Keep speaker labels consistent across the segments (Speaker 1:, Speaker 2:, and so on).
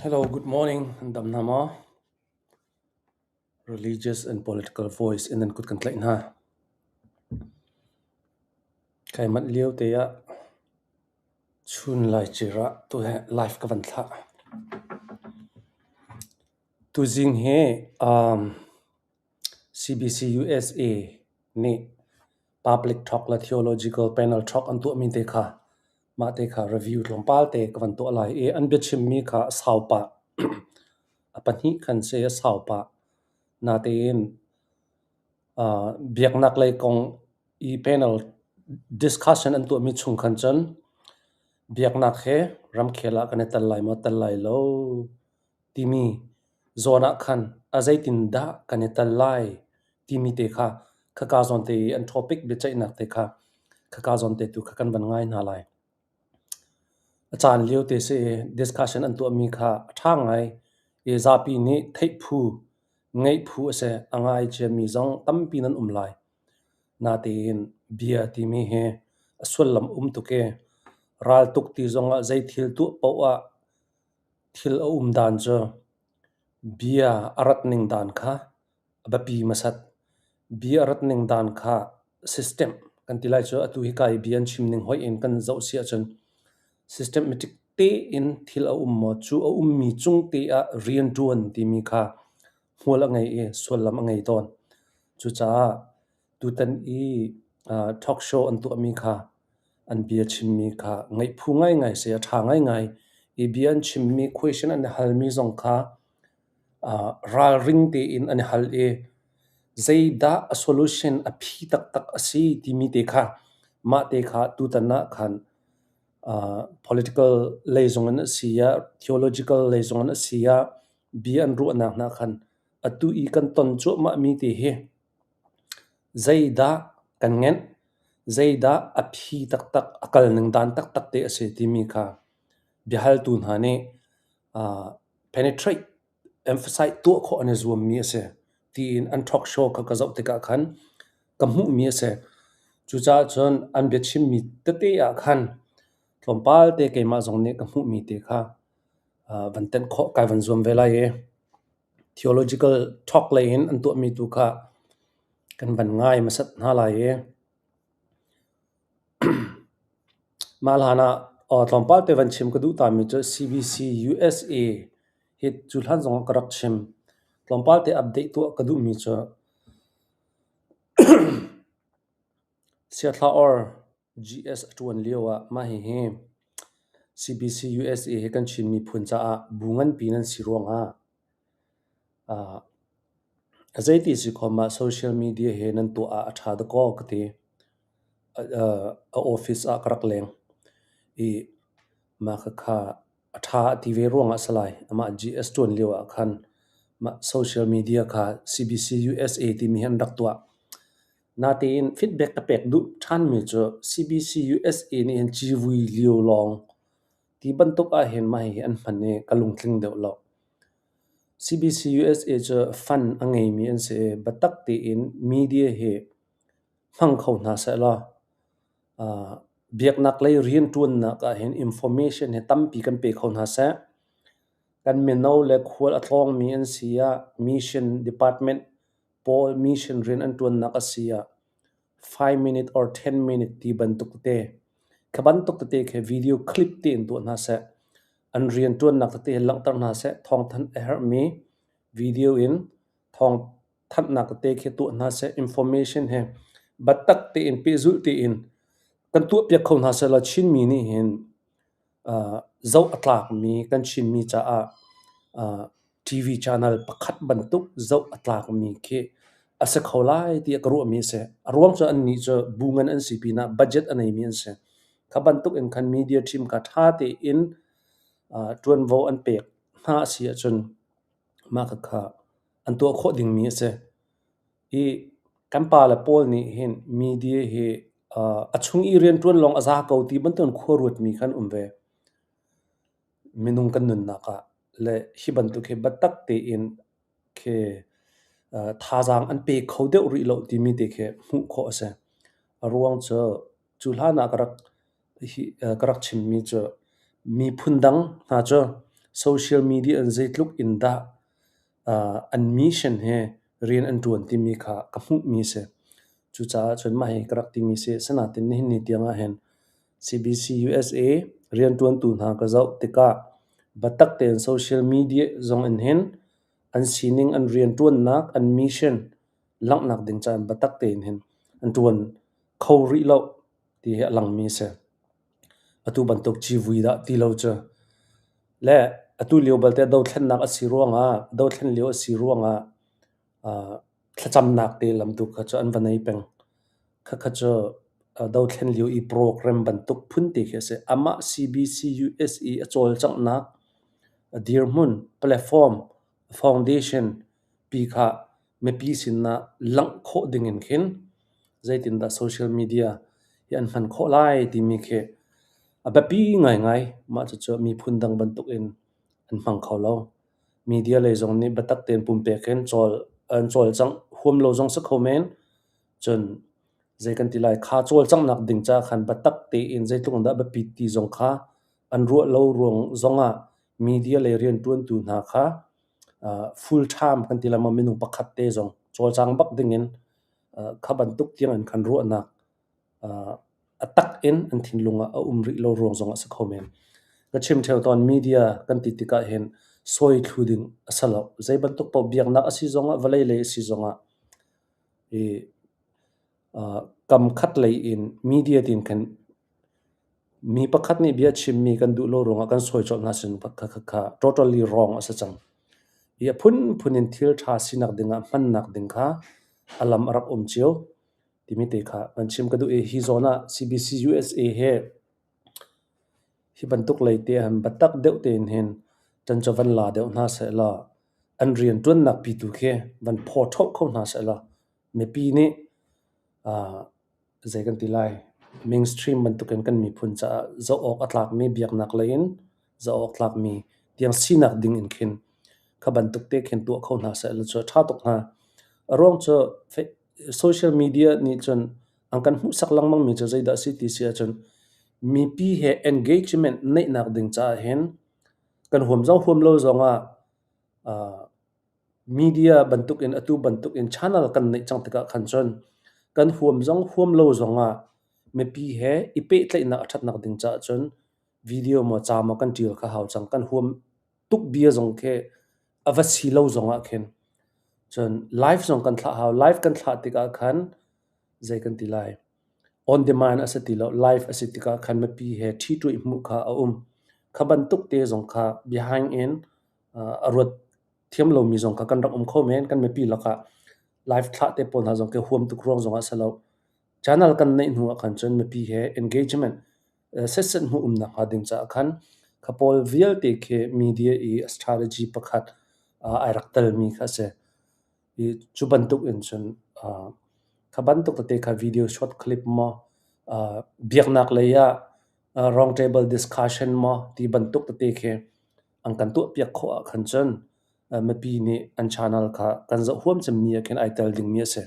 Speaker 1: Hello, good morning. An dam hna maw? Religious and political voice in nan kut kan tlaih hna. Kai manh lio te ah chun lai cir ah tu he live ka van thlah. Tuzing hi CBC USA nih public talk le theological panel talk an tuahmi te kha mah te kha review tlawmpal te ka van tuah lai i an biachimmi kha a sau pah. A pahnih khan si a sau pah. Natein biaknak lei kong i panel discussion an tuahmi chung khan cun biaknak he ramkhel ah kan i tel lai maw tel lai lo timi zawn ah khan a zeitindah kan i tel lai timi te kha khaka zawn te i an topic biaceihnak te kha khaka zawn te tu kha kan van ngai hna lai. A caan lio te si i discussion an tuahmi kha a ṭha ngai i zapi nih theih phu, ngeih phu a si. A ngai ciami zong tampi nan um lai. Natein bia timi hi a sullam um tuk i raltuk ti zongah zei thil tuah paoh ah thil a um dan cu bia a rat ning dan kha a biapi hmasat. Bia a rat ning dan kha system kan ti lai cu atu hika i bia an chim ning hoih in kan zoh si ahcun systematic tein thil a um maw cu a ummi cung te ah rianṭuan timi kha hmual a ngei i sullam a ngei tawn. Cucaah tutan i talk show an tuahmi kha an bia chimmi kha ngaih phu ngaingai si, a ṭha ngaingai. I bia an chimmi question an i halmi zong kha ralring tein an i hal i zeidah a solution a phi taktak a si timi te kha mah te kha tutan ah khan political lei zong in a si ah, theological lei zong in a si ah bia an ruahnak hna khan atu i kan ton cuahmahmi te hi zeidah kan ngenh, zeidah a phi taktak, a kalning dan taktak te a si timi kha biahaltu hna nih penetrate, emphasize tuah khawh an i zuammi a si tiin an talk show kha ka zoh tikah khan ka hmuhmi a si. Cucaah cun an biachimmi tete ah khan tlawmpal te keimah zong nih ka hmuhmi te kha van tenh khawh kai van zuam ve lai i theological talk lei in an tuahmi tu kha kan van ngai hmasat hna lai i mah hlan ah tlawmpal te van chim ka duh tami cu CBC USA hi cu hlan zong ah ka rak chim. Tlawmpal te update tuah ka duhmi cu Siathla or GS a ṭuan lio ah mah hihi CBC USA hi kan Chin miphun caah bu nganpi nan si ruangah a zeiti si khom ah social media he nan tuah ah a ṭha dakaw ka ti. A office ah ka rak leng i mah khakha a ṭha a ti ve ruangah a si lai. Amah GS ṭuan lio ah khan mah social media kha CBC USA timi hi an rak tuah. Natein feedback ka pek duh ṭhanmi cu CBC USA nih hin civui lio lawng ti bantuk ahhin mah hihi an hman i ka lungtling deuh lo. CBC USA cu fund a ngeimi an si i biatak tein media hi hmang kho hna sehlaw biaknak lei rianṭuannak ahhin information hi tampi kan pe kho hna seh. Kan mino le khual a tlawngmi an si ah mission department pawl mission rian an ṭuannak a si ah 5 minute or 10 minute ti bantuk tete kha bantuk tete khi video clip tein tuah hna seh. An rianṭuannak tete hi langhter hna seh. Thawngthanh a herhmi video in thawngthanhnak tete khi tuah hna seh. Information he biatak tein pehzulh tein kan tuahpiak kho hna sehlaw Chinmi nih hin zoh a tlakmi kan Chinmi caah TV channel pakhat bantuk zoh a tlakmi khi a si kho lai tiah ka ruahmi a si. A ruang cu annih cu bu ngan an si pinah budget a neimi an si. Kha bantuk in khan media team kha ṭha tein ṭuanvo an pek hna a si ahcun mah khakha an tuah khawh dingmi a si. I kan pale pawl nih hin media hi a chung i rianṭuan lawng a za ko ti bantukin khua ruatmi kha an um ve. Minung kan nunnak ah le hi bantuk hi biatak tein khi thazaang an pe kho deuh rih lo timi te khi hmuh khawh a si. A ruang cu cu hlan ah ka rak chimmi cu miphun dang hna cu Social media in zeitluk in dah an mission he rian an ṭuan timi kha ka hmuhmi a si. Cucaah cun mah hi ka rak timi si. Asinain nihin ni tiang ahhin CBC USA rianṭuantu hna ka zoh tikah biatak tein social media zong in hin an sining, an rianṭuannak, an mission langhnak ding caah biatak tein hin an ṭuan kho rih lo ti hi a langmi a si. Atu bantuk civui dah ti lo cu. Le atu lio balte dothlennak a si ruangah, dothlen lio a si ruangah thlacamnak te lam tu kha cu an va nei peng. Khakha cu dothlen lio i program bantuk phun te khi a si. Amah CBCUSA a cawlcanghnak, a dirhmun, platform, foundation pi kha mipi sinah langh khawh ding in khin zeitindah social media hi an hman khawh lai timi khi a biapi ngaingai. Mah cucu miphun dang bantukin an hmang kho lo. Media lei zong nih biatak tein pumpek in cawl an cawlcangh huam lo zong si kho men. Cun zei kan ti lai, kha cawlcanghnak ding caah khan biatak tein zeitluk in dah biapit ti zong kha an ruah lo ruang zongah media lei rianṭuantu hna kha full time kan ti lai maw minung pakhat te zong cawlcang bak dingin kha bantuk tiang in khan ruahnak a tak in an thinlung ah a um rih lo ruang zong a si kho men. Ka chim ṭheo tawn media kan ti tikah hin sawi thlu ding a si lo. Zei bantuk paoh biaknak a si zongah vawlei lei a si zongah i kam khat lei in media tin khan Mi pakhat nih bia chimmi kan duh lo ruangah kan sawi colh hna sin kha totally wrong a si cang. Hi a phunphun in thil ṭha sinak dingah hmannak ding kha a lam a rak um cio timi te kha van chim ka duh i hi zawn ah CBC USA he hi bantuk lei te han biatak deuh tein hin ṭan cu van la deuh hna sehlaw an rianṭuannak pitu khi van phaw ṭhoh kho hna sehlaw mipi nih zei kan ti lai, mainstream bantukin kan miphun caah zoh awk a tlakmi biaknak lei in zoh awk tlakmi tiang sinak ding in khin kha bantuk te khin tuah kho hna seh law cu a ṭha tuk hnga. A ruang cu social media nih cun an kan hmuhsak lengmangmi cu zeidah a si ti si ahcun mipi he engagement neihnak ding caah hin kan huam zong huam lo zongah Media bantukin atu bantukin channel kan neih cang tikah khan cun kan huam zong huam lo zongah mipi he i pehtlaihnak a ṭhatnak ding caah cun video maw ca maw kan ṭial kha hau cang. Kan huam tuk bia zong khi a va si lo zongah khin cun live zong kan thlah hau. Live kan thlah tikah khan zei kan ti lai on demand a si ti lo. Live a si tikah khan mipi he ṭhi-ṭuih hmuh kha a um. Kha bantuk te zong kha behind in a ruat thiam lomi zong kha kan rak um kho men. Kan mipi lakah live thlah te pawl hna zong khi huam tuk ruang zongah a si lo. Channel kan neih hnu ah khan cun mipi he engagement setset hmuh umnak hnga ding caah khan kha pawl vialte khi media i strategy pakhat ai rak telmi kha a si. I cu bantuk in cun kha bantuk tete kha video short clip maw biaknak lei ah round table discussion maw ti bantuk tete khi an kan tuahpiak khawh ah khan cun mipi nih an channel kha kan zoh huam cemmi ah khin ai tel dingmi a si.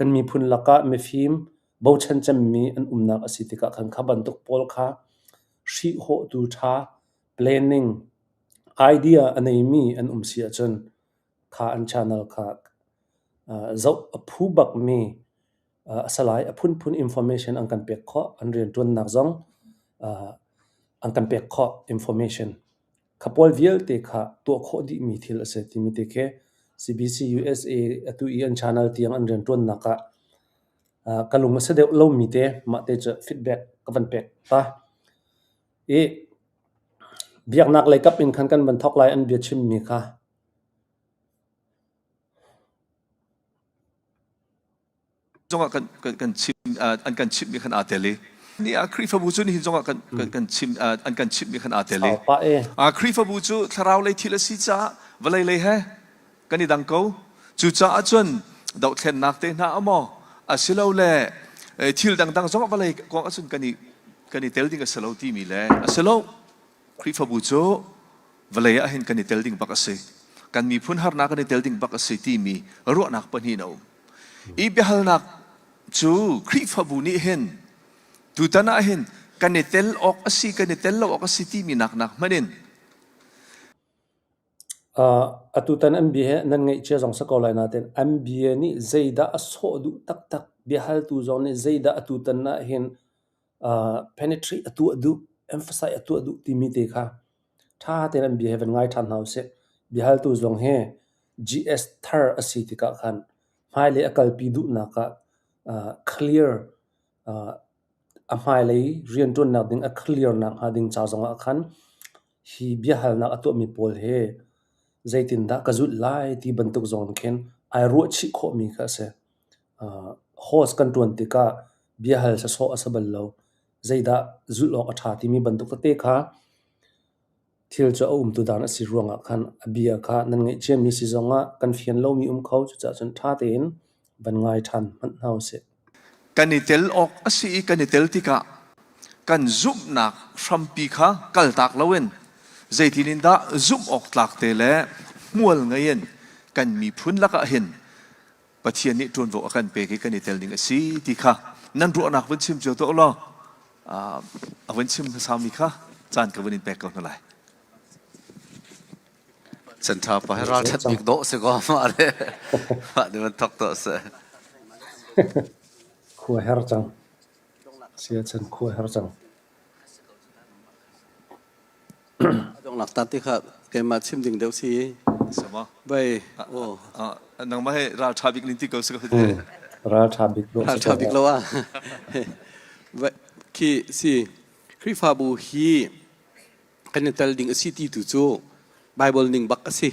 Speaker 1: Kan miphun lakah mifim bochan cemmi an umnak a si tikah khan kha bantuk pawl kha hrihhawhtu ṭha planning idea a neimi an um si ahcun kha an channel kha zoh a phu bakmi a si lai. A phunphun information an kan pek khawh. An rianṭuannak zong an kan pek khawh information. Kha pawl vialte kha tuah khawh dihmi thil a si timi te khi CBC USA atu i an channel tiang an rianṭuannak ah ka lung a si deuh lomi te mah te cu feedback ka van pek ta. I biaknak lei kap in khan kan van thawk lai an bia chimmi kha.
Speaker 2: Zongah kan kan kan chim an kan chimhmi khan aa tel i ni ah Khrihfabu cu nihin zongah kan kan kan chim an kan chimhmi khan aa tel i
Speaker 1: Sau pah e.
Speaker 2: Khrihfabu cu thlarau lei thil a si caah vawlei lei he kan i dang ko. Cucaah cun dohthlennak te hna maw asilole thil dangdang zongah vawlei kong ahcun kan i kan i tel ding a si lo timi le a si lo. Khrihfabu cu vawlei ah hin kan i tel ding bak a si. Kan miphun harnak kan i tel ding bak a si timi ruahnak pahnih a um. I biahalnak cu Khrihfabu nih hin tutan ah hin kan i tel awk a si kan i tel lo awk a si timi nak nak hmanh in.
Speaker 1: Atutan an bia hi nan ngaihcia zong si ko lai nain an bia nih zeidah a sawh duh taktak, biahaltu zong nih zeidah atutan ahhin penetrate a tuah duh, emphasize a tuah duh timi te kha ṭha tein an bia hi van ngai ṭhan hna usih. Biahaltu zong hi GS thar a si tikah khan hmailei a kalpi duhnak ah clear a hmailei rianṭuannak ding a clear nakhnga ding ca zongah khan hi biahalnak a tuahmi pawl hi zeitindah ka zulh lai ti bantuk zong khin ai ruahchih khawhmi kha a si. Host kan ṭuan tikah biahal sawsawh a si bal lo. Zeidah zulh awk a ṭha timi bantuk tete kha thil cu a umtu dan a si ruangah khan a bia kha nan ngeih ciami si zongah kan fian lomi um kho. Cucaah cun ṭha tein van ngai ṭhan hmanh hna usih.
Speaker 2: Kan i tel awk a si i kan i tel tikah kan zumhnak hrampi kha kaltak loin zeitin in dah zumh awk tlak te le hmual ngei in kan miphun lakah hin Pathian nih ṭuanvo a kan pek i kan i tel ding a si ti kha nan ruahnak vun chim cio tuah law a vun chim hmasami kha caan ka vun in pek ko hna lai.
Speaker 3: Chan ṭha pa hi ral ṭhat bik dawh si ko mah le mah nih van thok tuah seh.
Speaker 1: Khua her cang. Sia chan khua her cang.
Speaker 4: Donglak ta ti kha keimah chim ding deuh si.
Speaker 2: Sama.
Speaker 4: Bai, oh.
Speaker 2: Nangmah he ral ṭha bik nin ti ko si ko.
Speaker 1: Ral ṭha bik lo.
Speaker 4: Ral ṭha bik lo ah. Khi si Khrihfabu hi kan i tel ding a si ti tu cu Bible ning bak a si.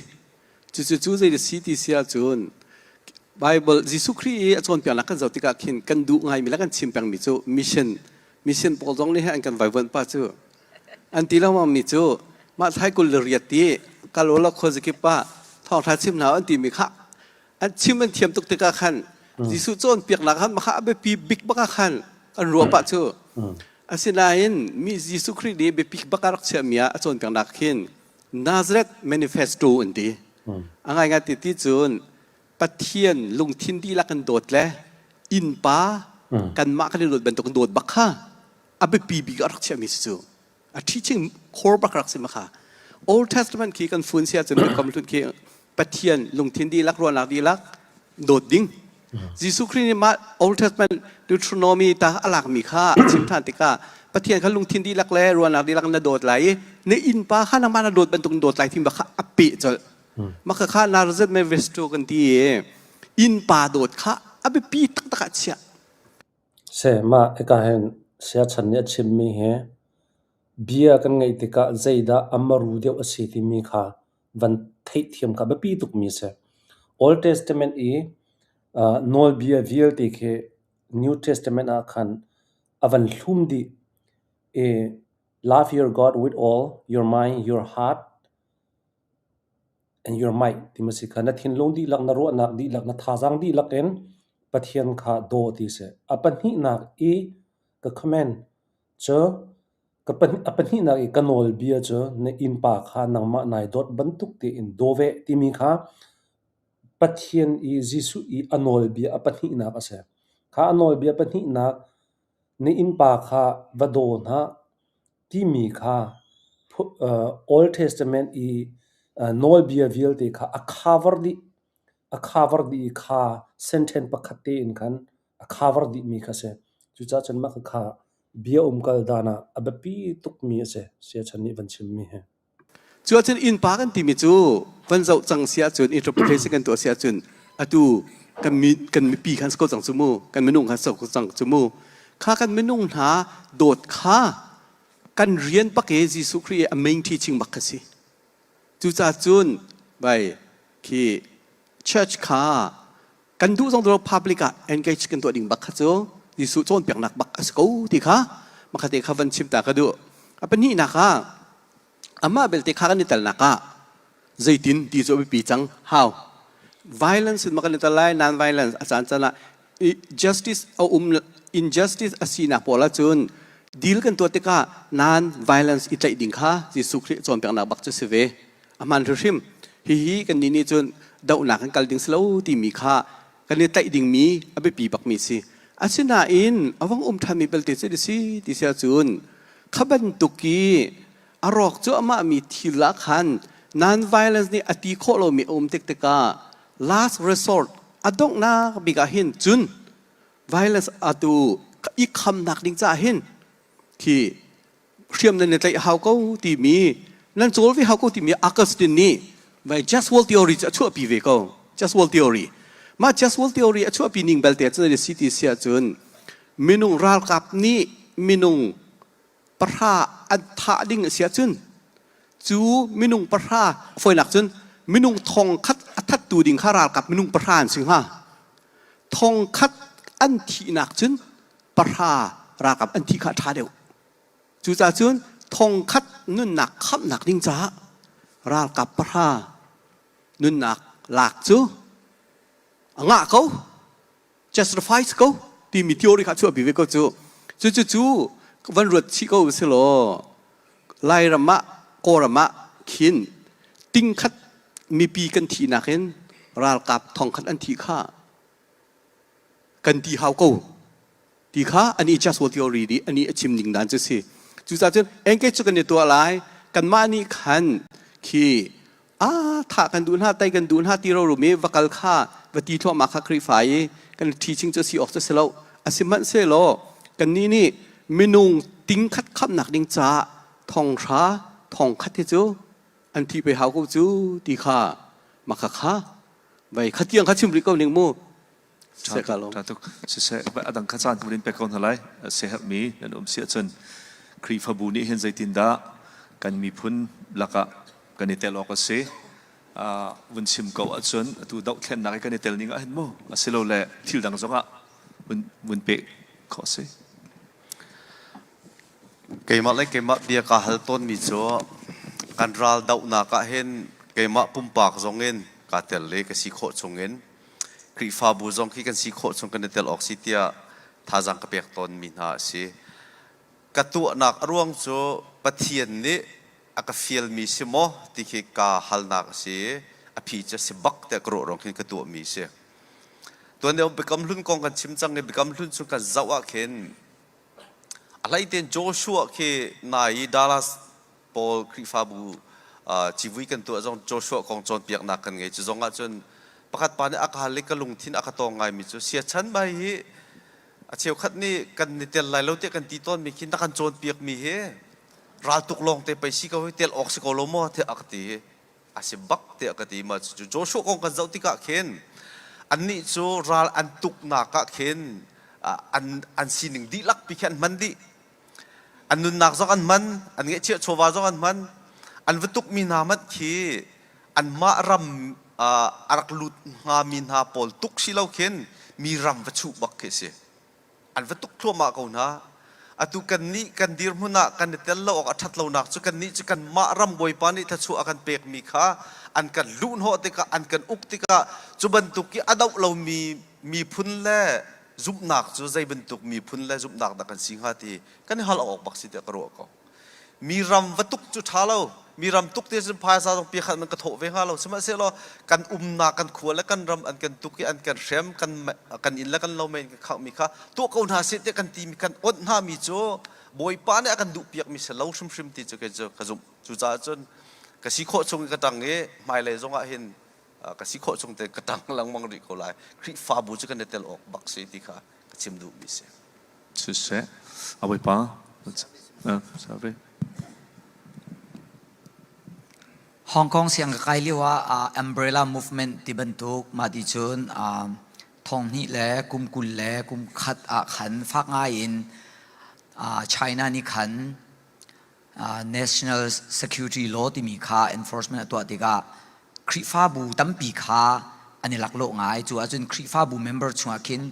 Speaker 4: Cucu cu zei a si ti si ahcun Bible Jesuh Khrih i a cawnpiaknak kan zoh tikah khin kan duh ngaimi le kan chim pengmi cu mission mission pawl zong nih an kan vaivuanh pa cu an ti lengmang mi cu mah thlai 28 ti kal ulaw khuazakip ah thawngṭha chim hna an timi kha an chim an thiam tuk tikah khan Jesuh cawnpiaknak khan mah kha a biapi bik bak ah khan an ruah pah cu. Asinain mi Jesuh Khrih nih biapi bak a rak chiahmi ah a cawnpiaknak khin Nazareth Manifesto an ti. A ngaingai ti ti cun Pathian lungthin dihlak in dawt le innpa kanmah kan i dawt bantuk in dawt bak kha a biapi bik a rak chiahmi si cu. A teaching core bak rak si ma kha. Old Testament khi kan fun sia cun biakam hlun khi Pathian lungthin dihlak ruahnak dihlak dawt ding. Jesuh Khrih nih mah Old Testament Deuteronomy ta a lakmi kha a chim ṭhan tikah Pathian kha lungthin dihlak le ruahnak dihlak na dawt lai i na innpa kha nangmah na dawt bantuk in dawt lai timi kha a peh colh. Mah kha Nazareth Manifesto kan ti i innpa dawt kha a biapi taktak ah chiah.
Speaker 1: Seh, mah hika hin siachan nih a chimmi hi bia kan ngeih tikah zeidah a maru deuh a si timi kha van theihthiam kha a biapi tukmi a si. Old Testament i nawlbia vialte khi New Testament ah khan a van hlum dih i love your God with all your mind, your heart, and your might timi a si kha. Na thinlung dihlak, na ruahnak dihlak, na thazaang dihlak in Pathian kha daw ti a si. A pahnihnak i ka command cu A pahnihnak i ka nawlbia cu na innpa kha nangmah nai dawt bantuk tein daw ve timi kha Pathian i Jesuh i a nawlbia a pahnihnak a si. Kha a nawlbia pahnihnak na innpa kha va daw hna timi kha Old Testament i nawlbia vialte kha a cover dih. A cover dih i kha sentence pakhat tein khan a cover dihmi kha a si. Cucaah cun mah khakha bia umkal dan ah a biapi tukmi a si, siachan nih van chimmi hi.
Speaker 4: Cu ahcun innpa kan timi cu van zoh cang si ahcun interpretation kan tuah si ahcun atu kan mi kan mipi khan si ko cang cu mu kan minung khan si ko cang cu mu kha kan minung hna dawt kha kan rian bak i Jesuh Khrih i a main teaching bak kha si cucaah cun bai khi church kha kan duh zong dawr public ah engage kan tuah ding bak kha cu Jesuh cawnpiaknak bak a si ko ti kha makhat kha van chim ta ka duh. A pahnihnak ah amah belte kha kan i telnak ah zeitin ti cu a biapi cang how violence in ma kan i tel lai non violence a caan caan ah justice a um injustice a sinak pawl ahcun deal kan tuah tikah non violence i tlaih ding kha Jesuh Khrih cawnpiaknak bak cu si ve. A hmaan hrimhrim. Hihi kannih nih cun dohnak kan kal ding si lo timi kha kan i tlaih dingmi a biapi bakmi si. Asinain a vong um ṭhanmi belte cu a si ti si ahcun kha bantuk i a rawk cuahmahmi thil ah khan Non-violence nih a ti khawh lomi a um tik tikah last resort a donghnak bik ah hin cun violence atu i khamnak ding caah hin khi hriam nan i tlaih hau ko timi nan cawl ve hau ko timi Augustine nih vai just world theory cu a chuahpi ve ko just world theory mah just world theory a chuahpi ning belte cun si ti si ahcun minung ralkap nih minung pahra an thah ding a si ahcun cu minung pahra fawinak cun minung thong khat a thattu ding kha ralkap minung pahra an si hnga thong khat an thihnak cun pahra ralkap an thi kha a ṭha deuh. Cucaah cun thongkhat nunnak khamhnak ding caah ralkap pahra nunnak lak cu a ngah ko, justifies ko timi theory kha chuahpi ve ko cu. Cucu cu van ruat chih ko si law Lairam ah Kawlram ah khin tingkhat mipi kan thihnak in ralkap thongkhat an thih kha kan ti hau ko ti kha ani just world theory nih ani a chim ning dan cu si cucaah cun engage cu kan i tuah lai kanmah nih khan khi a tha kan duh hna tai kan duh hna ti ro rum i va kal kha va ti thluahmah kha Khrihfa i kan teaching cu si awk cu si lo asihmanhsehlaw kannih nih minung ting khat khamnak ding caah thong hra thong khat hi cu an thi pe hau ko cu ti kha maka kha vai khatiang kha chim rih ko ning mu
Speaker 2: Tha tuk. Siseh, a dang kha caan kan pek ko hna lai. Siaherhmi nan um si ahcun Khrihfabu nih hin zeitindah kan miphun lakah kan i tel awk a si. Vun chim ko ahcun atu dohthlennak i kan i tel ning ah hin mu asilole thil dang zongah vun vun peh khawh a si.
Speaker 3: Keimah le keimah bia kaa hal tawnmi cu kan ral dohnak ah hin keimah pumpak zongin kaa tel i ka si khawh chungin Khrihfabu zong khi kan si khawh chung kan i tel awk si tiah thazaang ka pek tawnmi hna a si. Ka tuahnak a ruang cu Pathian nih a ka fialmi si maw ti khi kaa halnak a si i a phi cu a si bak tiah ka ruah ruang khin ka tuahmi a si. Tuan deuh Biakam Hlun kong kan chim cang i Biakam Hlun chung kan zoh ah khin a hleitein Joshua khi nai i Dallas pawl Khrihfabu civui kan tuah zong Joshua kong cawnpiaknak kan ngei. Cu zong ahcun pakhat pa nih a ka hal i ka lungthin a ka tawng ngaimi cu siachan bai hi a cheukhat nih kan ni tel lai lo tiah kan ti tawnmi khi na kan cawnpiakmi hi raltuk lawng te pei si ko hi tel awk si ko lo maw tiah a ka ti i a si bak tiah ka ti ma cu Joshua kong kan zoh tikah khin annih cu ral an tuknak ah khin an an sining dihlak pi khi an hman dih An nunnak zong an hman, an ngeihchiah chawva zong an hman. An va tukmi hna hmanh khi anmah ram a rak lut hngami hna pawl tuk si lo khin mi ram va chuh bak khi a si. An va tuk thluahmah ko hna. Atu kannih kan dirhmun ah kan i tel lo awk a ṭhat lonak cu kannih cu kanmah ram Bawipa nih thluachuah a kan pekmi kha an kan luhhnawh tikah an kan uk tikah cu bantuk i a doh lomi miphun le zumhnak cu zei bantuk miphun le zumhnak dah kan si hnga ti kan i hal awk bak si tiah ka ruah ko. Mi ram va tuk cu ṭha lo. Mi ram tuk te cun phaisa zong pi khat man ka thawh ve hnga lo. Sihmanhsehlaw kan umnak kan khua le kan ram an kan tuk i an kan hrem kan kan inn le kan lo mei in kan khangh mi kha tuah ko hna seh tiah kan ti mi kan onh hna mi cu Bawipa nih a kan duh piak mi si lo hrimhrim ti cu kei cu ka zumh. Cucaah cun ka si khawh chung i ka ṭang i hmailei zong ah hin ka si khawh chung te ka ṭang lengmang rih ko lai. Khrihfabu cu kan i tel awk bak si ti kha ka chim duhmi si.
Speaker 2: Siseh, a Bawipa, sorry.
Speaker 5: Hong Kong siang ka kai lio ah umbrella movement ti bantuk mah ti cun thong hnih le kum 20 le kum khat ah khan fak ngai in China nih khan National Security Law timi kha enforcement a tuah tikah Khrihfabu tampi kha an i laklawh ngai. Cu ahcun Khrihfabu member chungah khin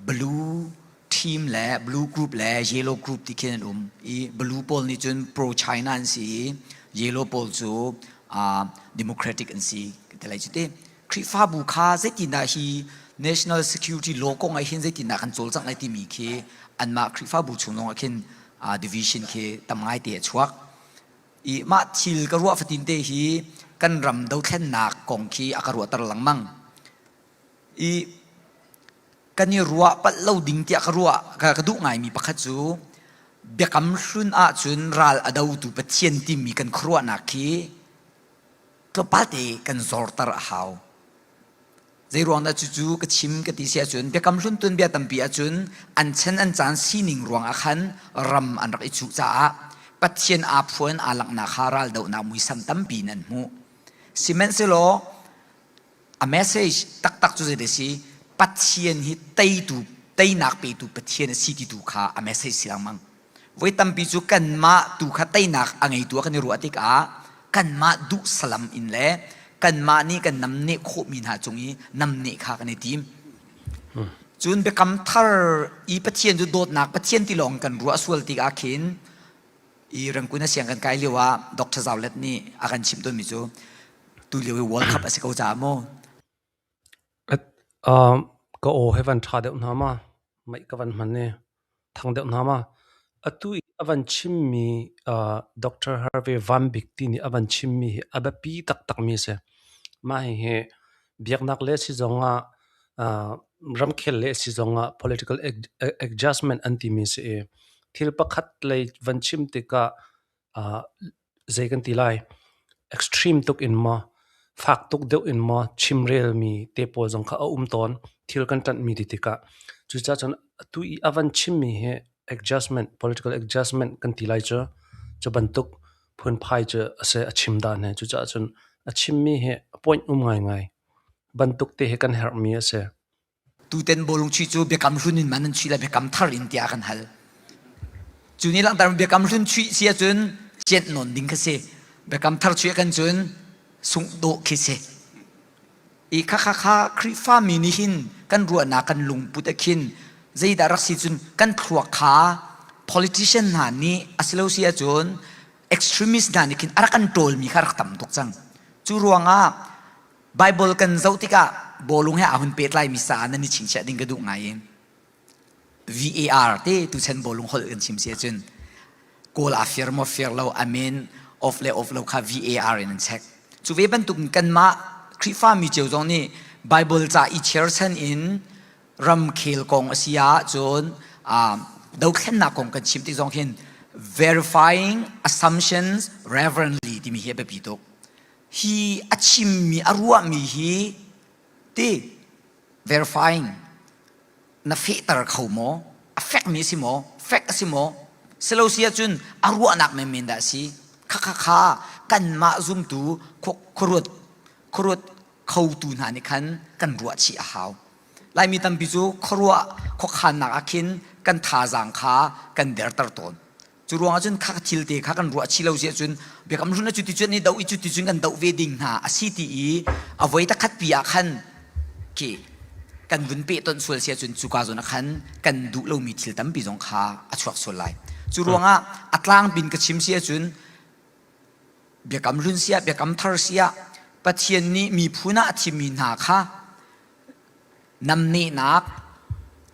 Speaker 5: blue team le blue group le yellow group ti khin an um i blue pawl nih cun pro China an si i yellow pawl cu uh, democratic an si ti lai cu ti. Khrihfabu kha zeitindah hi national security law kong ah hin zeitindah kan cawlcangh lai timi khi anmah Khrihfabu chung zong ah khin uh, division khi tam ngai te a chuak. I mah thil ka ruah fatin te hi kan ram dothlennak kong khi a ka ruahter lengmang. I kan i ruah palh lo ding tiah ka ruah ka, ka duh ngaimi pakhat cu biakam hlun ahcun ral a dotu Pathian timi kan khuaruahnak khi Tlawmpal te kan zorter a hau. Zeiruang dah cucu ka chim ka ti si ahcun Biakam Hlun tuanbia tampi ahcun an chan an caan sining ruangah khan ram an rak i cuh caah Pathian aa phuan aa langhnak kha raldohnak muisam tampi in an hmuh. Sihmanhsehlaw a message taktak cu zei si Pathian hi teitu teinak petu Pathian a si ti tu kha a message si lengmang. Voi tampi cu kanmah tu kha teinak a ngeitu ah kan i ruah tikah kanmah duh salam in le kanmah nih kan namneh khawhmi hna cung i namneh kha kan i tim. Cun biakam thar i Pathian cu dawtnak Pathian ti lawng kan ruah sual tikah khin i Rangkun a siang kan kai lio ah Dr. Zaulet nih a kan chimh tawnmi cu tu lio i World Cup a si ko caah maw
Speaker 1: Ka aw hi van ṭha deuh hna ma? Meih ka van hman i thang deuh hna ma? Atu i a van chimmi Dr. Harvey Van Bik ti nih a van chimmi hi a biapi taktakmi a si. Mah hihi biaknak le si zongah ramkhel le si zongah political adjustment an timi a si i thil pakhat lei van chim tikah zei kan ti lai, extreme tuk in maw, fak tuk deuh in maw chimrelmi te pawl zong kha a um tawn, thil kan ṭanhmi ti tikah. Cucaah cun atu i a van chimmi hi adjustment, political adjustment kan ti lai cu, cu bantuk phunphai cu a si, a chim dan hi. Cucaah cun a chimmi hi a point um ngaingai. Bantuk te hi kan herhmi a si.
Speaker 5: Tuten bawlung chuih cu biakam hlun in man an chuih le biakam thar in tiah kan hal. Cu nih langhter biakam hlun chuih si ahcun cianh nawn ding kha si. Biakam thar chuih kan cun sungh dawh khi si. I kha kha kha Khrihfa mi nih hin kan ruahnak kan lungput a khin zeidah rak si cun kan thluak kha politician hna nih a si lo si ahcun extremist hna nih khin a rak kan ṭawlmi kha rak tam tuk cang. Cu ruangah Bible kan zoh tikah bawlung he aa hun pehtlaimi sa nan i chingchiah ding ka duh ngai i VAR te tuchan bawlung holh kan chim si ahcun kawl aa fir maw fir lo amen off le off lo kha VAR in an check. Cu ve bantuk in kanmah Khrihfa mi cio zong nih Bible ca i cherchan in ramkhel kong a si ah cun dothlennak kong kan chim tik zong hin verifying assumptions reverently timi hi a biapi tuk. Hi a chimmi a ruahmi hi ti verifying na fehter kho maw? A fekmi a si maw? Fek a si maw? Silo si ahcun a ruahnak menmen dah a si. Kha kha kha kanmah zumtu khuaruat khuaruat khotu hna nih khan kan ruah chih a hau. Laimi tampi cu khuaruah khuakhannak ah khin kan thazaang kha kan derter tawn. Cu ruangah cun kha thil te kha kan ruah chih lo si ahcun biakam hlun a cuti cun i doh i cuti cun kan doh ve ding hna a si ti i a voi takhat pi ah khan khi kan vun pehtonh sual si ahcun cuka zawn ah khan kan duh lomi thil tampi zong kha a chuak sual lai. Cu ruangah a tlangpin ka chim si ahcun biakam hlun si ah biakam thar si ah Pathian nih miphun ah a thimmi hna kha Namnehnak,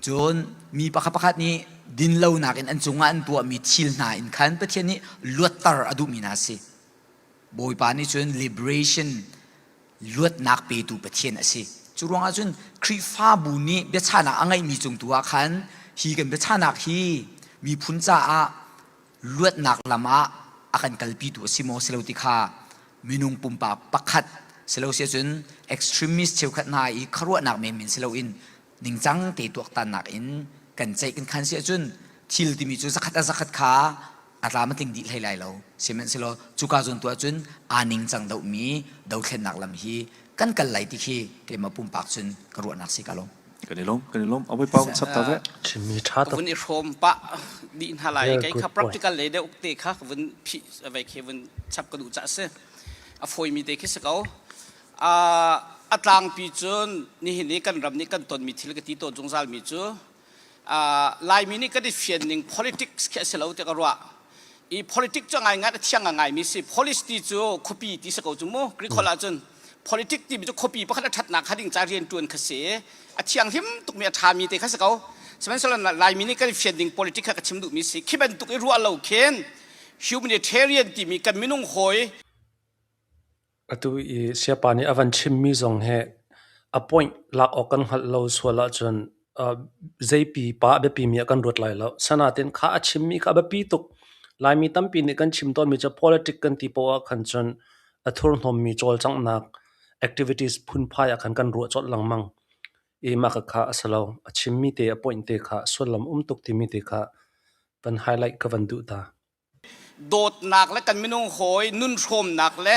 Speaker 5: cun mi pakhat pakhat nih dinlonak in an cungah an tuahmi thil hna in khan Pathian nih luatter a duhmi hna a si. Bawipa nih cun liberation luatnak petu Pathian a si. Cu ruangah cun Khrihfabu nih biachahnak a ngeihmi cung tu ah khan hi kan biachahnak hi miphun caah luatnak lam ah a kan kalpitu a si maw si lo ti kha minung pumpak pakhat silo si ahcun extremist cheukhat hna i khuaruahnak menmen si loin ningcang te tuaktannak in kan ceih kan khan si ahcun thil timi cu zakhat a zakhat kha a tlam a tling dih hlei lai lo sihmanhsehlaw cuka zawn tu ahcun aa ningcang dohmi dothlennak lam hi kan kal lai ti khi keimah pumpak cun ka ruahnak si ka lawm.
Speaker 2: Kan i lawm, kan i lawm. Awi pau chap ta ve.
Speaker 1: Chimmi ṭha tuk.
Speaker 6: Vun i hrawm pah dih hna lai.
Speaker 1: Very
Speaker 6: Kei
Speaker 1: good
Speaker 6: kha
Speaker 1: point.
Speaker 6: practical le deuh te kha ka vun phih vai khi vun chap ka duh ca si. A fawimi te khi si ko. A tlangpi cun nihin i kan ram nih kan tonmi thil ka ti tawn zungzalmi cu Laimi nih kan i fian ning politics khi a si lo ti ka ruah. I politic cu ngaingai a thiang ngaimi si. Police ti cu khuapi ti si ko cu mu. Greek holh ahcun politic timi cu khuapi pakhat a ṭhatnak kha ding ca rian ṭuan kha si. A thianghlim tukmi a ṭhami te kha si ko. Sihmanhsehlaw Laimi nih kan i fian ding politic kha ka chim duhmi si. Khi bantuk i ruah lo khin humanitarian timi kan minung hawi
Speaker 1: Atu i sayapa nih a van chimmi zong hi a point lak awk kan hngalh lo sual ahcun zeipi pa a biapimi ah kan ruat lai lo. Sanatin kha a chimmi kha a biapi tuk. Laimi tampi nih kan chim tawnmi cu politic kan ti poah ah khan cun. A thurhnawmmi cawlcanghnak activities phunphai ah khan kan ruah colh lengmang. I mah khakha a si lo. A chimmi te a point te kha sullam um tuk timi te kha van highlight ka van duh ta.
Speaker 6: Dawtnak le kan minung hawi nun hrawmnak le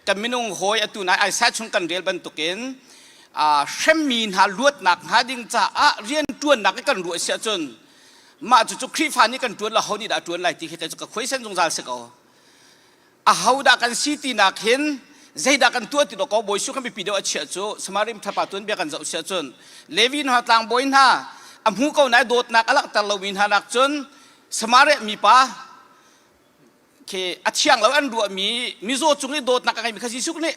Speaker 6: kan minung hawi atu nai Isaiah chung kan rel bantukin hremmi hna luatnak hnga ding caah rian ṭuannak i kan ruah si ahcun mah cucu Khrihfa nih kan ṭuan lo ho nih dah ṭuan lai ti khi ka khuaisen zungzal si ko. Aho dah kan si tinak hin zeidah kan tuah ti ko Bawi Jesuh kan biapi deuh a chiah cu Samaria thapa tuanbia kan zoh si ahcun Levi hna tlangbawi hna a hmu ko nai dawtnak a langhter lomi hna nak cun Samaria mipa khi a thiang lo an ruahmi mizaw cung i dawtnak a ngeimi kha Jesuh nih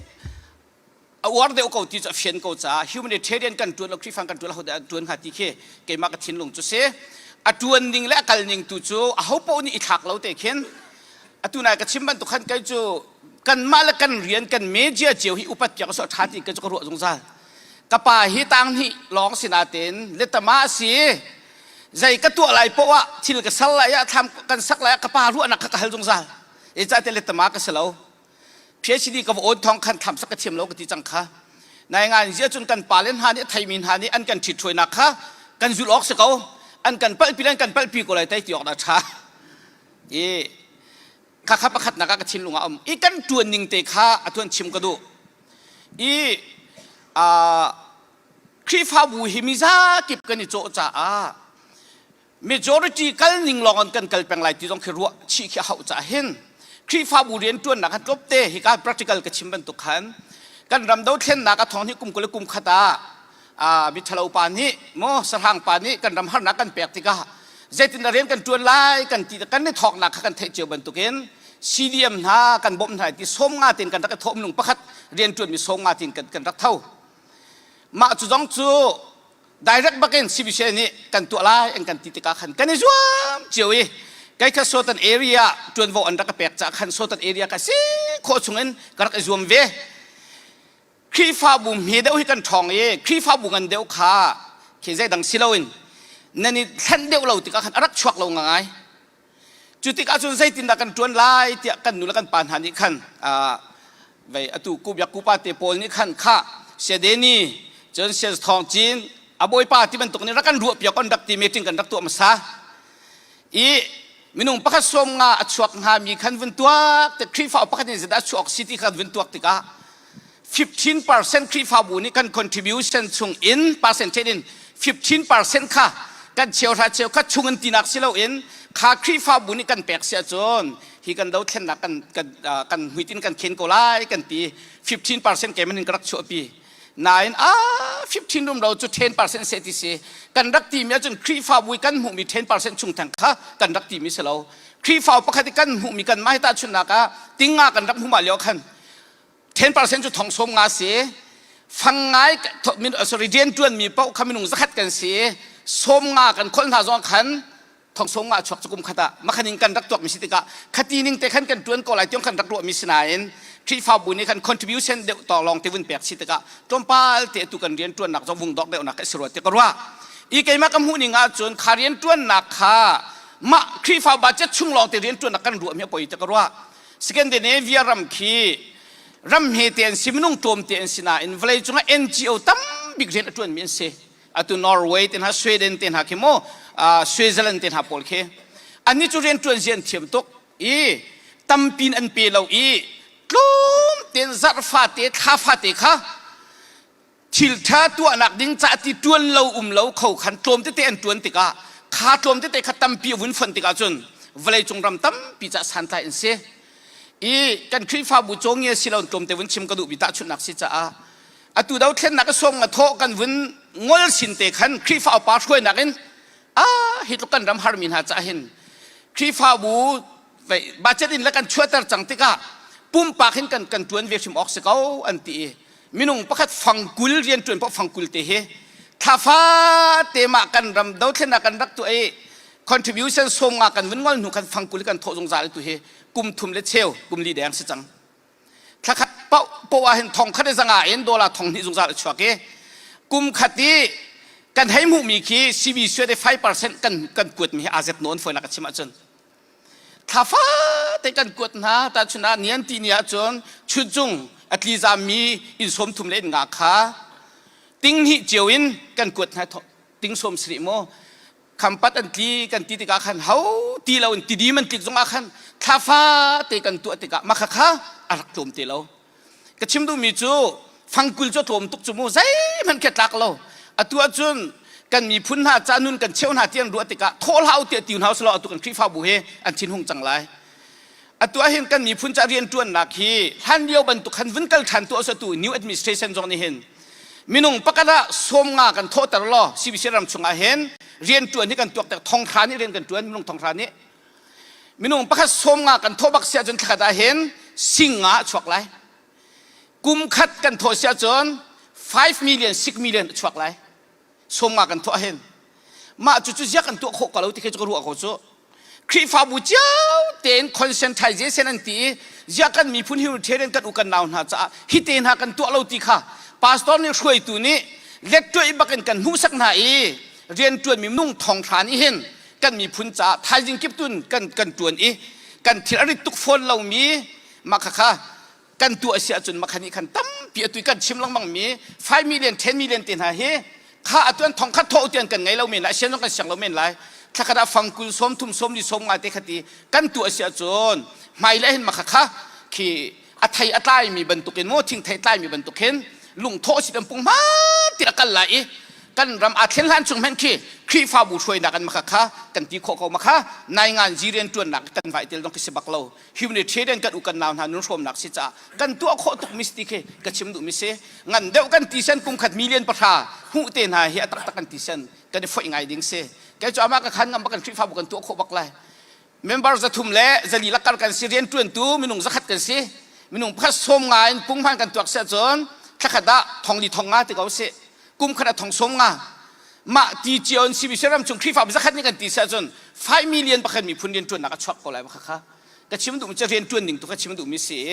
Speaker 6: a uar deuh ko ti cu a fian ko caah humanitarian kan ṭuan lo Khrihfa kan ṭuan lo hodah an ṭuan hnga ti khi keimah ka thinlung cu si. A ṭuan ning le a kal ning tu cu aho paoh nih i thlak lo te khin atu nai ka chim bantuk khan kei cu kanmah le kan rian kan media cio hi upat piak a ṭha ti ka cu ka ruah zungzal. Ka pa hi tang hnih lawng si nain letama a si zei ka tuah lai poah ah thil ka sal lai ah thlam kan sak lai ah ka pa ruahnak kha ka hal zungzal. E ca te letama ka si lo. PhD ka va awn thong khan thlam sak ka thiam lo ka ti cang kha. Nai ngan zia cun kan pale hna nih a theimi hna nih an kan ṭhithruainak kha kan zulh awk si ko. An kan palhpi le an kan palhpi ko lai tai ti awk dah ṭha. I kha kha pakhatnak ah ka thinlung ah um. I kan ṭuan ning te kha a tuan chim ka duh. I Khrihfabu hi mizakip kan i cawh caah majority kal ning lawng in kan kal peng lai ti zong khi ruah chih khi a hauh caah hin Khrihfabu rianṭuannak han tlawp te hika practical ka chim bantuk khan kan ram dothlennak a thawng hi kum 20 le kum khat ah miṭhalo pa nih maw sahrang pa nih kan ram harnak kan pek tikah zeitin rian kan ṭuan lai kan ti kan i thawknak kha kan theih cio bantukin CDM hna kan bawmh hna ti 50 tein kan rak i thawh minung pakhat rianṭuanmi 50 tein kan, kan rak tho mah cu zong cu direct bakin CBC nih kan tuah lai an kan ti tikah khan kan i zuam cio i kei kha Sotan area ṭuanvo an rak ka pek caah khan Sotan area ka si khawh chungin ka rak i zuam ve. Khrihfabu hme deuh hi kan ṭhawng i Khrihfabu ngan deuh kha khi zeidang si loin nan i thlen deuh lo tikah khan a rak chuak lo ngai. Cu tikah cun zeitindah kan ṭuan lai tiah kan nu le kan pa hna nih khan vei atu kubiak kupa te pawl nih khan khah Siadeni cun Sian Thawng Cin a bawipa ti bantuk nih rak kan ruah piak on rak ti meeting kan rak tuah hmasa i minung pakhat sawm nga a chuak hnga mi khan vun tuak te Khrihfa pakhat nih zeidah a chuak si ti khan vun tuak tikah 15% Khrihfabu nih kan contribution chung in percentage in 15% kha kan cheuhra cheu kha chung in tinak si loin kha Khrihfabu nih kan pek si ahcun hi kan dothlennak kan kan kan hmuitin kan khen ko lai kan ti 15% keman in ka rak chuahpi nain a 15 rum lo cu 10% se ti si kan rak timi ahcun Khrihfabu i kan hmuhmi 10% chung theng kha kan rak timi si lo Khrihfabu pakhat i kan hmuhmi kan mah hi tahchunhnak ah tinga kan rak hmuh mah lio khan 10% cu thong sawm nga si fang ngai sorry rian tuan mi paoh kha minung zakhat kan si sawm nga kan khol hna zong khan thong sawm nga chuak cu kum khat ah makhan in kan rak tuak mi si tikah khati ning te khan kan tuan ko lai tiang kan rak ruah mi si nain Khrihfabu nih khan contribution deuh to lawng te vun pek si tikah tlawmpal te tu kan rian tuan nak zong vung dok deuh nak ka si rua ti ka ruah i keimah ka hmuh ning ahcun kha rian tuan nak kha mah Khrihfa budget chung lawng te rian tuan nak kan ruah mi a poi ti ka ruah Scandinavia ram khi ram hmete an si minung tlawmte an si nain vawlei cungah NGO tambik rian a ṭuanmi an si. Atu Norway te hna, Sweden te hna khi mu, Switzerland te hna pawl khi. Annih cu rian ṭuan zia an thiam tuk i tampin an pe lo i tlawm tein zarh fate, thla fate kha thil ṭha tuahnak ding ca ti ṭuan lo um lo kho khan tlawm tete an ṭuan tikah kha tlawm tete kha tampi a vun fonh tikah cun vawleicung ram tampi ca santlai an si i kan Khrihfabu cawngia si lo tlawm te vun chim ka duh bi tahchunhnak si caah atu dothlennak a sawm nga thawh kan vun ngol sin te khan Khrihfa upa hruainak in a hi tluk kan ram harmi hna ca hin Khrihfabu budget in le kan chuahter cang tikah pumpak hin kan kan ṭuan ve hrim awk si ko an ti i minung pakhat fangkul rianṭuan paoh fangkul te hi thlafa te mah kan ram dothlennak kan rak tuah i contribution sawm nga kan vun ngol hnu khan fangkul kan thawh zungzal tu hi kum thum le cheu kum li deng si cang thlakhat paoh paoh ah hin thong khat i zanga in dollar thong hnih zungzal a chuak i kum khat i kan hei hmuhmi khi CB suat i 5% kan kan kuatmi hi azet nawn foi nak ka chim ahcun thla fat. te kan kuat hna. Tahchun ah nian ti ni ahcun Chuncung a tlizammi inn 30 le inn nga kha ting hnih cio in kan kuat hna. Ting 70 maw khampat an tli kan ti tikah khan ho ti lo in tidim an tlik zongah khan thlafa te kan tuah tikah mah kha a rak tlawm te lo. Ka chim duhmi cu fangkul cu a tlawm tuk cu mu, zeihmanh khi a tlak lo. Atu ahcun kan miphun hna ca nun kan cheu hna ti an ruah tikah thawh hlah u tiah ti hna usih law atu kan Khrihfabu hi an thinhung cang lai. Atu ahhin kan miphun ca rianṭuannak hi hlan lio bantuk khan vun kal ṭhan tuah usih. Atu new administration zong nih hin minung pakhat ah 50 kan thawhter law CBC ram chungah hin rianṭuan hi kan tuak ter 1000 nih rian kan ṭuan. Minung 1000 nih minung pakhat 50 kan thawh bak si ahcun thlakhat ah hin 10,000 a chuak lai. Kum khat kan thawh si ahcun 5 million, 6 million a chuak lai 50 kan thawh hin. Mah cu cu ziak kan tuah khawh ko lo ti khi cu ka ruah ko cu. Khrihfabu cio tein conscientization an ti i ziah kan miphun humanitarian kan u kan nau hna caah hi te hna kan tuah lo ti kha pastor nih, hruaitu nih lettuai bakin kan hmuhsak hna i riantuan mi minung 1000 nih hin kan miphun caah thaizing kip tun kan kan tuan i kan thil a rit tuk fawn lomi mah kha kha kan tuah si ahcun mah kha nih khan tampi atu kan chim lengmang mi 5 million, 10 million te hna hi kha atu an 1000 thawh tian kan ngei lo men lai, sian zong kan siang lo men lai. Thlakhat ah fangkul 30, 40, 50 te khati kan tuah si ahcun hmai le hin mah kha kha khi a thei a tlai mi bantukin maw thing thei tlai mi bantuk hin lungthawh si kan pung hmaan ti a kal lai i kan ram aa thlen hlan chung hmanh khi Khrihfabu hruainak an maka kha kan ti khawh ko. Makha naingan zi rian tuannak kan vai tel dong khi si bak lo. Humanitarian kan u kan nau hna nun hrawmnak si caah kan tuah khawh tuk mi si khi ka chim duh mi si. Ngan deuh kan ti sen kum khat 10,000,000 hmuh te hna hi a taktak kan ti sen kan i foih ngai ding si. Kei cu ama ka khan ngam bak kan Khrihfabu kan tuah khawh bak lai. Member 300 le 400 lakar kan si, rian tuantu minung 100 kan si. Minung pakhat 50 in punghman kan tuak si ahcun thlakhat ah 4,000 4,000 ti ko si, kum khat ah 50,000. Mah ti cio in CBC ram chung Khrihfa 100 nih kan ti si ahcun 5 million pakhat miphun rian tuannak a chuak ko lai. Kha kha ka chim duhmi cu rian tuan ning tu ka chim duhmi si.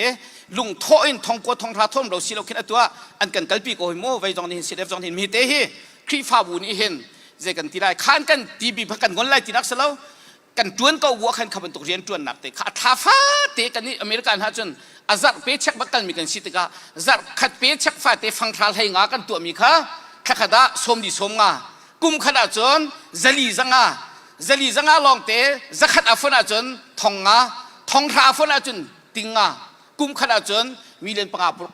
Speaker 6: Lungthawh in 10,000 10,000 thawm lo si lo khin atu ah an kan kalpi ko hi mu. Vei zong nih hin CDF zong nih mi te hi Khrihfabu nih hin zei kan ti lai khan kan ti bi kan ngol lai ti nak si lo. Kan tuan ko bu khan kha bantuk rian tuannak te kha a thla fate kan i America hna cun a zarh pe chek bak kalmi kan si tikah zarh khat pe chek fate fanghra 15 kan tuahmi kha thlakhat ah 40 50, kum khat ah cun 400 500, 400 500 lawng te 100 a fon ahcun 1000, 1000 a fon ahcun 500, kum khat ahcun 5.6 million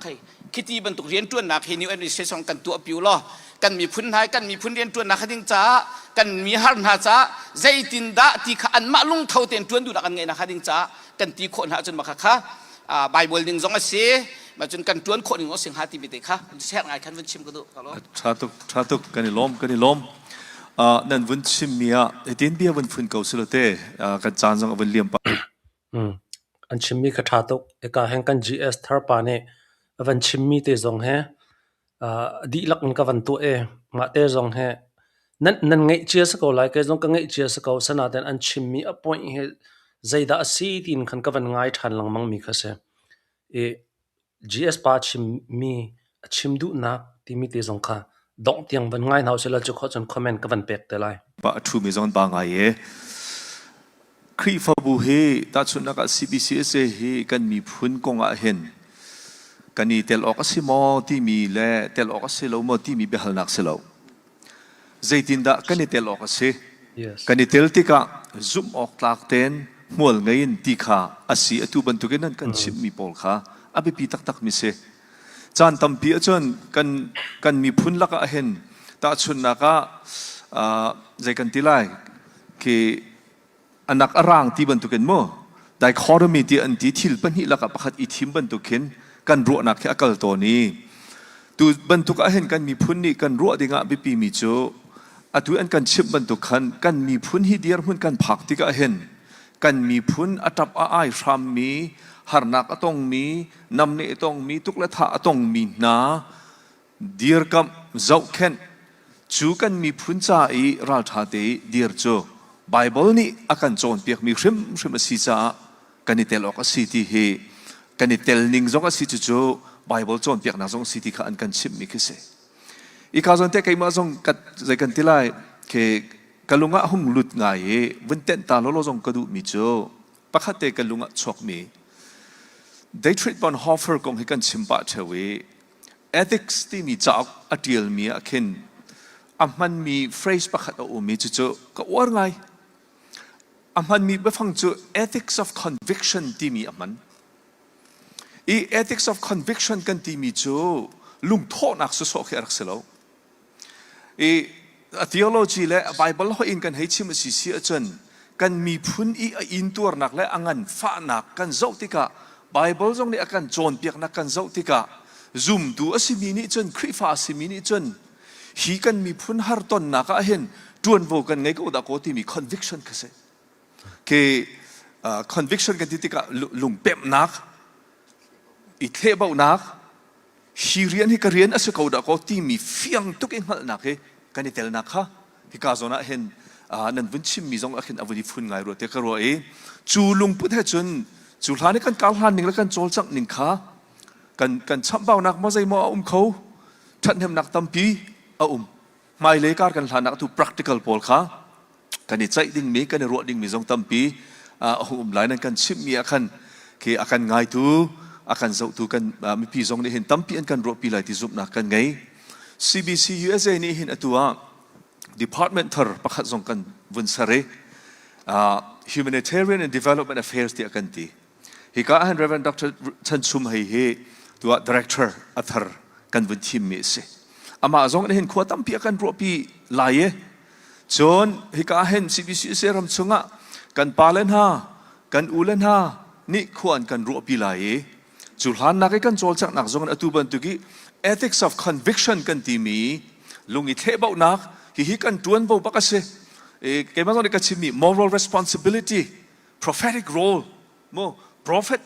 Speaker 6: khei. Khiti bantuk rian ṭuannak hi new administration kan tuah piu law kan miphun hna kan miphun rian ṭuannak ding caah, kan mi har hna caah zeitin dah ti kha anmah lungtho tein ṭuan duhnak an ngeihnak ding caah kan ti khawh hna ahcun mah kha Bible ning zong a si ma cun kan ṭuan khawh ning zong a si hnga ti te kha ser ngai khan vun chim ka duh.
Speaker 2: Ṭha tuk, ṭha tuk, kan i lawm, kan i lawm. Nan vun chimmi ah hitin bia vun phun ko silo te kan caan zong a vun liam pah.
Speaker 1: An chimmi kha ṭha tuk. Hika hin kan GS thar pa nih a van chimmi te zong hi dihlak in ka van tuah i mah te zong hi nan nan ngeih cia si ko lai. Kei zong ka ngeih cia si ko. Sinain an chimmi a point hi zeidah a si tiin khan ka van ngai ṭhan lengmang mi kha si. I GS pa chimmi a chim duhnak timi te zong kha dongh tiang van ngai hna usih law cu khawh cun comment ka van pek te lai.
Speaker 2: Pa a ṭhumi zong an pa ngai i Khrihfabu hi tahchunhnak ah CBCUSA hi kan miphun kong ah hin kan i tel awk a si maw timi le tel awk a si lo maw timi biahalnak si lo. Zeitindah kan i tel awk a si? Kan i tel tikah zumh awk tlak tein hmual ngei in ti kha a si. Atu bantukin an kan chimhmi pawl kha a biapi taktakmi si. Caan tampi ahcun kan kan miphun lakah hin tahchunhnak ah zei kan ti lai khi anak a rang ti bantukin mu dichotomy ti an ti, thil pahnih lakah pakhat i thim bantuk khin kan ruahnak khi a kal tawn i tu bantuk ah hin kan miphun nih kan ruah dingah biapi mi cu atu an kan chimh bantuk khan kan miphun hi dirhmun kan phak tikah hin kan miphun a tap a ai hrammi, harnak a tongmi, namneh a tongmi, tuk le thah a tongmi hna dirkamh, zohkhenh cu kan miphun ca i ralṭha te i dir cu Baibal nih a kan cawnpiakmi hrimhrim a si caah kan i tel awk a si ti hi kan i tel ning zong a si, cucu Baibal cawnpiaknak zong a si ti kha an kan chimhmi khi si. Ika zawn te keimah zong zei kan ti lai khi ka lung ah hung lut ngai i vun tenh ta lawlaw zong ka duhmi cu. Pakhat te ka lung ah chuakmi Dietrich Bonhoeffer kong hi kan chim pah ṭheo i ethics timi cauk a ṭialmi ah khin a hmanmi phrase pakhat a um i cucu ka uar ngai. A hmanmi biafang cu ethics of conviction timi a hman. I ethics of conviction kan timi cu lungthawhnak sawsawh khi a rak si lo. I a theology le Bible hoih in kan hei chim a si si ahcun kan miphun i a intuarnak le a nganfahnak kan zoh tikah Bible zong nih a kan cawnpiaknak kan zoh tikah zumtu a simi nih cun Khrihfa a simi nih cun hi kan miphun hartonnak ah hin ṭuanvo kan ngei ko dah kaw timi conviction kha si. Ke conviction kan ti tikah lungpemhnak i thlehbauhnak hi rian hi ka rian a si ko dah kaw timi fiang tuk i hngalhnak hi kan i telnak kha hika zawn ah hin nan vun chimmi zong ah khin a vun i phun ngai rua te ka ruah i cu lungput he cun cu hlan i kan kar hlan ning le kan cawlcangh ning kha kan kan chamhbaunak maw zeimaw a um kho ṭhathnemnak tampi a um hmailei kar kan hlannak tu practical pawl kha kan i ceih dingmi kan i ruah dingmi zong tampi a hung um lai nan kan chimhmi ah khan khi a kan ngaitu a kan zohtu kan mipi zong nih hin tampi an kan ruahpi lai ti zumhnak kan ngei CBC USA nih hin atu ah department thar pakhat zong kan vun ser i humanitarian and development affairs tiah kan ti hika ah hin Reverend Dr. Chan Chum Hei hi tuah director a thar kan vun thimmi a si amah zong nih hin khua tampi a kan ruahpi lai i Cun hika hin CBCUSA ram chungah kan pale hna, kan ule hna nih khua an kan ruahpi lai i cu hlannak i kan cawlcanghnak zong in atu bantuk i ethics of conviction kan timi lung i thlehbauhnak hihi kan ṭuanvo bak a si. Keimah zong nih ka chimmi moral responsibility, prophetic role, mu prophet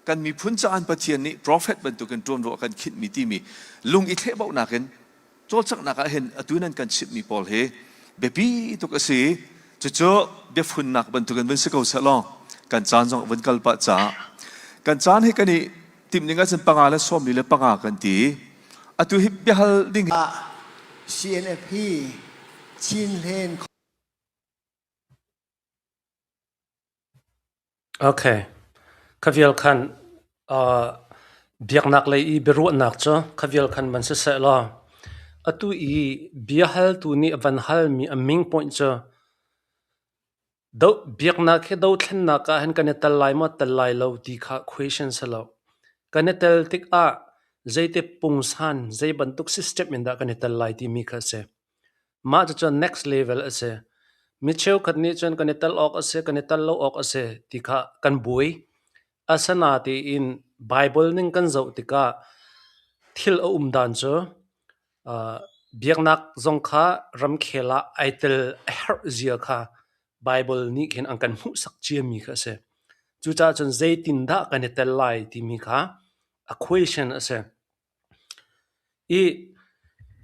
Speaker 2: kan miphun caah Pathian nih prophet bantukin ṭuanvo a kan khinhmi timi lung i thlehbauhnak in cawlcanghnak ah hin atu nan kan chimhmi pawl hi biapi tuk a si cucu biafunnak bantukin vun si ko seh law kan caan zong vun kal pah caah kan caan hi kan i timh ning ahcun panga le sawmli le panga kan ti atu hi biahal ding
Speaker 7: CNF hi Chin Hlen
Speaker 1: Okay. Kha vial khan uh, biaknak lei i biaruahnak cu kha vial khan van siseh law atu i biahaltu nih a van halmi a main point cu do, biaknak hi dothlennak ah hin kan i tel lai maw tel lai lo ti kha question si lo. Kan i tel tikah zeiti pungsan, zei bantuk system in dah kan i tel lai timi kha a si. Mah cucu next level a si. Mi cheukhat nih cun kan i tel awk a si, kan i tel lo awk a si ti kha kan buai. Asinain Baibal ning kan zoh tikah thil a um dan cu uh, biaknak zong kha ramkhel ah ai tel a herh zia kha Baibal nih khin an kan hmuhsak ciami kha a si. Cucaah cun zeitindah kan i tel lai timi kha a question a si. I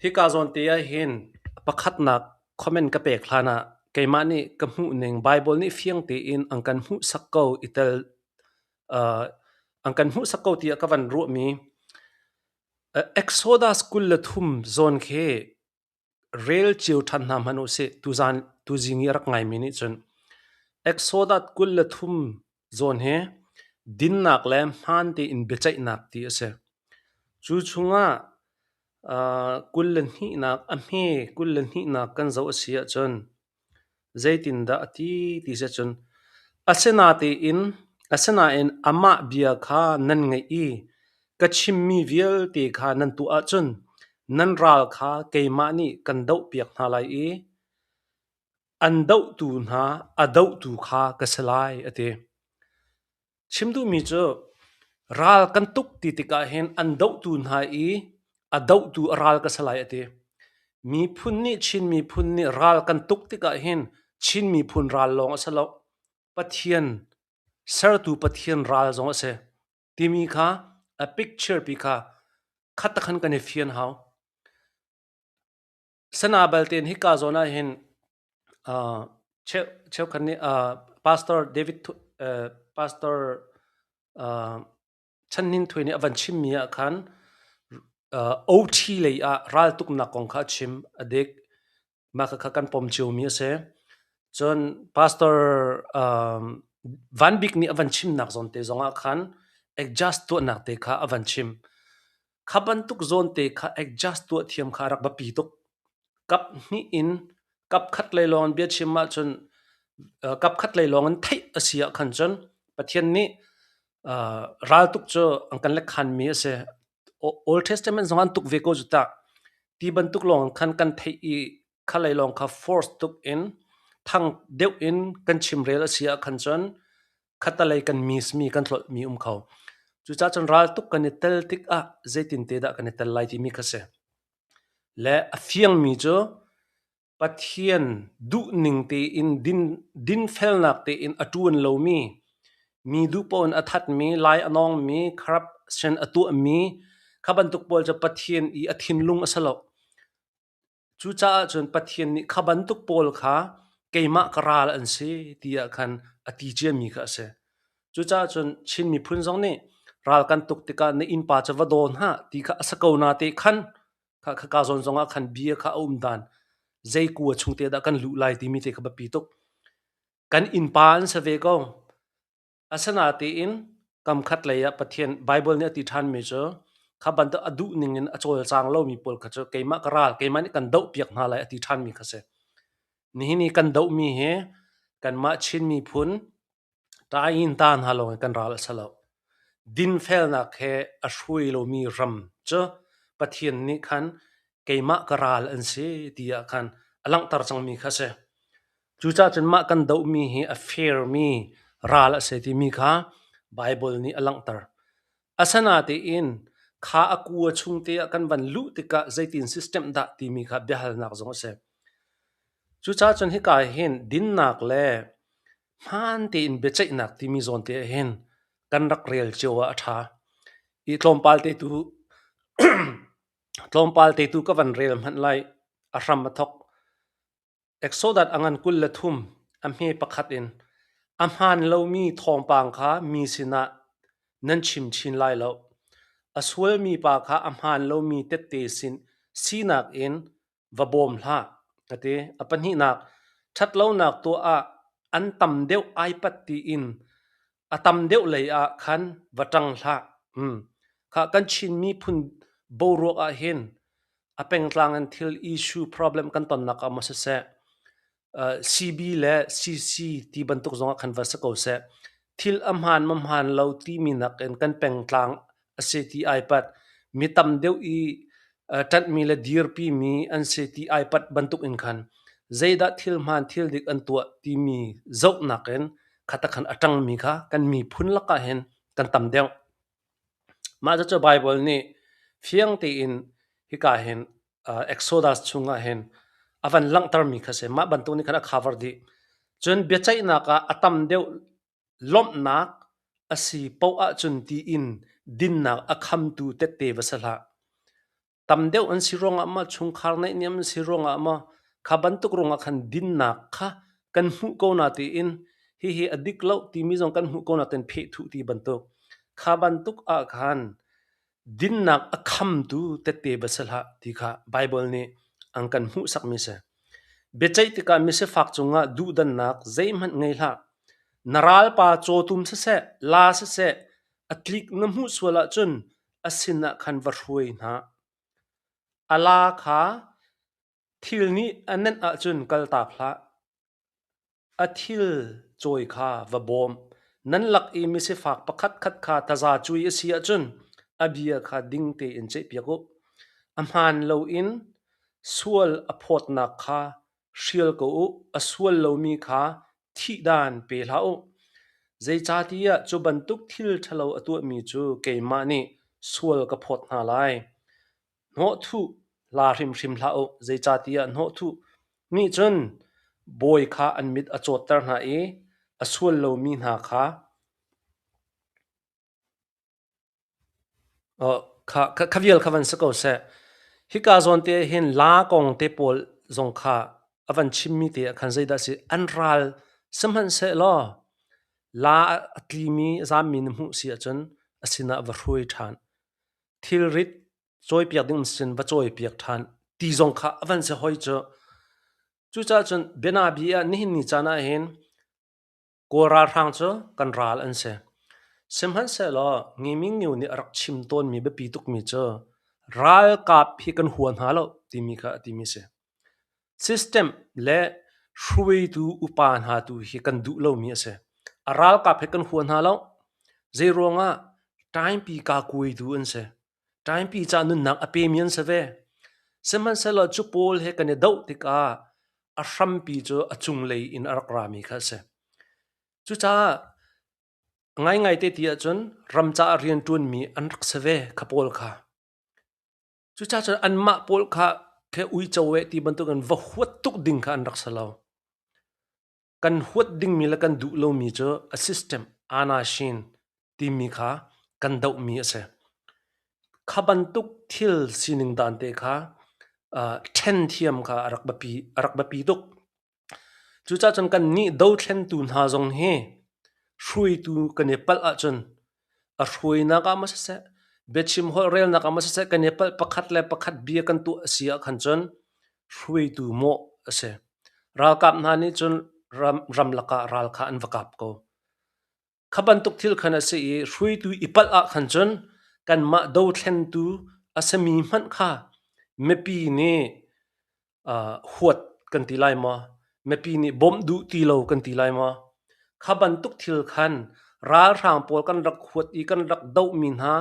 Speaker 1: hika zawn te ah hin pakhatnak comment ka pek hlan ah keimah nih ka hmuhning Baibal nih fiang tein an kan hmuhsak ko i tel uh, an kan hmuhsak ko tiah ka van ruahmi uh, Exodus 23 zawn khi Rel cio ṭhan hna hmanh usih, tuzaan tuzing i a rak ngaimi nih cun Exodus 23 zawn hi dinnak le hmaan tein biaceihnak ti a si. Cu chungah uh, 22nak a hme 22nak kan zoh a si ahcun Zeitindah a ti ti si ahcun asinatein asinain amah bia kha nan ngaih i ka chimmi vialte kha nan tuah ahcun nan ral kha keimah nih kan dohpiak hna lai i an dohtu hna a dohtu kha ka si lai, a ti. Chim duhmi cu ral kan tuk ti tikah hin an dohtu hna i a dohtu a ral ka si lai a ti. Miphun nih Chin miphun nih ral kan tuk tikah hin Chin miphun ral lawng a si lo. Pathian sertu Pathian ral zong a si. Timi kha a picture pi kha khat khan kan i fian hau. Sana balte in hika zawn ah hin uh, cheukhat nih uh, Pastor David uh, Pastor uh, Chan Hnin Thui nih a van chimmi ah khan uh, OT lei ah raltuknak kong kha a chim a dik mah kha kan pom ciomi a si. Cun Pastor um, Van Bik nih a van chimnak zawn te zongah khan adjust tuahnak te kha a van chim. Kha bantuk zawn te kha adjust tuah thiam kha a rak biapi tuk. Kap hnih in kap khat lei lawng in biachim ahcun kap khat lei lawng in theih a si ah khan cun Pathian nih raltuk cu an kan lekhanmi a si. Old Testament zong an tuk ve ko cu ta. Ti bantuk lawng khan kan theih i kha lei lawng kha force tuk in thang deuh in kan chimrel a si ah khan cun khatalei kan miss mi kan tlolh mi um kho. Cucaah cun raltuk kan i tel tikah zeitin te dah kan i tel lai timi kha si. Le a fiangmi cu Pathian duhning tein din, dinfelnak tein a ṭuan lomi, mi duh paoh in a thatmi, lai a nawngmi, corruption a tuahmi, kha bantuk pawl cu Pathian i a thinlung a si lo. Cucaah cun Pathian nih kha bantuk pawl kha keimah ka ral an si tiah khan a ti ciami kha a si. Cucaah cun Chin miphun zong nih ral kan tuk tikah na innpa cu va daw hna ti kha a si ko na te khan kha khaka zawn zongah khan bia kha a um dan zei kua chung te dah kan luh lai timi te kha biapi tuk. Kan innpa an si ve ko. Asinain kamkhat lei ah Pathian Baibal nih a ti ṭhanmi cu kha bantuk a duh ning in a cawlcang lomi pawl kha cu keimah ka ral, keimah nih kan dohpiak hna lai a ti ṭhanmi kha si. Nihin i kan dohmi hi kanmah Chin miphun ṭain ta hna lawng in kan ral a si lo. Dinfelnak he a hruai lomi ram cu Pathian nih khan keimah ka ral an si tiah khan a langhter cangmi kha a si. Cucaah cun mah kan dohmi hi a fairmi ral a si timi kha Baibal nih a langhter. Asinain kha a kua chung te ah kan van luh tikah zeitin system dah timi kha biahalnak zong a si. Cucaah cun hika hin dinnak le hmaan tein biaceihnak timi zawn te ah hin kan rak rel cio ah a ṭha. I tlawmpal te tu tlawmpal te tu ka van rel hmanh lai a hram a thok. Exodus a ngan 23 a hme pakhat in a hmaan lomi thawngpang kha mi sinah nan chim chin lai lo. A sualmi pa kha a hmaan lomi tette sin sinak in va bawm hlah, a ti. A pahnihnak, ṭhatlonak tuah ah an tam deuh aipat tiin a tam deuh lei ah khan va ṭang hlah. Hmm. Kha kan Chin miphun boruak ah hin a pengtlang in thil issue problem kan tonnak ah maw siseh, uh, CB le CC ti bantuk zong ah khan va si ko seh. Thil a hmaan ma hmaan lo timi nakin kan pengtlang a si ti ai pat. Mi tam deuh i uh, ṭanhmi le dirpimi an si ti ai pat bantuk in khan zeidah thil hmaan thil dik an tuah timi zohnak in khata khan a ṭangmi kha kan miphun lakah hin kan tam deuh. Mah cucu Baibal nih fiang tein hika hin uh, Exodus chungah hin a van langhtermi kha si. Mah bantuk nih khan a cover dih. Cun biaceihnak ah a tam deuh lawmhnak a si paoh ahcun tiin dinnak a khamtu tette va si hlah. Tam deuh an si ruangah maw chungkhar naihniam an si ruangah maw kha bantuk ruangah khan dinnak kha kan hmuh ko na tiin hihi a dik lo timi zong kan hmuh ko na tiin phehthuh ti bantuk kha bantuk ah khan dinnak a khamtu tette va si hlah ti kha Baibal nih an kan hmuhsakmi si. Biaceih tikah misifak cungah duhdannak zeihmanh ngei hlah. Na ralpa cawtum siseh, la siseh, a tlik na hmuh sual ahcun a sinah khan va hruai hna. A la kha thil nih a nenh ahcun kaltak hlah. A thil cawi kha va bawm. Nan lak i misifak pakhatkhat kha taza cui a si ahcun a bia kha ding tein ceihpiak u. A hmaan loin sual a phawtnak kha hrial ko u, a sual lomi kha thihdan pe hlah u. Zeicahtiah cu bantuk thil ṭhalo a tuahmi cu keimah nih sual ka phawt hna lai. Hnawhthuh la hrimhrim hlah u, zeicahtiah hnawhthuh nih cun bawi kha an mit a cawtter hna i a sual lomi hna kha Kha, kha vial kha van si ko seh. Hika zawn te hin la kong te pawl zong kha a van chimmi te ah khan zeidah si an ral sihmanhsehlaw la a tlimi zammi na hmuh si ahcun a sinah va hruai ṭhan. Thilrit cawipiak ding sin va cawipiak ṭhan ti zong kha a van si hoi cu. Cucaah cun bianabi ah nihin ni caan ah hin. Kawl ralhrang cu kan ral an si. Sihmanhsehlaw Ngimingyu nih a rak chim tawnmi biapi tukmi cu ralkap hi kan hua hna lo timi kha a timi a si. System le hruaitu upa hna tu hi kan duh lomi a si. A ralkap hi kan hua hna lo. Zeiruangah ṭaingpi kakuaitu an si. Ṭaingpi ca nunnak a pemi an si ve. Sihmanhsehlaw cu pawl he kan i doh tikah a hrampi cu a cunglei in a rak rami kha a si. Cucaah ngaingai te ti ahcun ram caah rianṭuanmi an rak si ve kha pawl kha. Cucaah cun anmah pawl kha khe uico eh ti bantukin va huat tuk ding kha an rak si lo. Kan huat dingmi le kan duh lomi cu a system anashin timi kha kan dohmi a si. Kha bantuk thil sining dan te kha uh, ṭhen thiam kha a rak biapi, a rak biapi tuk. Cucaah cun kannih dothlentu hna zong hi hruaitu kan i palh ahcun a hruainak ah maw siseh, biachim holhrelnak ah maw siseh kan i palh pakhat le pakhat bia kan tuah a si ah khan cun hruaitu mawh a si. Ralkap hna nih cun ram, ramlak ah ral kha an va kap ko. Kha bantuk thil khan a si i hruaitu i palh ah khan cun kanmah dothlentu a simi hmanh kha mipi nih uh, huat kan ti lai maw? Mipi nih bawmh duh ti lo kan ti lai maw? Kha bantuk thil khan ralhrang pawl kan rak huat i kan rak dohmi hna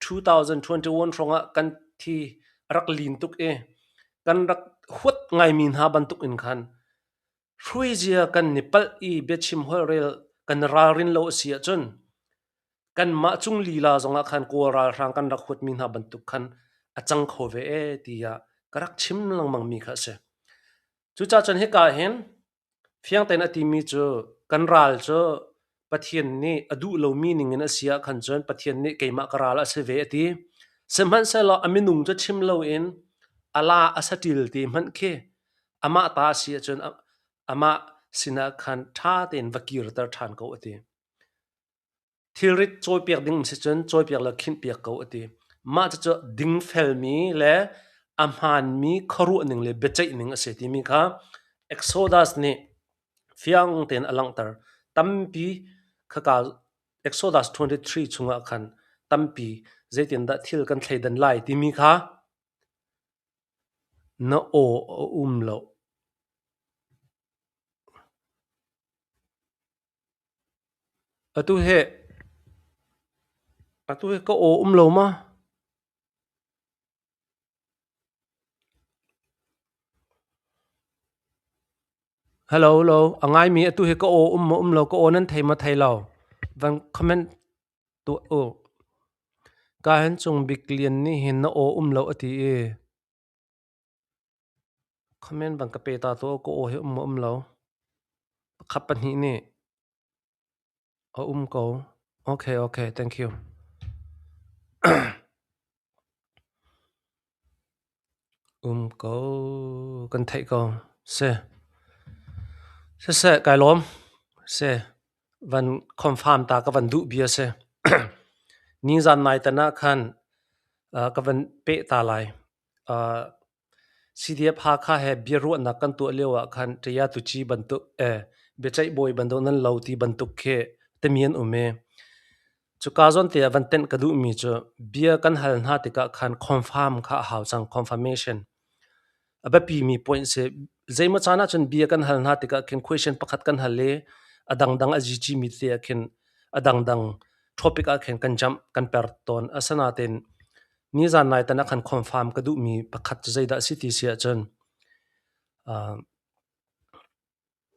Speaker 1: 2021 hrawngah kan thi a rak lin tuk i kan rak huat ngaimi hna bantuk in khan Hruaizia kan i palh i biachim holhrel kan i ralrin lo a si ahcun kanmah cung lila zongah khan Kawl ralhrang kan rak huatmi hna bantuk khan a cang kho ve ee tiah ka rak chim lengmangmi kha a si. Cucaah cun hika hin fiang tein a timi cu kan ral cu Pathian nih a duh lomi ningin a si ah khan cun Pathian nih keimah ka ral a si ve a ti. Sihmanhsehlaw a minung cu chim loin a la a saṭil ti hmanh khi amah ta a si ahcun amah sinah khan ṭha tein va kirter ṭhan ko a ti. Thilrit cawipiak ding si cun cawipiak le khinhpiak ko a ti. Mah cucu dingfelmi le a hmaanmi khuaruah ning le biaceih ning a si timi kha Exodus nih fiang tein a langhter. Tampi khaka Exodus 23 chungah khan tampi zeitindah thil kan thleidan lai timi kha na aw a um lo. Atu hi atu hi ka aw um lo ma? Hello, hello. A ngaimi atu hi ka aw um maw um lo ka aw nan thei maw thei lo. Van comment tuah u. Ka hin Cung Bik Lian nih hin na aw um lo a ti i comment van ka pe ta tuah u ka aw hi um maw um lo. Pakhat pahnih nih a um ko. Okay, okay, thank you. Um ko, kan theih ko. Si. Siseh, kai lawm. Si. Van confirm ta ka van duh bia si. Nizan nai tan ah khan uh, ka van peh ta lai. Uh, CDF Hakha he biaruahnak kan tuah lio ah khan ṭaya tuci bantuk eh biaceih bawi bantuk nan lo ti bantuk khi timi an um i cuka zawn te ah van tenh ka duhmi cu bia kan hal hna tikah khan confirm kha a hau cang confirmation a biapimi point si zeimaw caan ahcun bia kan hal hna tikah khin question pakhat kan hal i a dangdang a GG mi te ah khin a dangdang topic ah khin kan jump kan per tawn asinain Nizan nai tan ah khan confirm ka duhmi pakhat cu zeidah a si ti si ahcun uh,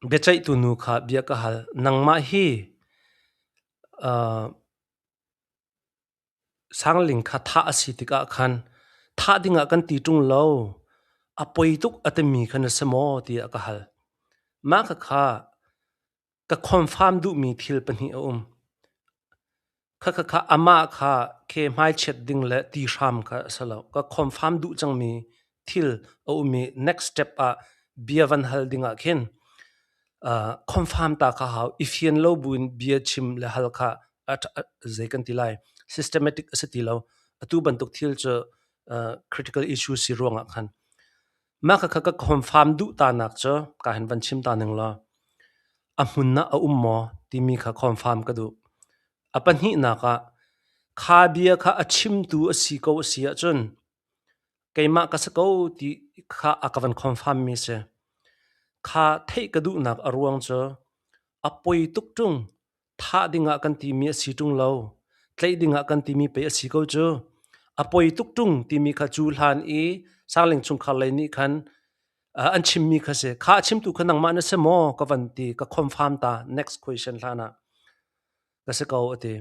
Speaker 1: biaceihtu nu kha bia ka hal. Nangmah hi uh, Sangling kha thah a si tikah khan thah dingah kan ti ṭung lo. A poi tuk a timi kha na si maw tiah ka hal. Mah khakha ka confirm duhmi thil pahnih a um. Khakha amah kha khe hmaichiat ding le ti hram kha a si lo. Ka confirm duh cangmi thil a um i next step ah bia van hal ding ah khin uh, confirm ta kha hau. I fian lo buin bia chim le hal kha zei kan ti lai systematic a si ti lo. Atu bantuk thil cu uh, critical issue si ruangah khan mah khakha ka confirm duh ta nak cu ka hin van chim ta ning law. A hmun ah a um maw timi kha confirm ka duh. A pahnihnak ah kha bia kha a chimtu a si ko a si ahcun keimah ka si ko ti kha a ka van confirm mi si. Kha theih ka duhnak a ruang cu a poi tuk ṭung. Thah dingah kan timi a si ṭung lo. Tlaih dingah kan timi pei a si ko cu. A poi tuk ṭung timi kha cu hlan i Sangling chungkhar lei nih khan an chimmi kha si. Kha a chimtu kha nangmah na si maw? Ka van ti. Ka confirm ta. Next question hlan ah. Ka si ko a ti.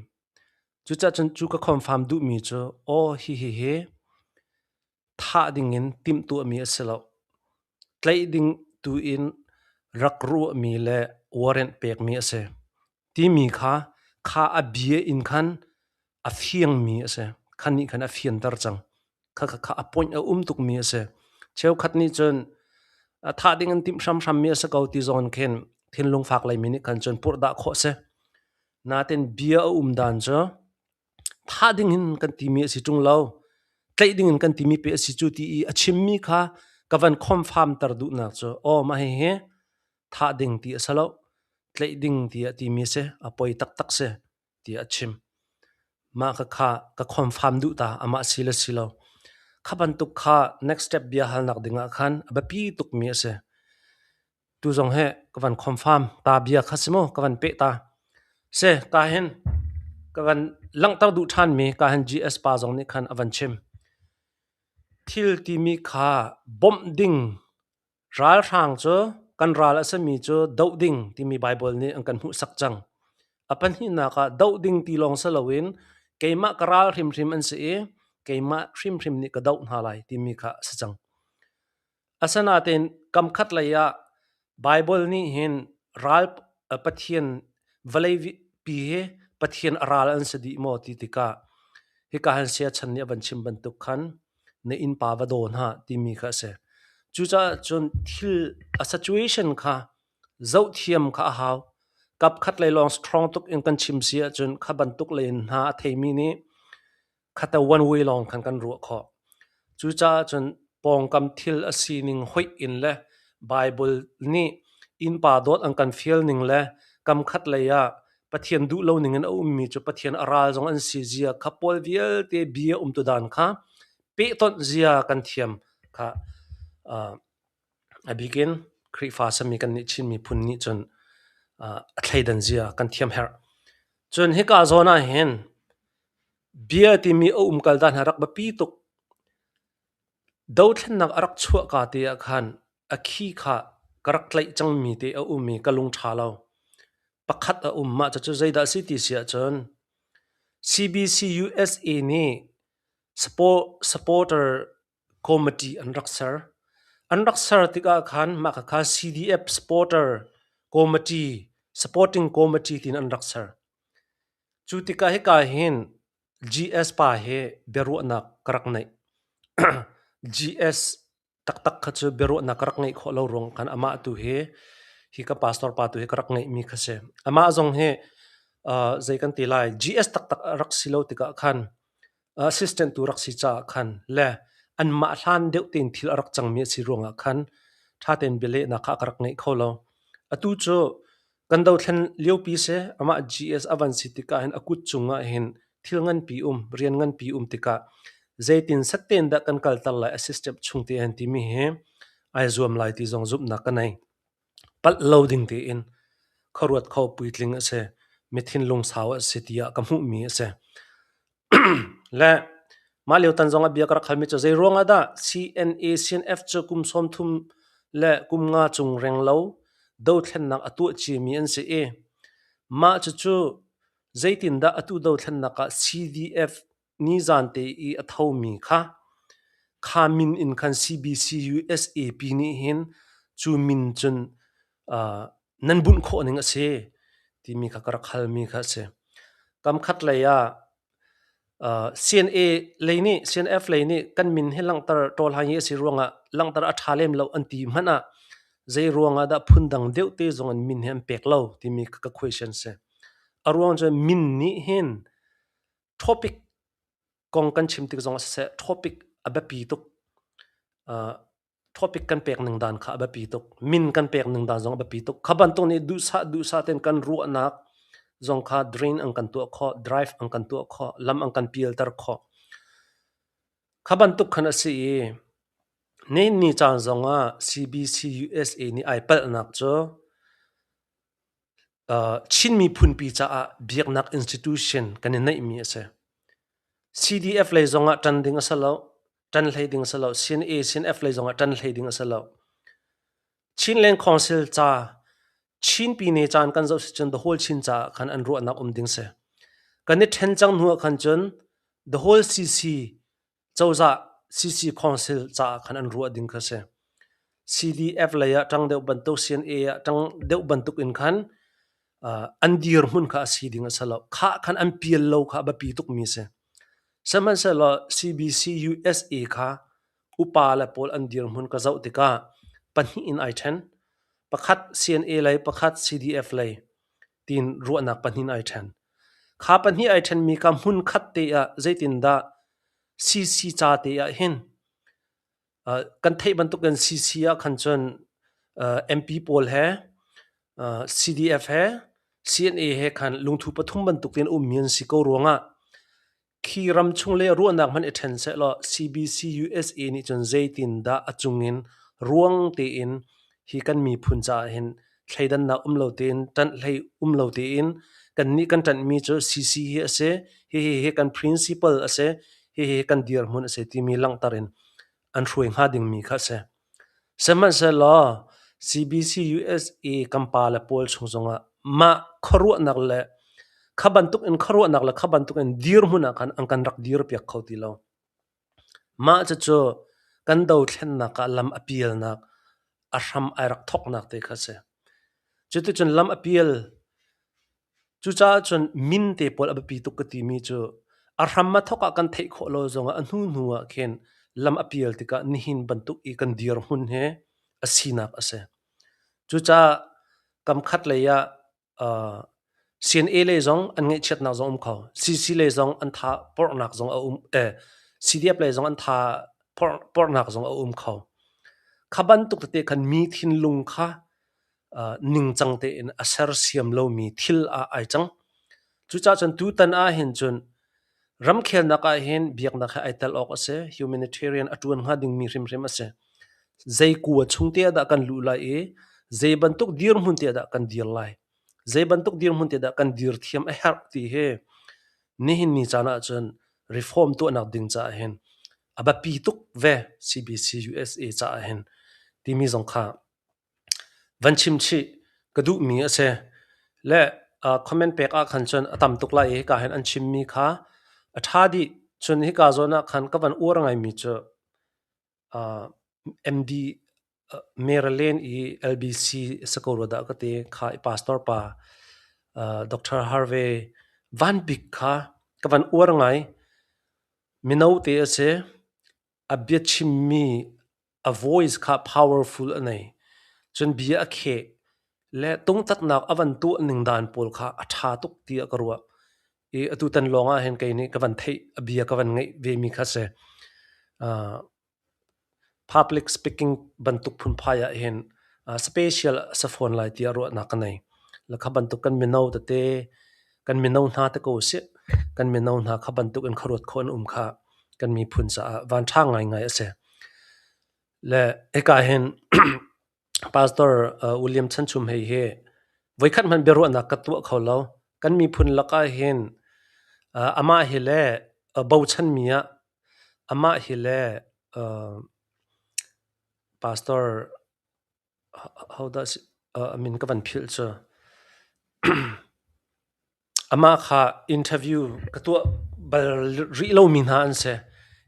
Speaker 1: Cucaah cun cu ka confirm duhmi cu aw hi hi hi thah dingin timhtuahmi a si lo. Tlaih ding tu in rak ruahmi le warrant pekmi a si. Timi kha kha a bia in khan a fiangmi a si. Khan nih khan a fianter cang. Kha kha kha a point a um tukmi a si. Cheukhat nih cun thah ding an timh hramhrammi a si ko ti zong in khin thinlung fak leimi nih khan cun purhdah khawh a si. Natin bia a um dan cu thah ding in kan timi a si ṭung lo. Tlaih ding in kan timi pe a si cu ti i a chimmi kha ka van confirm ter duhnak cu aw mah hihi thah ding ti a si lo. Tlaih ding tiah timi a si. A poi taktak si tiah a chim. Mah ka kha ka confirm duh ta amah si le si lo. Kha bantuk kha next step bia halnak ding ah khan a biapi tukmi a si. Tu zong he ka van confirm ta bia kha si mu ka van peh ta. Si ka hin ka van langhter duh ṭhanmi ka hin GS pa zong nih khan a van chim. Thil timi kha bawmh ding ralhrang cu kan ral a simi cu doh ding timi Baibal nih an kan hmuhsak cang. A pahnihnak ah doh ding ti lawng si loin keimah ka ral hrimhrim an si i keimah hrimhrim nih ka doh hna lai timi kha a si cang. Asinain kamkhat lei ah Baibal nih hin ral Pathian vawlei pi hi Pathian a ral an si dih maw ti tikah hika han siachan nih a van chim bantuk khan na innpa va daw hna timi kha a si. Cucaah cun thil a situation kha zohthiam kha a hau. Kapkhat lei lawng strong tuk in kan chim si ahcun kha bantuk lei in hna a theimi nih khata one way lawng khan kan ruah khawh. Cucaah cun pawngkam thil a sining hoih in le Baibal nih innpa dawt an kan fial ning le kamkhat lei ah Pathian duh lo ning in a ummi cu Pathian a ral zong an si zia kha pawl vialte bia umtu dan kha pehtonh zia kan thiam kha uh, a bikin Khrihfa sami kan nih Chin miphun nih cun uh, a thleidan zia kan thiam herh. Cun hika zawn ah hin Bia timi a umkal dan hi a rak biapi tuk. Dothlennak a rak chuahka te ah khan a khi kha ka rak tlaih cangmi te a um i ka lung ṭha lo. Pakhat a um. Mah cucu zeidah a si ti si ahcun CBC USA nih supporter committee an rak ser. An rak ser tikah khan mah khakha CDF supporter committee, supporting committee tiin an rak ser. Cu tikah hika hin GS pa he biaruahnak ka rak neih. GS taktak kha cu biaruahnak ka rak ngeih khawh lo ruang khan amah tu hi hi ka pastor pa tu hi ka rak ngeihmi kha si. Amah zong hi uh, zei kan ti lai GS taktak a rak si lo tikah khan assistant tu rak si caah khan le anmah hlan deuh tein thil a rak cangmi a si ruangah khan ṭha tein bialehnak kha ka rak ngeih kho lo. Atu cu Kan dothlen liopi si, amah GS a van si tikah hin a kut cungah hin thil nganpi um, rian nganpi um tikah zeitin set tein dah kan kalter lai a system chung te hin timi hi ai zuam lai ti zong zumhnak ka nei. Palh lo ding tein khuaruat kho puitling a si, mi thinlung sau a si tiah ka hmuhmi a si. Le mah lio tan zong ah bia ka rak halmi cu zei ruang ah dah CNA CNF cu kum 30 le kum nga cung reng lo dothlennak a tuah ciami an si i mah cucu zeitindah atu dothlennak ah CDF nizan te i a thomi kha kha min in khan CBC USAP nih hin cu min cun uh, nan bunh khawh ning a si timi kha ka rak halmi kha a si. Kamkhat lei ah uh, CNA lei nih CNF lei nih kan min hi langhter ṭawl hai hi a si ruangah langhter a ṭha lem lo an ti hmanh ah zei ruangah dah phundang deuh te zong an min hi an pek lo timi ka question si. A ruang cu min nih hin topic kong kan chim tik zong ah siseh topic a biapi tuk. Uh, Topic kan pek ning dan kha a biapi tuk. Min kan pek ning dan zong a biapi tuk. Kha bantuk nih duhsah duhsah tein kan ruahnak zong kha drain an kan tuah khawh, drive an kan tuah khawh, lam an kan pialter khawh. Kha bantuk khan a si i nihin ni caan zong ah CBC USA nih ai palhnak cu Chin miphunpi caah biaknak institution kan i neihmi a si. CDF lei zongah ṭan ding a si lo, ṭan hlei ding a si lo, CNA, CNF lei zongah ṭan hlei ding a si lo. Chinland Council ca Chin pine caan kan zoh si cun the whole Chin caah khan an ruahnak um ding si. Kan i ṭhen cang hnu ah khan cun the whole CC cozah CC Council caah khan an ruah ding kha si. CDF lei ah ṭang deuh bantuk, CNA ah ṭang deuh bantuk in khan an dirhmun kha a si ding a si lo. Khah khan an pial lo kha a biapi tukmi a si. Sihmanhsehlaw CBC USA kha upa le pawl an dirhmun ka zoh tikah pahnih in ai ṭhen. Pakhat CNA lei, pakhat CDF lei tiin ruahnak pahnih in ai ṭhen. Kha pahnih ai ṭhenmi kha hmunkhat te ah zeitindah CC ca te ah hin kan theih bantukin CC ah khan cun MP pawl he CDF he CNA he khan lungthu pathum bantuk in ummi an si ko ruangah Khi ramchung le ruahnak hmanh i ṭhen sehlaw CBC USA nih cun zeitindah a cungin ruang tein hi kan miphun caah hin thleidannak um lo tein ṭanh hlei um lo tein kannih kan ṭanhmi cu CC hi a si, hihi hi kan principle a si, hihi kan dirhmun a si timi langhter in an hruai hnga dingmi kha a si. Sihmanhsehlaw CBC USA kan pale pawl chung zongah mah khuaruahnak le kha bantuk in khuaruahnak le kha bantuk in dirhmun ah khan an kan rak dirpiak kho ti lo. Mah cucu kan dothlennak ah lam a pialnak, a hram ai rak thawknak te kha a si. Cuticun lam a pial Cucaah cun min te pawl a biapi tuk ka timi cu a hram a thawk ah kan theih khawh lo zongah a hnuhnu ah khin lam a pial tikah nihin bantuk i kan dirhmun hi a sinak a si. Cucaah kamkhat lei ah uh, CNA lei zong an ngaihchiatnak zong um kho. CC lei zong an tha porhnak zong a um eh CDF lei zong an tha porhnak zong a um kho. Kha bantuk tete khan mi thinlung kha ningcang tein a sersiam lomi thil ah ai cang. Cucaah cun tutan ahhin cun ramkhelnak ahhin biaknak he ai tel awk a si. Humanitarian a ṭuan hnga dingmi hrimhrim a si. Zei kua chung te ah dah kan luh lai i zei bantuk dirhmun te ah dah kan dir lai? Zei bantuk dirhmun te dah kan dir thiam a herh ti hi nihin ni caan ahcun reform tuahnak ding caah hin a biapi tuk ve CBC USA caah hin timi zong kha Van chim chih ka duhmi a si. Le comment pek ah khan cun a tam tuk lai i hika hin an chimmi kha a ṭha dih. Cun hika zawn ah khan ka van uar ngaimi cu MD Maryland i LBC si ko rua dah ka ti. Kha i pastor pa Dr. Harvey Van Bik kha ka van uar ngai. Mino te a si. A biachimmi a voice kha powerful a nei. Cun bia a kheh le tungtatnak a van tuah ning dan pawl kha a ṭha tuk tiah ka ruah. I atutan lawng ah hin kei nih ka van theih a bia ka van ngeih vemi kha si. Uh, public speaking bantuk phunphai ah hin uh, special a si fawn lai tiah ruahnak ka nei. Le kha bantuk kan mino tete kan mino hna te ko sih kan mino hna kha bantuk in khuaruat khawh an um kha kan miphun caah vanṭha ngaingai a si. Le hika hin Pastor William Chan Chum Hei hi voikhat hmanh biaruahnak ka tuah kho lo. Kan miphun lakah hin amah hi le bochanmi ah amah hi le Pastor hodah a min ka van philh cu. Amah kha interview ka tuah bal rih lomi hna an si.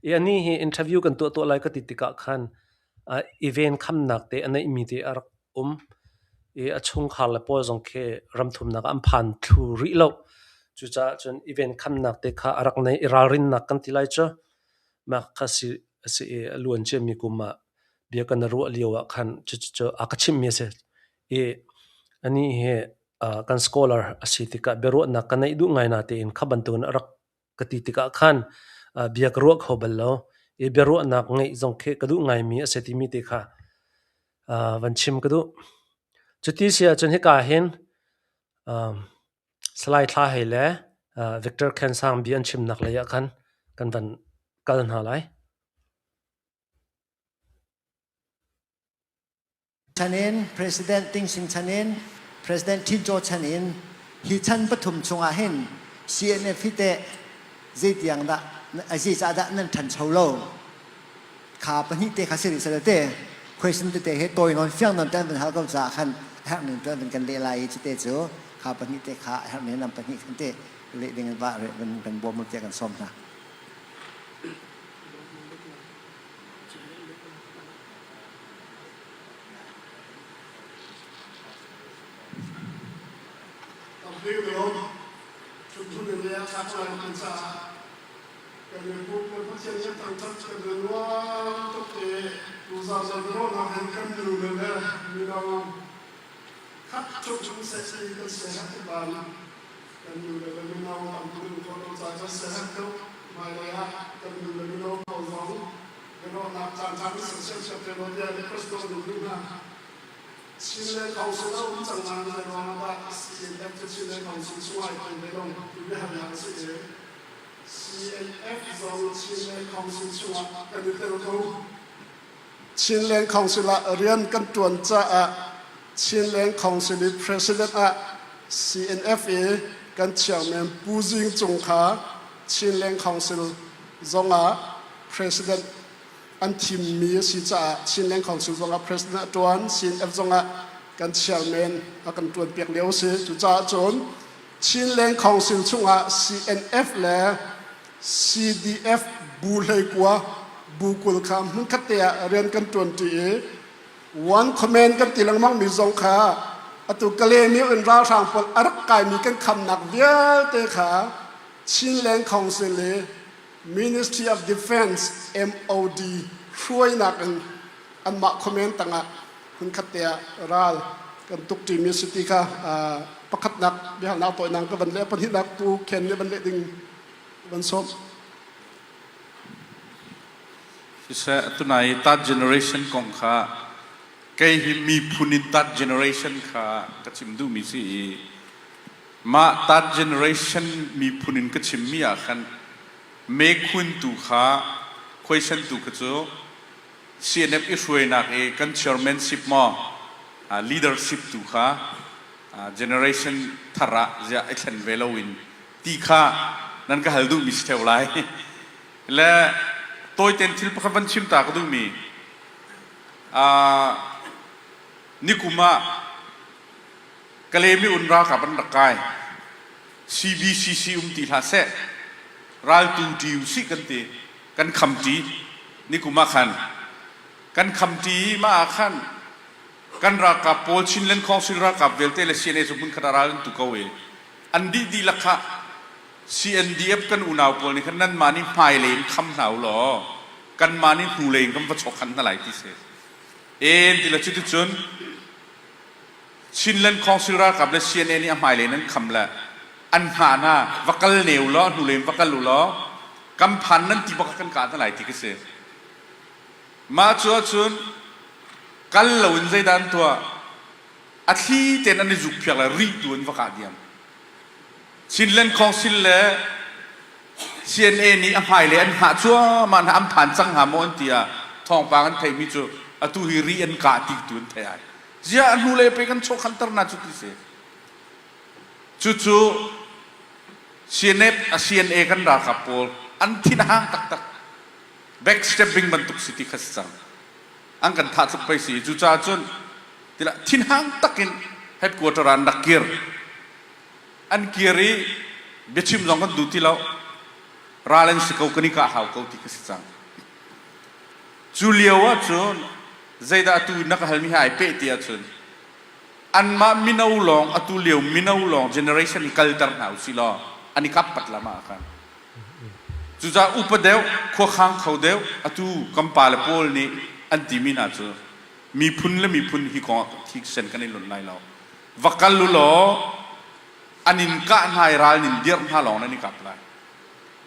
Speaker 1: I anih hi interview kan tuah tuah lai ka ti tikah khan i ven khamnak te a neihmi te a rak um. I a chungkhar le pawl zong khi ramthumnak ah an phan thlu rih lo. Cucaah cun i ven khamnak te kha a rak nei i ralrinnak kan ti lai cu. Mah kha si a si i a luan ciami kum ah bia kan i ruah lio ah khan cucu a ka chimhmi a si. I anih hi kan scholar a si tikah biaruahnak ka neih duh ngai natein kha bantukin a rak ka ti tikah khan bia ka ruah kho bal lo. I biaruahnak ngeih zong khi ka duh ngaimi a si timi te kha. van chim ka duh. Cuti si ahcun hika hin Salai Thla Hei le Victor Khen Sang bia an chimnak lei ah khan kan van kal hna lai.
Speaker 7: Chan in President Ting Sing chan in President Htin Kyaw chan in hi chan pathum chungah hin CNF hi teh zeitiang dah zeicah dah nan ṭhancho lo kha pahnih te kha si rih seh te question tete he tawi nawn fiang nawn te an van hal ko caah khan a herh ning tu an van kan leh lai i cite cu kha pahnih te kha a herh ning lam pahnih khan te leh ding in va kan bawm tiah kan sawm hna.
Speaker 8: Chinland Council ah rian kan ṭuan caah Chinland Council i President ah CNF i kan chairman Pu Zing Cung kha Chinland Council zongah President an thimmi a si caah Chinland Council zongah President a ṭuan, CNF zongah kan chairman a kan ṭuanpiak lio a si. Cucaah cun Chinland Council chungah CNF le CDF bu hleikua bu 20 kha hmunkhat te ah rian kan ṭuanṭi i one command kan ti lengmang mi zong kha atu Kalaymyo in ralhrang pawl a rak kaimi kan khamnak vialte kha Chinland Council i Ministry of Defense MOD hruainak in anmah command tangah hmunkhat te ah ral kan tuk ṭimi a si ti kha pakhatnak biahalnak tawinak ka van leh pahnihnak Pu Khen nih van leh ding van sawm.
Speaker 9: Siseh tunai third generation kong kha kei hi miphun in third generation kha ka chim duhmi si i mah third generation miphun in ka chimmi ah khan mekhun tu kha question tu kha cu CNF i hruainak i kan chairmanship maw leadership tu kha generation thar ah ziah i thlen ve loin ti kha nan ka hal duhmi si theo lai. Le tawiten thil pakhat van chim ta ka duhmi nikum ah Kalemi un ralkap an rak kai CBCC um ti hlah seh raltu ṭi usih kan ti kan khamṭi nikum ah khan kan khamṭi mah ah khan kan ralkap pawl Chinland Council ralkap vialte le CNA cu hmunkhat ah ral an tu ko i an dih dihlak kha CNDF kan unau pawl nih khan nanmah nih hmailei in kham hna u law kanmah nih hnulei in kan va chawk khan hna lai ti si en ti le cuticun Chinland Council ralkap le CNA nih a hmailei in an kham le an hngah hna va kal ne u law hnulei in va kal u law kan phan nan ti bak kan kah hna lai ti ka si mah cu ahcun kal loin zeidah an tuah a thli tein an i zukphiak le rih tu an va kah diam Chinland Council le CNA nih a hmailei an hngah cuahmah hna an phan cang hnga maw an ti ah thawngpang an theihmi cu atu hi ri an kah ti tu an theih ai ziah a hnulei pe kan chawkhanter hna cu ti si cucu CNF a CNA kan ralkap pawl an thin a hang taktak backstabbing bantuk si ti kha si cang an kan thah tluk pei si cucaah cun tila thinhang takin headquarter ah an rak kir an kir i biachim zong kan duh ti lo ral an si ko kan i kah hau ko ti ka si cang cu lio ah cun zeidah atu na ka halmi he ai peh ti ahcun anmah mino lawng atu lio mino lawng generation i kalter hna usih law an i kap pat lama ah khan cucaah upa deuh khuakhang kho deuh atu kan pale pawl nih an timi hna cu miphun le miphun hi kong ah thisen kan i lonh lai lo va kal u law an in kah hna i ral nin dirh hna lawng nan i kap lai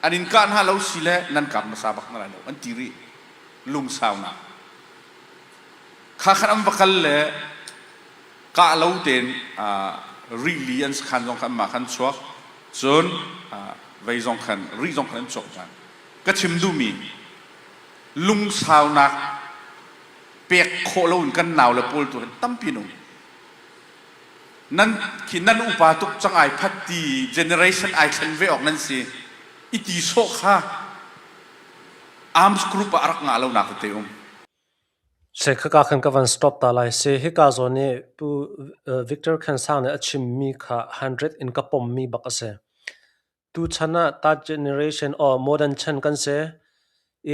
Speaker 9: an in kah hna lo si le nan kap hmasa bak hna lai lo an ti rih lungsaunak. Kha khan an va kal le kah lo tein rili an sakhan zong kha anmah khan chuak. Cun vei zong khan rih zong khan an chuak ṭhan. Ka chim duhmi lungsaunak pek khawh loin kan naule pawl tu hin tampi an um. Nan khi nan upa tuk cang ai phat ti generation ai thlen ve awk nan si. I ti sawh kha arms group ah a rak ngah lonak tete um.
Speaker 1: Se khaka khan ka van stop ta lai si. Hika zawn i Pu Victor Khen Sang nih a chimmi kha 100 in ka pommi bak a si. Tuchan ah third generation or modern chan kan si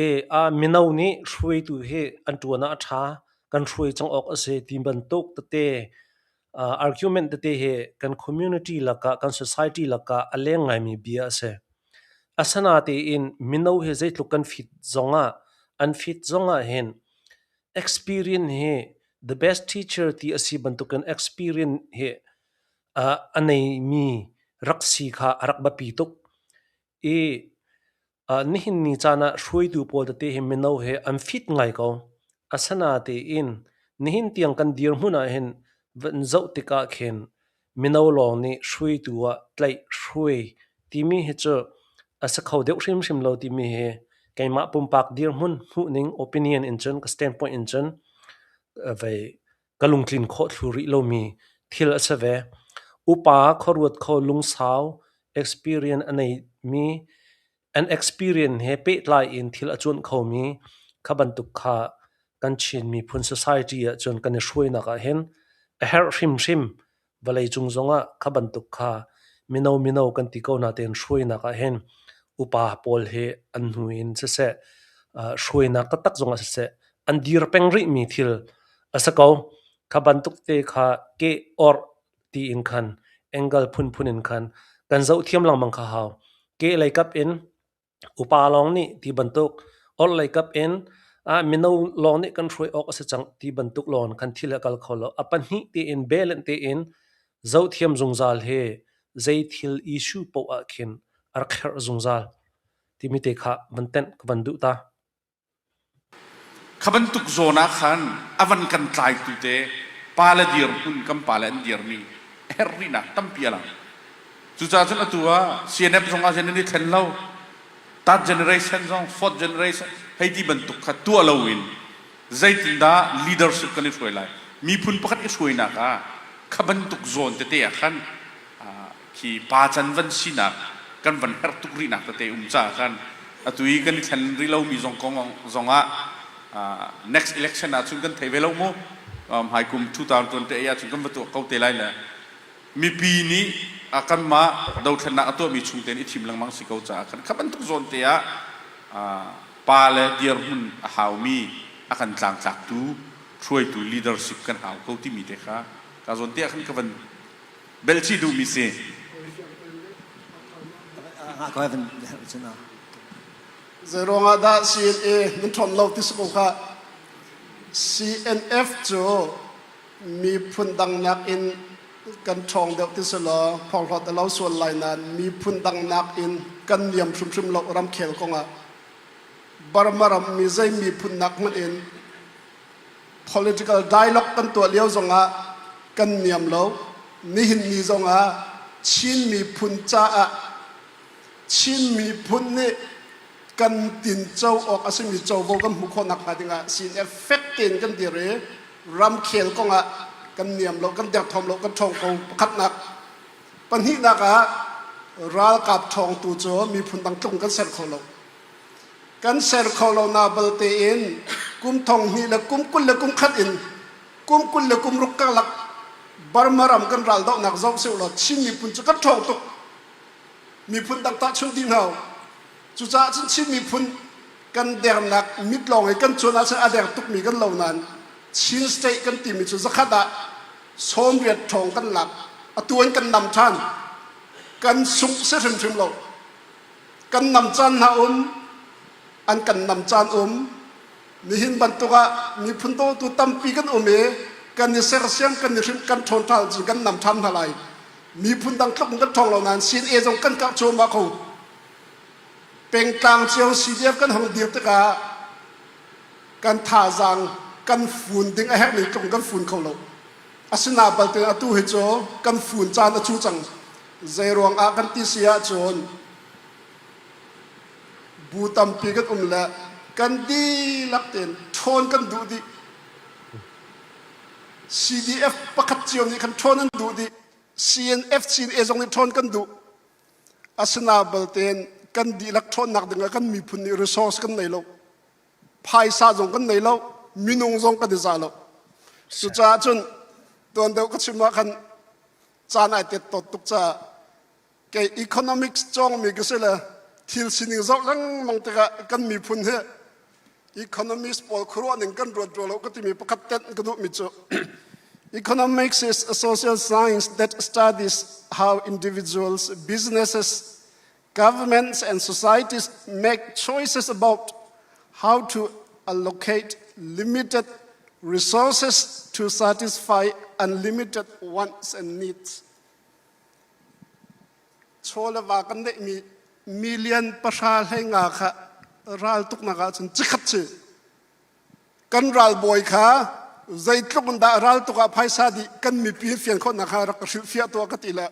Speaker 1: i ah mino nih hruaitu hi an ṭuan ah a ṭha, kan hruai cang awk a si ti bantuk tete argument tete hi kan community lakah kan society lakah a leng ngaimi bia a si. Asinain mino hi zeitluk kan fit zongah an fit zongah hin experience hi the best teacher ti a si bantukin experience hi a neimi rak si kha a rak biapi tuk i nihin ni caan ah hruaitu pawl tete hi mino he an fit ngai ko. Asinain nihin tiang kan dirhmun ah hin van zoh tikah khin mino lawng nih hruaitu ah tlaih hruai timi hi cu a si kho deuh hrimhrim lo timi hi keimah pumpak dirhmun hmuhning opinion in cun ka standpoint in cun vei ka lungtlin khawh thlu rih lomi thil a si ve. Upa khuaruat kho lungsau experience a neimi an experience he pehtlai in thil a cuanh khomi kha bantuk kha kan Chin miphun society ahcun kan i hruainak ahhin a herh hrimhrim. Vawleicung zongah kha bantuk kha mino mino kan ti ko natein hruainak ahhin upa pawl hi an hnu in siseh, hruainak taktak zongah siseh an dir peng rihmi thil a si ko. Kha bantuk te kha keh orh tiin khan angle phunphun in khan kan zoh thiam lengmang kha hau. Keh lei kap in upa lawng nih ti bantuk, orhlei kap in ah mino lawng nih kan hruai awk a si cang ti bantuk lawng khan thil a kal kho lo. A pahnih tein balance tein zoh thiam zungzal hi zei thil issue paoh ah khin a rak herh zungzal timi te kha van tenh ka van duh ta.
Speaker 9: Kha bantuk zawn ah khan a van kan tlaitu te pale dirhmun kan pale an dirmi a herh rihnak tampi a lang. Cucaah cun atu ah CNF zong ah hin an i thlen lo. Third generation zong fourth generation hei ti bantuk kha tuah loin zeitindah leadership kan i hruai lai. Miphun pakhat i hruainak ah kha bantuk zawn tete ah khan khi pa can van sinak kan van herh tuk rihnak tete um caah khan atu i kan i thlen rih lomi zong kong zongah next election ah cun kan thei ve lo mu hmaikum 2028 ah cun kan va tuah ko te lai le mipi nih kanmah dothlennak a tuahmi chung tein i thim lengmang si ko caah khan kha bantuk zawn te ah pa le dirhmun a haumi a kan tlangtlaktu hruaitu leadership kan hau ko timi te kha ka zawn te ah khan ka van belchih duhmi si.
Speaker 8: Zeiruang ah dah CNA nan ṭhawn lo ti si ko kha. CNF cu miphun dang nakin kan ṭhawng deuh ti si law phorhlawt a lo sual lai nain miphun dang nakin kan niam hrimhrim lo ramkhel kongah. Burma ram mi zei miphun nak hmanh in political dialogue kan tuah lio zongah kan niam lo. Nihin ni zongah Chin miphun caah Chin miphun nih kan tinco awk a simi covo kan hmuh khawh nakhnga dingah CNF fek tein kan dir i ramkhel kongah kan niam lo, kan derthawm lo, kan ṭhawng ko. Pakhatnak. Pahnihnak ah ralkap ṭhawngtu cu miphun dang tlung kan ser kho lo. Kan ser kho lo na balte in kum thong hnih le kum 20 le kum khat in kum 20 le kum ruk karlak Burma ram kan ral dohnak zoh seh law Chin miphun cu kan ṭhawng tuk. Miphun dang tahchunh dih hna. Cucaah cun Chin miphun kan dernak mit lawng i kan cuan ahcun a der tukmi kan lo nain Chin state kan timi cu zakhat ah 80 ṭhawng kan lak. Atu in kan nam ṭhan. Kan sungh si hrimhrim lo. Kan nam caan hna um, an kan nam caan um. Nihin bantuk ah miphun dawtu tampi kan um i kan i sersiam, kan i hrim, kan ṭhawn ṭhan cun kan nam ṭhan hna lai. Miphun dang tluk in kan ṭhawng lo nain CNA zong kan karh cuahmah ko. Pengtlang cio CDF kan hung dir tikah kan thazaang. kan fun ding a herh ning tluk in kan fun kho lo. Asina balte atu hi cu kan fun caan a cu cang. Zei ruang ah kan ti si ahcun bu tampi kan um le kan dihlak tein ṭhawn kan duh dih. CDF pakhat cio nih khan ṭhawn an duh dih. CNF CNA zong nih ṭhawn kan duh. Asina baltein kan dihlak ṭhawnnak dingah kan miphun nih resource kan nei lo. Phaisa zong kan nei lo. Minung zong kan i za lo. Cucaah cun tuan deuh ka chim ah khan caan ai tet tot tuk caah kei economics cawngmi ka si le thil sining zoh lengmang tikah kan miphun hi economics pawl khuaruah ning kan ruat rua lo ka timi pakhat tenh ka duhmi cu economics is a social science that studies how individuals businesses governments and societies make choices about how to allocate limited resources to satisfy unlimited wants and needs. Chaw le va kan neihmi million pahra hlei nga kha ral tuknak ahcun cikhat si. Kan ralbawi kha zeitluk in dah ral tuk ah phaisa dih kan mipi fian khawhnak kha rak ka hrilhfiah tuah ka ti le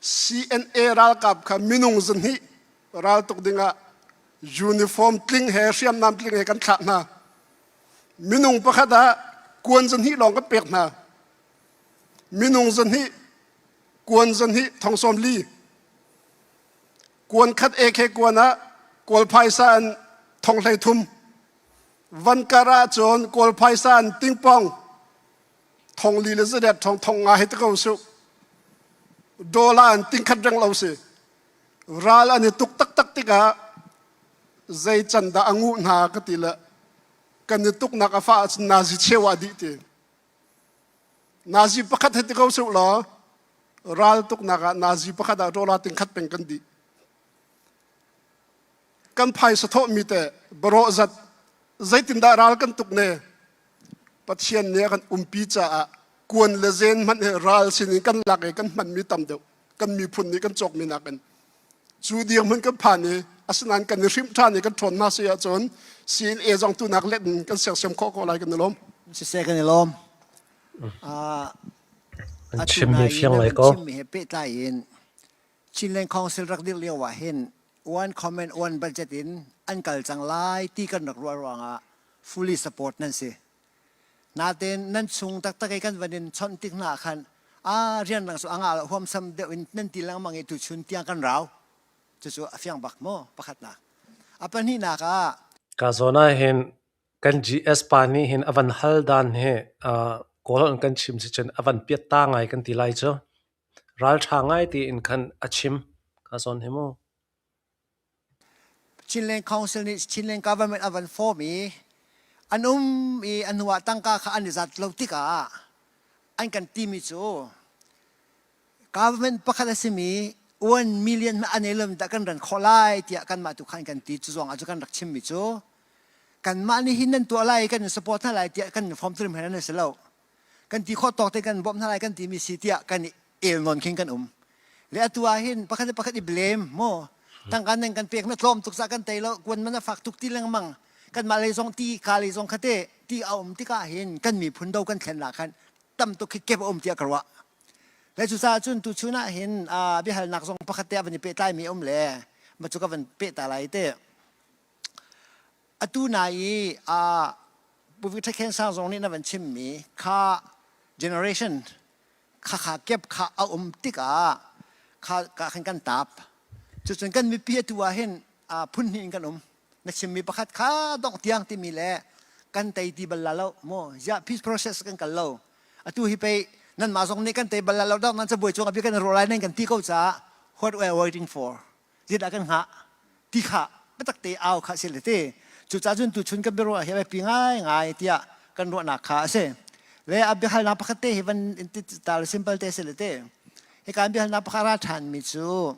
Speaker 8: CNA ralkap kha minung zahnih raltuk dingah uniform tling he hriamnam tling he kan thlah hna. Minung pakhat ah kuan zahnih lawng kan pek hna. Minung zahnih kuan zahnih thong sawm li. Kuan khat AK kuan ah kawl phaisa an thong hlei thum. Van kar ah cun kawl phaisa an tingpong thong li le zadet thong thong nga hi te ko su. Dollar an tingkhat reng lo si. Ral an i tuk taktak tikah zei can dah a nguh hna ka ti le kan i tuknak a fah ahcun nazi cheu ah dih ti. Nazi pakhat hei ti ko su law ral tuknak ah nazi pakhat ah dollar tingkhat peng kan dih. Kan phaisa thawhmi te barawh zat zeitindah ral kan tuk ne Pathian nih a kan umpi caah kuan le zen hmanh hi ral sinin kan lak i kan hmanmi tam deuh kan miphun nih kan cawkmi nakin cu dirhmun kan phan i asinain kan i hrimh ṭhan i kan ṭhawn hna si ahcun CNA zong tunak let in kan sersiam khawh ko lai kan i lawm.
Speaker 7: Siseh kan i lawm.
Speaker 1: An chimmi fiang lai ko.
Speaker 7: Chimmi he pehtlai in Chinland Council rak dirh lio ah hin one comment one budget in an kal cang lai ti kan rak ruah ruangah fully support nan si. Natein nan chung taktak i kan van in chawnh tik hna khan a rianrang cu a ngah lo huamsam deuh in nan ti lengmang i tuchun tiang kan rau. Cucu a fiang bak maw pakhatnak. A pahnihnak ah
Speaker 1: Ka zawn ah hin kan GS pa nih hin a van hal dan hi uh, Kawl in kan chim si cun a van piat ta ngai kan ti lai cu. Ralṭha ngai tiin khan a chim. Ka zawn hi mu.
Speaker 7: Chinland Council nih Chinland government a van form i an um i a hnu ah tangka kha an i zat lo tikah an kan timi cu government pakhat a simi 1 million hmanh an ei lo dah kan ran khawh lai tiah kanmah tu khan kan ti cu zong ah cu kan rak chimmi cu kanmah nih hin nan tuah lai kan in support hna lai tiah kan form trim hen an si lo kan ti khawh tawk te kan bawmh hna lai kan timi si tiah kan i el nawn khin kan um le atu ah hin pakhat le pakhat i blame mo tangka nan kan pek na tlawm tuk sa kan tei lo kuan man a fak tuk ti lengmang kan mah lei zong ti ka lei zong khate ti a um tikah hin kan miphun do kan thlen la khan tam tuk khi kep a um tiah ka ruah le cucaah cun tu chun ah hin biahalnak zong pakhat te a van i pehtlai mi um le ma cu ka van peh ta lai te Atu nai i Pu Victor Khen Sang zong nih na van chimmi kha generation kha kha kep kha a um tikah kha ka khan kan tap. Cucun kan mipi atu ah hin phun hnih in kan um. Na chimmi pakhat kha dongh tiang timi le kan tei ti bal la lo maw ziah peace process kan kal lo. Atu hi pei nanmah zong nih kan tei bal la lo dok nan cabuai cung ah bia kan i ruah lai nan kan ti ko caah what we are waiting for zeidah kan hngah ti kha biatak te au kha si le te cucaah cun tuchun kan biaruah hi a biapi ngaingai tiah kan ruahnak kha a si le a biahalnak pakhat te hi van ta le simple te si le te hika biahalnak pakhat ra ṭhan mi cu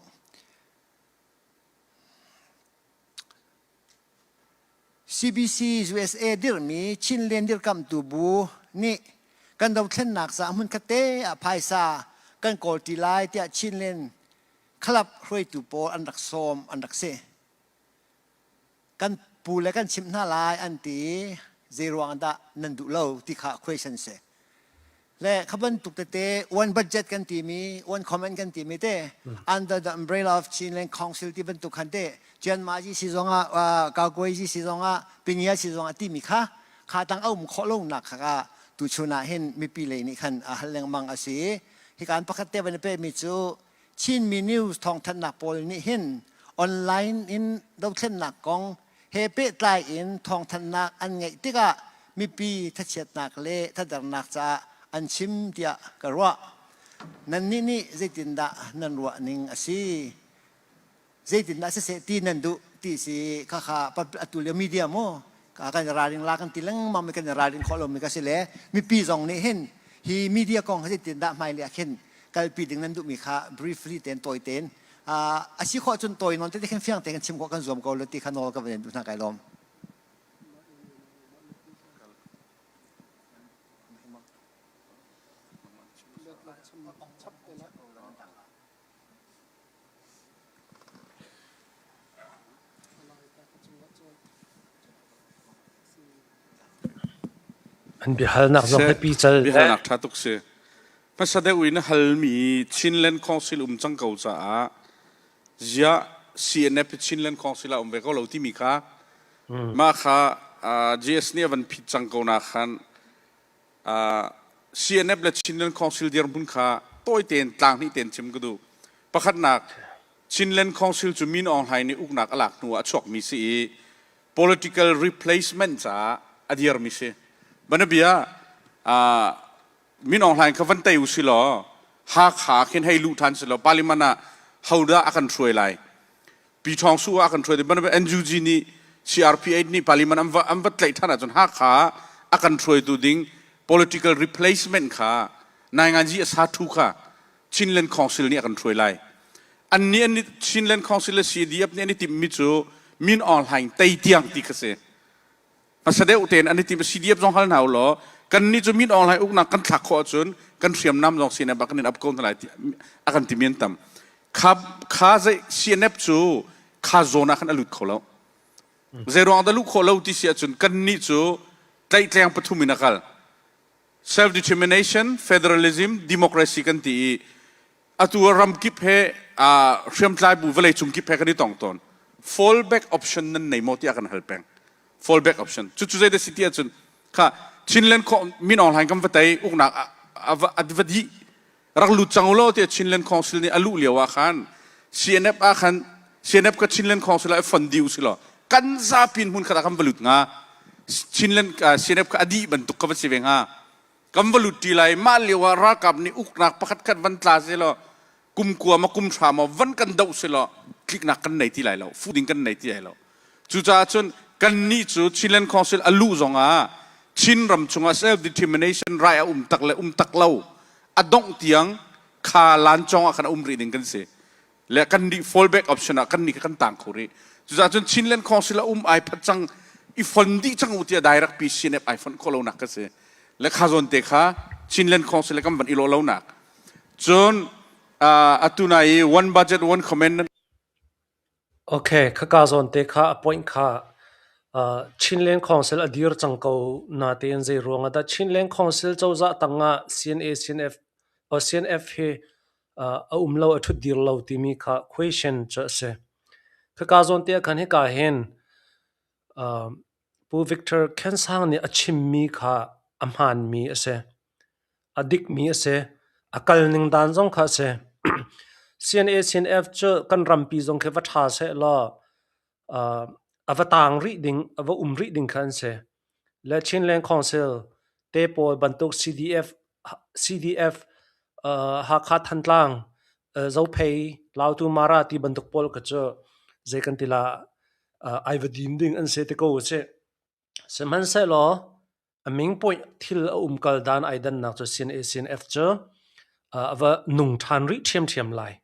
Speaker 7: CBC USA dirhmi Chinland dirkamhtu bu nih kan dothlennak caah hmunkhat te ah phaisa kan kawl ṭi lai tiah Chinland club hruaitu pawl an rak sawm an rak si. Kan pu le kan chimh hna lai an ti. Zei ruang dah nan duh lo ti kha question si. Le kha bantuk tete one budget kan timi, one comment kan timi te under the umbrella of Chinland Council ti bantuk khan te Chianma ji si zong ah Kaukoi ji si zong ah Pinya si zong ah timi kha kha tang a um khawh lo nak kha ka tu chun ah hin mipi lei nih khan a hal lengmang a si. Hi kan pakhat te van pe mi cu Chinmi news thawngthanhnak pawl nih hin online in dothlennak kong he pehtlai in thawngthanhnak an ngeih tikah mipi thachiatnak le thadernak caah an chim tiah ka ruah. Nannih nih zeitindah nan ruah ning a si? Zeitindah siseh ti nan duh ti si khakha atu lio media mu kan ralring la kan ti lengmang mi kan ralring khawh lomi ka si le mipi zong nih hin hi media kong zeitindah hmailei ah khin kalpi ding nan duhmi kha briefly ten tawi ten a si khawh cun tawi nawn te khin fiang te kan chim khawh kan zuam ko lo ti kha nawl ka van duh hna kai lawm.
Speaker 1: An biahalnak zong hi pical
Speaker 9: biahalnak ṭha tuk si. Hmasa deuh in halmi Chinland Council um cang ko caah ziah CNF hi Chinland Council ah um ve ko lo timi kha mah kha GS nih a van phit cang ko na khan CNF le Chinland Council dirhmun kha tawi tein tlang hnih tein chim ka duh. Pakhatnak Chinland Council cu Min Aung Hlaing nih uknak a lak hnu ah a chuakmi si i political replacement caah a dirmi si. Banabia Min Aung Hlaing kha van tei u si law Hakha khin hei luh ṭhan si law parliament ah hodah a kan hruai lai Pi Thawng Su ah a kan hruai ti banabia NUG nih CRPH nih parliament an va an va tlaih ṭhan ahcun Hakha a kan hruaitu ding political replacement kha Nainganzi a sa ṭhu kha Chinland Council nih a kan hruai lai. Annih an Chinland Council le CDF nih an i timhmi cu Min Aung Hlaing tei tiang ti kha si. Hmasa deuh tein an i tim CDF zong hal hna u law kannih cu Min Aung Hlaing uknak kan thlak khawh ahcun kan hriamnam zong CNF ah kan in ap ko hna lai ti a kan timi an tam. Kha kha zei CNF cu kha zawn ah khan a lut kho lo. Zei ruang dah luh khawh lo ti si ahcun kannih cu tlaihtleng pathum in a kal. Self-determination, federalism, democracy kan ti i atu ramkip he hriamtlai bu vawleicung kip he kan i tong tawn. Fallback option nan nei maw tiah kan hal peng. Fallback option. Cucu zei dah si ti ahcun kha Chinland Min Aung Hlaing kan va tei uknak a va dih rak lut cang u law tiah Chinland Council nih a luh lio ah khan CNF ah khan CNF ka Chinland Council ah fund dih u si law kan zapi in hmun khat ah kan va lut hnga Chinland CNF kha a dih bantuk ka va si ve hnga kan va lut ṭi lai mah lio ah ralkap nih uknak pakhat khat van tla si law kum kua ma kum hra maw van kan doh si law tliknak kan nei ti lai lo fu ding kan nei ti lai lo cucaah cun kannih cu Chinland Council a luh zong ah Chin ram chungah self determination right a um tak le um tak lo a dongh tiang kha lancawng ah khan a um rih ding kan si le kan nih fallback option ah kan nih kan tang kho rih cucaah cun Chinland Council a um ai phat cang i fon dih cang u tiah direct pi CNF ai fonh khawh lo nak ka si le kha zawn te kha Chinland Council le kan van i lawh lo nak cun atu na i one budget one comment
Speaker 1: Okay, khaka zawn te kha a point kha Chinland Council a dir cang ko natein zei ruang ah dah Chinland Council cozah tang ah CNA CNF or CNF hi a um lo a ṭhut dir lo timi kha question cu a si. Khaka zawn te ah khan hika hin Pu Victor Khensang nih a chimmi kha a hmaanmi a si. A dikmi a si. A kalning dan zong kha a si. CNA CNF cu kan rampi zong khi va ṭha sehlaw a va taang rih ding, a va um rih ding kha an si. Le Chinland Council te pawl bantuk CDF, CDF Hakha Thantlang, Zophei, Lautu Mara ti bantuk pawl kha cu zei kan ti la ai va dim ding an si te ko a si. Sihmanhsehlaw a ming point thil a umkal dan ai dannak cu CNA CNF cu a va nung ṭhan rih ṭhiamṭhiam lai.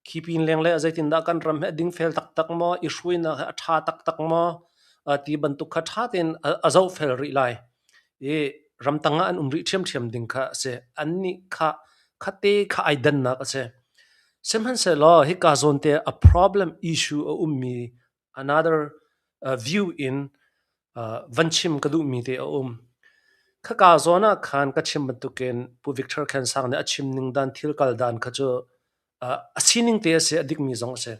Speaker 1: Khi pin lenglei ah zeitindah kan ram hi a dingfel taktak maw, i hruainak hi a ṭha taktak maw ti bantuk kha ṭha tein a zohfel rih lai. I ramtang ah an um rih ṭhiamṭhiam ding kha a si. Annih kha khate kha ai dannak a si. Sihmanhsehlaw hika zawn te a problem issue a ummi another view in. Van chim ka duhmi te a um. Khaka zawn ah khan ka chim bantukin Pu Victor Khen Sang nih a chim ning dan thil kal dan kha cu a sining te a si, a dikmi zong a si.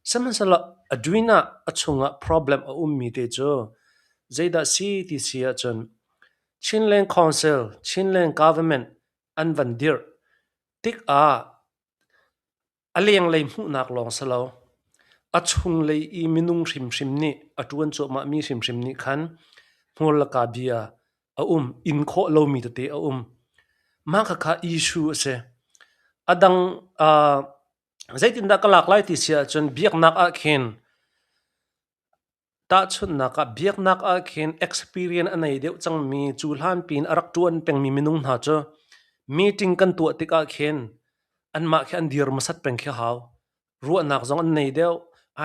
Speaker 1: Sihmanhsehlaw a duin ah a chungah problem a ummi te cu zeidah si ti si ahcun Chinland Council, Chinland Government an van dirh tikah A lenglei hmuhnak lawng si lo, a chunglei i minung hrimhrim nih a ṭuan cuahmahmi hrimhrim nih khan hmur le kaa bia a um, inn khawh lomi tete a um. Mah khakha issue a si. A dang uh, zeitindah ka lak lai ti si ahcun biaknak ah khin Tahchunhnak ah, biaknak ah khin experience a nei deuh cangmi cu hlan piin a rak ṭuan pengmi minung hna cu meeting kan tuah tikah khin anmah khi an dir hmasat peng khi a hau. Ruahnak zong an nei deuh,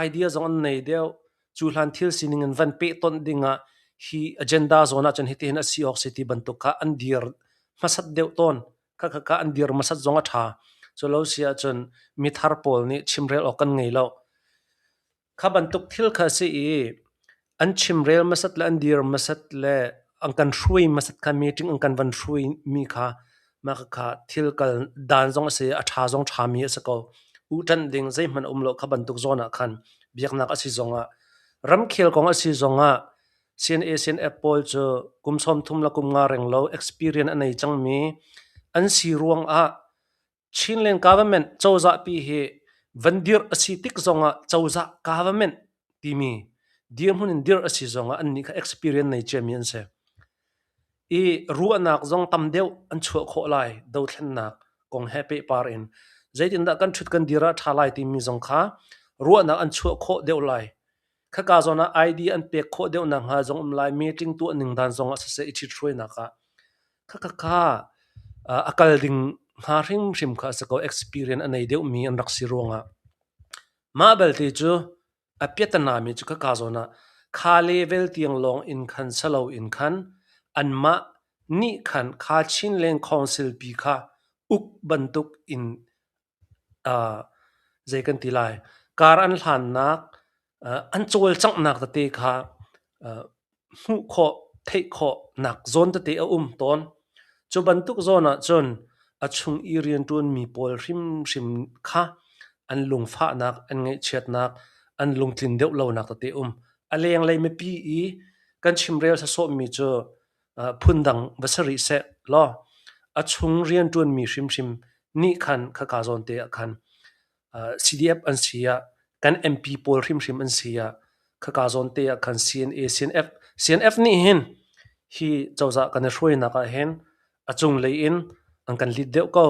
Speaker 1: idea zong an nei deuh. Cu hlan thil sining in van pehtonh dingah hi agenda zawn ahcun hitihin a si awk si ti bantuk kha an dir hmasat deuh tawn. Khakha an dir hmasat zong a ṭha. Cu lo si ahcun mithar pawl nih chimrel awk kan ngei lo. Kha bantuk thil kha a si i an chimrel hmasat le an dir hmasat le an kan hruai hmasat kha meeting an kan van hruai mi kha mah khakha thil kal dan zong a si a ṭha zong ṭhami a si ko. Uhṭanh ding zeihmanh a um lo kha bantuk zawn ah khan biaknak a si zongah ramkhel kong a si zongah CNA CNF pawl cu kum 30 le kum nga reng lo experience a nei cangmi an si ruangah Chinland government cozahpi hi van dirh a si tik zongah cozah government timi dirhmun in dirh a si zongah annih kha experience nei ciami an si. I ruahnak zong tam deuh an chuah khawh lai dothlennak kong he pehpar in. Zeitindah kan ṭhut kan dir ah ṭha lai timi zong kha ruahnak an chuah khawh deuh lai. Khaka zawn ah ID an pek khawh deuh nakhnga zong um lai, meeting tuah ning dan zong ah siseh i ṭhithruainak ah Khakha a kal ding hnga hrimhrim kha a si ko. Experience a nei deuhmi an rak si ruangah. Mah belte cu a piatanami cu khaka zawn ah kha level tiang lawng in khan si loin khan anmah nih khan kha Chinland Council pi kha uk bantuk in zei kan ti lai, kar an hlannak, an cawlcanghnak tete kha hmuh khawh, theih khawhnak zawn tete a um tawn. Cu bantuk zawn ahcun a chung i rianṭuanmi pawl hrimhrim kha an lungfahnak, an ngaihchiatnak, an lungtlin deuh lonak tete a um. A lenglei mipi i kan chimrel sawsawhmi cu phundang va si rih seh law a chung rianṭuanmi hrimhrim nih khan khaka zawn te ah khan CDF an si ah kan MP pawl hrimhrim an si ah khaka zawn te ah khan CNA CNF CNF nih hin hi cozah kan i hruainak ah hin a cunglei in an kan lead deuh ko.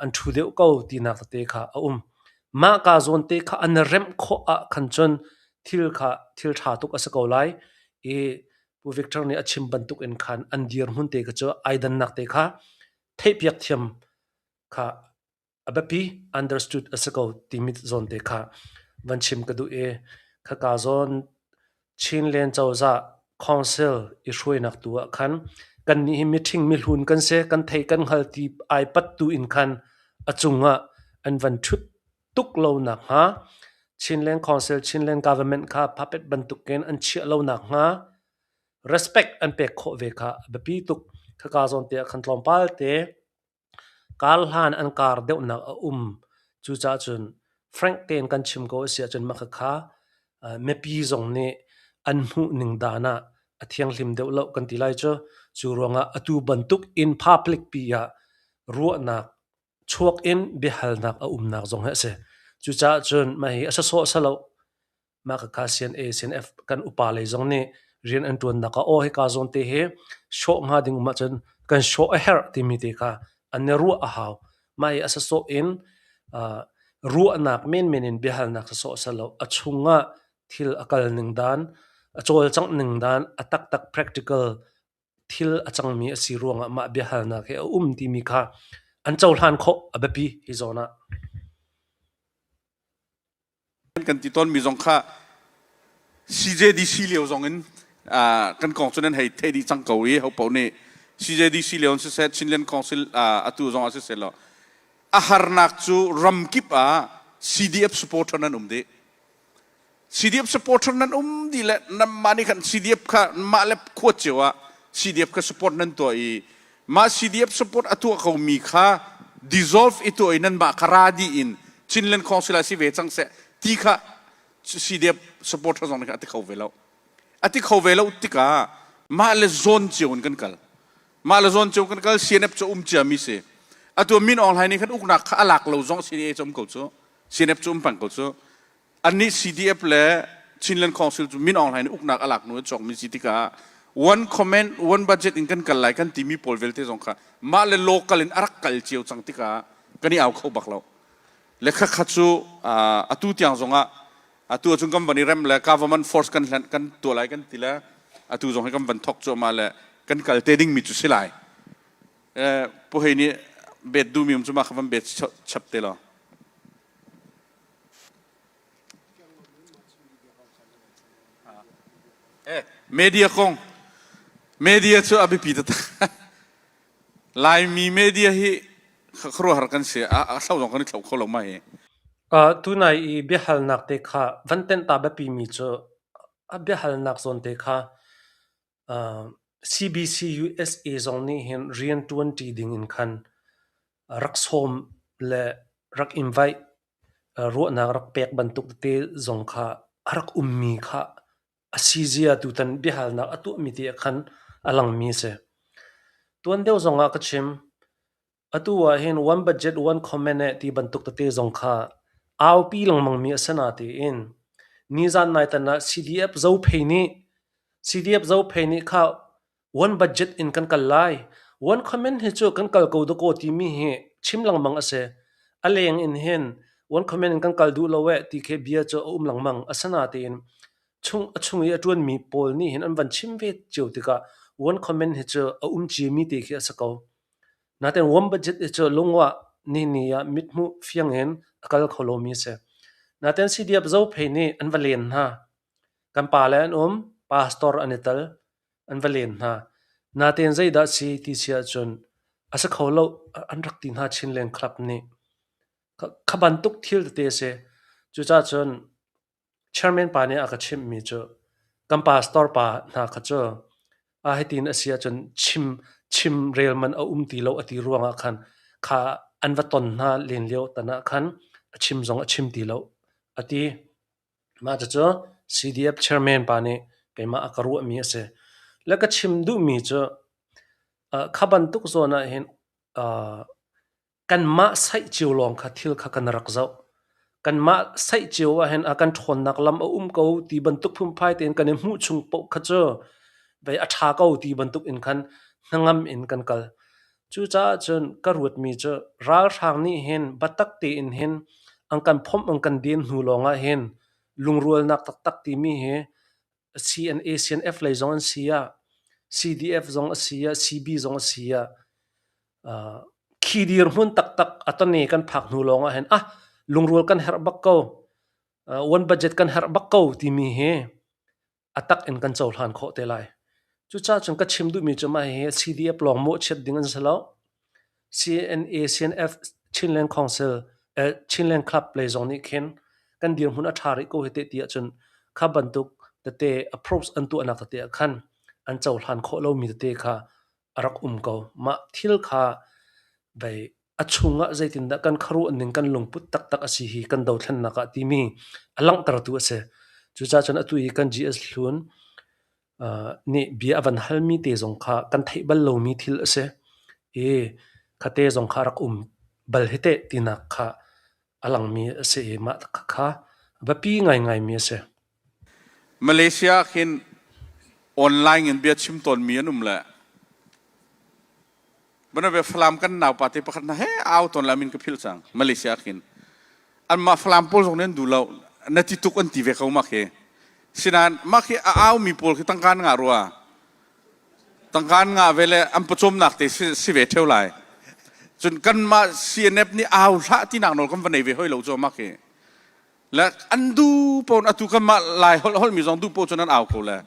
Speaker 1: an ṭhu deuh ko tinak tete kha a um. Mah ka zawn te kha an remh khawh ah khan cun thil kha thil ṭha tuk a si ko lai i Pu Victor nih a chim bantuk in khan an dirhmun te kha cu ai dannak te kha theihpiak thiam kha a biapi understood a si ko timi zawn te kha van chim ka duh i khaka zawn Chinland cozah council i hruainak tu ah khan kannih hi miṭhing mihlun kan si, kan thei kan hngal ti ai pat tu in khan a cungah an van ṭhut tuk lo nakhnga Chinland Council, Chinland government kha puppet bantukin an chiah lo nakhnga respect an pek khawh ve kha a biapi tuk. Khaka zawn te ah khan tlawmpal te Kar hlan an kar deuhnak a um. Cucaah cun frank tein kan chim ko a si ahcun mah khakha mipi zong nih an hmuh ning dan ah a thianghlim deuh lo kan ti lai cu. Cu ruangah atu bantuk in public pi ah ruahnak chuak in biahalnak a umnak zong hi a si. Cucaah cun mah hi a sawsawh salo. Mah khakha CNA, CNF kan upa lei zong nih rian an ṭuannak ah aw hika zawn te hi sawh hnga ding um ahcun kan sawh a herh timi te kha an i ruah a hau. Mah hi a sasawh in uh, ruahnak menmen in biahalnak sasawh a si lo. A chungah thil a kal ning dan, a cawlcangh ning dan, a taktak practical thil a cangmi a si ruangah mah biahalnak hi a um timi kha an cohlan khawh a biapi hi zawn ah.
Speaker 9: Kan ti tawnmi zong kha CJDC lio zong in kan kong cu nan hei theih dih cang ko i hopaoh nih CJDC lio in siseh Chinland Council atu zong ah siseh law a harnak cu ramkip ah CDF supporter nan um dih. CDF supporter nan um dih le nanmah nih khan CDF kha mah le khua cio ah CDF kha support nan tuah i mah CDF support a tuah ko mi kha dissolve i tuah i nanmah kha ra dih in Chinland Council ah si ve cang seh ti kha CDF supporter zong nih khan a ti kho ve lo. A ti kho ve lo tikah mah le zawn cio in kan kal. Mah le zawn cio kan kal CNF cu um cia mi si. Atu Min Aung Hlaing nih khan uknak kha a lak lo zong CNA cu um ko cu. CNF cu um peng ko cu. Annih CDF le Chinland Council cu Min Aung Hlaing nih uknak a lak hnu a cawkmi si tikah one comment one budget in kan kal lai kan timi pawl vialte zong kha mah le local in a rak kal cio cang tikah kan i au kho bak lo. Le khakha cu atu tiang zongah atu ahcun kan van i rem le government force kan hlan kan tuah lai kan ti le atu zong hi kan van thok cuahmah le kan kal te dingmi cu si lai. Pu Hei nih bet duhmi um cu mah kha van bet chap te law. Media kong media cu a biapi taktak. Laimi media hi khuaruahhar kan si. A thlo zong kan i thlo kho lo ma hi.
Speaker 1: Tunai i biahalnak te kha van tenh ta biapimi cu a biahalnak zawn te kha CBC USA zong nih hin rianṭuanṭi ding in khan rak sawm le rak invite ruahnak rak pek bantuk tete zong kha a rak ummi kha a si zia tutan biahalnak a tuahmi te ah khan a langmi a si. Tuan deuh zong ah ka chim. Atu ah hin one budget one comment eh ti bantuk tete zong kha aupi lengmangmi a si natein nizan naitan ah CDF Zophei nih CDF Zophei nih kha one budget in kan kal lai. One comment hi cu kan kal ko dakaw timi hi chim lengmang a si. A leng in hin one comment in kan kal duh lo eh ti khi bia cu a um lengmang. Asinain chung a chung i a ṭuanmi pawl nih hin an van chim ve cio tikah one comment hi cu a um ciami te khi a si ko. Natein one budget hi cu lungwah nini ah mithmuh fiang in a kal kho lomi a si. Natein CDF Zophei nih an va len hna. Kan pale an um, pastor an i tel, an va len hna. Natein zeidah si ti si ahcun a si kho lo an rak ti hna Chinland Club nih. Kha bantuk thil tete a si. Cucaah cun Chairman pa nih a ka chimhmi cu kan pastor pa hna kha cu a hitin a si ahcun chim chimrel man a um ti lo a ti ruangah khan kha an va ton hna len lio tan ah khan a chim zong a chim ti lo a ti. Mah cucu CDF chairman pa nih keimah a ka ruahmi a si. Le ka chim duhmi cu kha bantuk zawn ah hin kanmah saih cio lawng kha thil kha kan rak zoh. Kanmah saih cio ahhin a kan ṭhawnnak lam a um ko ti bantuk phunphai tein kan i hmuh chung paoh kha cu vei a ṭha ko ti bantuk in khan hnangam in kan kal. Cucaah cun ka ruatmi cu ralhrang nih hin biatak tein hin an kan phomh an kan den hnu lawngah hin lungrualnak taktak timi hi CNA, CNF lei zong an si ah, CDF zong a si ah, CB zong a si ah, uh, khi dirhmun taktak a tone kan phak hnu lawng ah hin ah lungrual kan herh bak ko uh, one budget kan herh bak ko timi hi a tak in kan cohlan khawh te lai. Cucaah cun ka chim duhmi cu mah hi CDF lawng mawhchiat ding an si lo. CNA, CNF, Chinland Council, eh, Chinland Club lei zong nih khin kan dirhmun a ṭha rih ko hi te ti ahcun kha bantuk tete approach an tuahnak tete ah khan an cohlan khawh lomi tete kha a rak um ko. Mah thil kha vei a chungah zeitindah kan khuaruah ning kan lungput taktak a si hi kan dothlennak ah timi a langhtertu a si. Cucaah cun atu i kan GS hlun nih bia a van halmi te zong kha kan theih bal lomi thil a si i khate zong kha rak um bal hi teh tinak kha a langmi a si i mah kha biapi ngaingaimi a si.
Speaker 9: Malaysia ah khin online in bia chim tawnmi an um le Bana Falam kan naupa te pakhat na he au tawn la min ka phil cang Malaysia khin anmah Falam pawl zong nih an duh lo na ti tuk an ti ve ko mak hi sinan mak hi a au mi pawl khi tangka an ngah rua tangka an ngah ve le an pawcawmnak te si, si ve theu lai cun kanmah CNF nih au hlah tinak nawl kan va nei ve hoi lo cu mak hi le an du pon atu kanmah lai holh holh mi zong du po cun an au ko le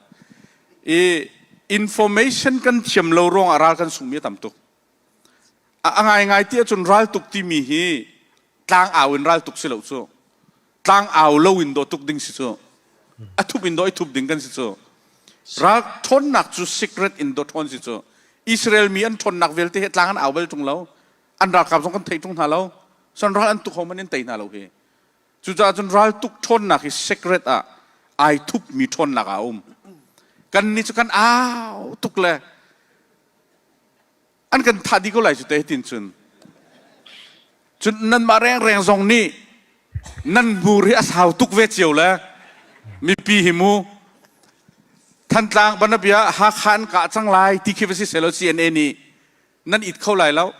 Speaker 9: i information kan thiam lo ruang ah ral kan sungmi a tam tuk a ngai ngai ti ahcun ral tuk timi hi tlang au in ral tuk si lo cu tlang au lo in dawh tuk ding si cu. A thup in do i thup ding kan si cu. Ral ṭhawnnak cu secret in do ṭhawn si cu. Israel mi an ṭhawnnak vialte hi tlang an au bal ṭung lo. An ralkap zong kan thei ṭung hna lo. Son ral an tuk ho man in tei hna lo hi. Cucaah cun raltuk ṭhawnnak hi secret ah ai thupmi ṭhawnnak ah a um. Kan nih cu kan au tuk le an kan thah dih ko lai cu te tin cun. Cun nanmah rengreng zong nih nan hmur hi a sau tuk ve cio le mipi hi mu Thantlang banabia Hakha an kah cang lai ti khi va si selaw CNA nih nan it kho lai lo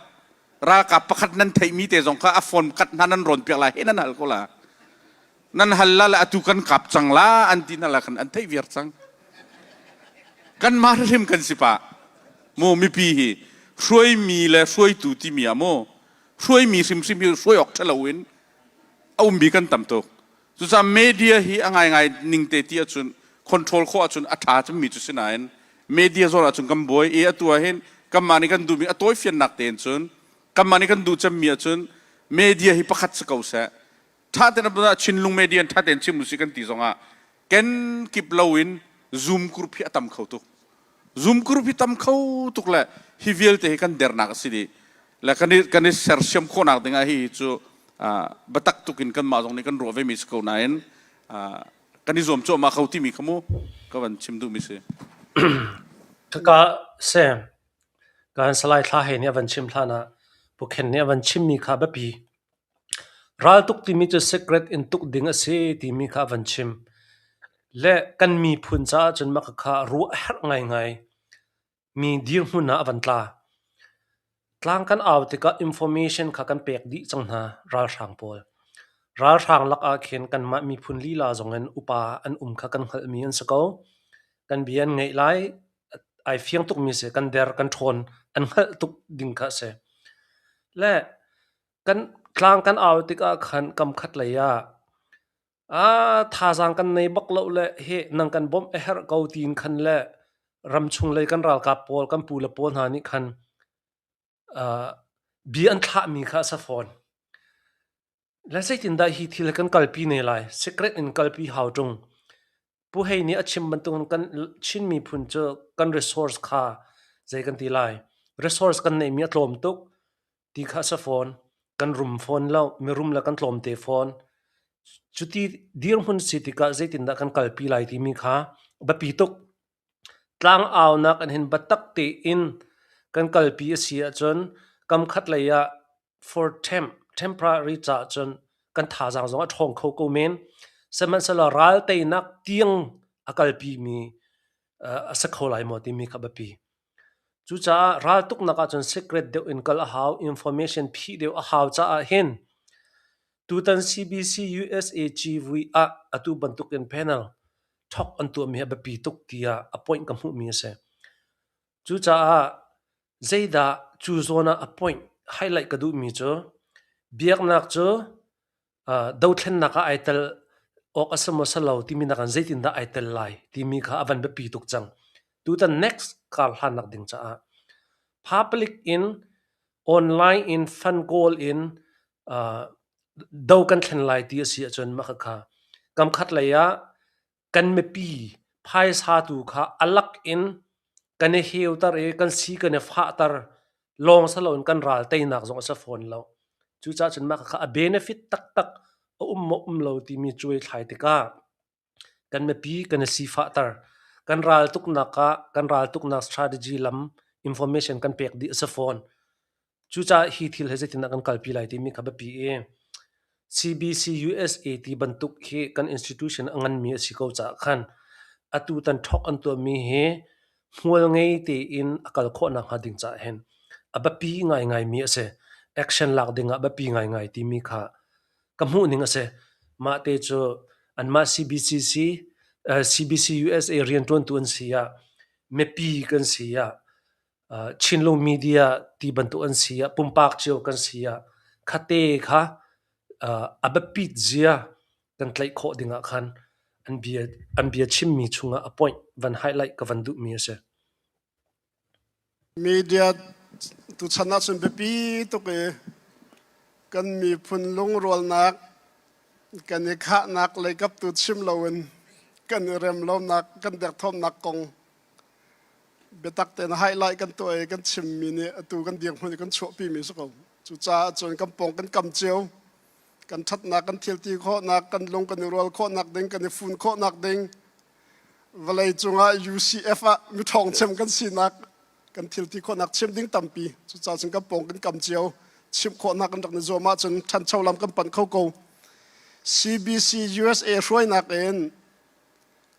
Speaker 9: ralkap pakhat nan theihmi te zong kha a phone kat hna nan rawn piak lai he nan hal ko la nan hal la le atu kan kap cang la an ti na la khan an theih viar cang kan mah hrim kan si pa mu mipi hi hruaimi le hruaitu timi ah mu hruaimi hrimhrim hi hruai awk ṭhalo in a ummi kan tam tuk Cucaah media hi a ngaingai ning te ti ahcun control khawh ahcun a ṭha cemmi cu si nain media zawn ahcun kan buai i atu ahhin kanmah nih kan duhmi a tawifiannak tein cun kanmah nih kan duh cemmi ahcun media hi pakhat si ko seh. Ṭha tein Chinlung media in ṭha tein chim usih kan ti zongah kenkip loin Zoom group hi a tam kho tuk. Zoom group hi tam kho tuk le hi vialte hi kan dernak a si dih. Le kan i, kan i sersiam khawhnak dingah hi cu biatak tuk in kanmah zong nih kan ruah vemi si ko nain kan i zuam cuahmah ko timi kha mu ka van chim duhmi si.
Speaker 1: Kaka se kan Salai Thla Hei nih a van chim hlan ah Pu Khen nih a van chimmi kha biapi. Raltuk timi cu secret in tuk ding a si timi kha a van chim. Le kan miphun caah cun mah khakha ruah a herh ngaingai mi dirhmun ah a van tla. Tlang kan au tikah information kha kan pek dih cang hna ralhrang pawl. Ralhrang lak ah khin kanmah miphun lila zong in upa an um kha kan hngalhmi an si ko. Kan bia an ngaih lai, ai fiang tukmi si, kan der, kan ṭhawn, an hngalh tuk ding kha a si. Le Kan tlang kan au tikah khan kamkhat lei ah ah thazaang kan nei bak lo le heh nang kan bawmh a herh ko tiin khan le ramchung lei kan ralkap pawl kan pu le pawl hna nih khan uh, bia an thlahmi kha a si fawn. Le zeitindah hi thil hi kan kalpi ne lai? Secret in kalpi hau ṭung. Pu Hei nih a chim bantukin kan Chin miphun cu kan resource kha zei kan ti lai? Resource kan neihmi a tlawm tuk. Ti kha a si fawn. Kan rum fawn lo. Mirum le kan tlawmte fawn. Cuti dirhmun si tikah zeitindah kan kalpi lai timi kha biapi tuk. Tlangaunak an hin biatak tein kan kalpi a si ahcun kam khat lei ah for temp, temporary caah cun kan thazaang zong a ṭhawng kho ko men. Sihmanhsehlaw ral teinak tiang a kalpimi a si kho lai maw timi kha biapi. Cucaah raltuknak ahcun secret deuh in kal a hau, information phih deuh a hau caah hin tutan CBC USA civui ah atu bantukin panel thok an tuahmi hi a biapi tuk tiah a point ka hmuhmi a si. Cucaah zeidah cu zawn ah a point highlight ka duhmi cu biaknak cu dothlennak ah ai tel awk a si maw si lo timi nakin zeitindah ai tel lai timi kha a van biapi tuk cang. Tutan next kar hlannak ding caah public in online in fund goal in do kan thlen lai ti a si ahcun mah khakha kam khat lei ah kan mipi phaisa tu kha a lak in kan i heuter i kan si kan i fahter lawng si loin kan ral teinak zong a si fawn lo. Cucaah cun mah kha a benefit taktak a um maw um lo timi cuai thlai tikah kan mipi kan i sifahter. Kan ral tuknak ah kan ral tuknak strategy lam information kan pek dih a si fawn. Cucaah hi thil hi zeitindah kan kalpi lai timi kha biapi i CBC USA ti bantuk hi kan institution a nganmi a si ko caah khan atu tan thawk an tuahmi hi hmual ngei tein a kal khawh nakhnga ding caah hin a biapi ngaingaimi a si. Action lak ding ah biapi ngaingai timi kha ka hmuh ning a si. Mah te cu anmah CBCC, CBC USA rianṭuantu an si ah mipi kan si ah Chinlung media ti bantuk an si ah pumpak cio kan si ah khate kha a biapit zia kan tlaih khawh ding ah khan an bia an bia chimmi chungah a point van highlight ka van duhmi a si.
Speaker 8: Media tuchan ahcun biapi tuk i kan miphun lungrualnak kan i khahnak leikap tu chim loin. Kan i rem lonak, kan derthawmnak kong biatak tein highlight kan tuah i kan chimmi nih atu kan dirhmun i kan chuahpimi si ko. Cucaah cun kan pawng kan kam cio, kan ṭhatnak, kan thilti khawhnak, kan lung kan i rual khawhnak ding, kan i fun khawhnak ding, vawlei cungah UCF ah miṭhawng cem kan sinak kan thilti khawhnak chim ding tampi. Cucaah cun kan pawng kan kam cio, chimh khawhnak kan rak i zuam ahcun ṭhancho lam kan panh kho ko. CBC USA hruainak in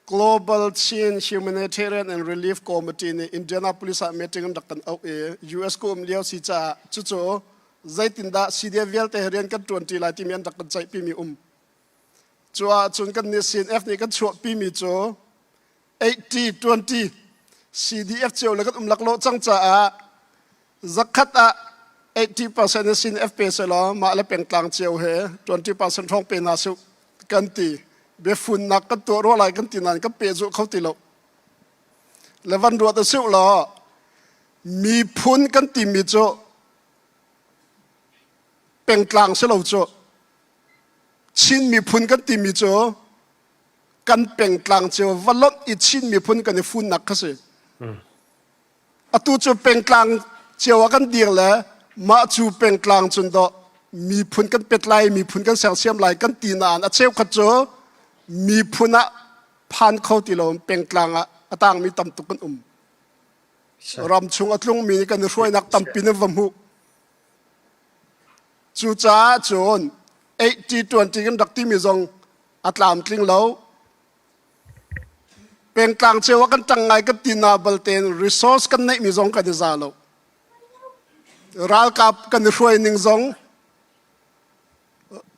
Speaker 8: Global Chin Humanitarian and Relief Committee nih Indianapolis ah meeting an rak kan auh i US ko um lio si caah cucu zeitindah CDF vialte he rian kan ṭuanṭi lai timi an rak kan ceihpimi um. Cu ahcun kan nih CNF nih kan chuahpimi cu 80-20 CDF cio le kan um laklawh cang caah zakhat ah 80% in CNF pe selaw mah le pengtlang cio he 20% hrawng pe hna su kan ti. Biafunnak kan tuah rua lai kan ti nain kan pehzulh kho ti lo. Le van ruat a siu law miphun kan timi cu pengtlang si lo cu Chin miphun kan timi cu kan pengtlang cio va lonh i Chin miphun kan i funnak kha si. Atu cu pengtlang cio ah kan dir le mah cu pengtlang cun dawh miphun kan pet lai, miphun kan sersiam lai kan ti nain a cheukhat cu miphun ah phan kho ti lo pengtlang ah a tangmi tam tuk kan um. Ram chung a tlungmi nih kan i hruainak tampi nan va hmuh. Cucaah cun 80-20 kan rak timi zong a tlamtling lo. Pengtlang cio ah kan ṭang ngai kan ti na baltein resource kan neihmi zong kan i za lo. Ralkap kan i hruai ning zong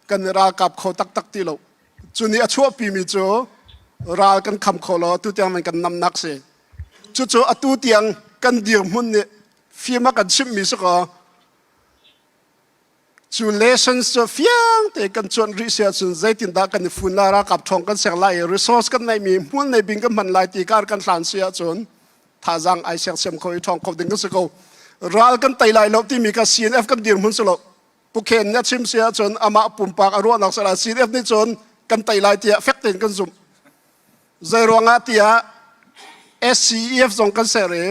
Speaker 8: kan i ralkap kho taktak ti lo. Cu nih a chuahpimi cu ral kan kham kho lo atu tiang man kan namnak si. Cucu atu tiang kan dirhmun nih fim a kan chimhmi si kaw Cu lessons cu fiang te kan cuanh rih si ahcun zeitindah kan i fun lai, ralkap ṭhawng kan ser lai i resource kan neihmi hmual nei bing kan hman lai ti kar kan hlan si ahcun thazaang ai sersiam kho i ṭhawng kho ding kan si ko. Ral kan tei lai lo timi kha CNF kan dirhmun si lo. Pukhen nih a chim si ahcun amah pumpak a ruahnak si lai. CNF nih cun kan tei lai tiah fek tein kan zumh. Zei ruangah tiah SCEF zong kan ser i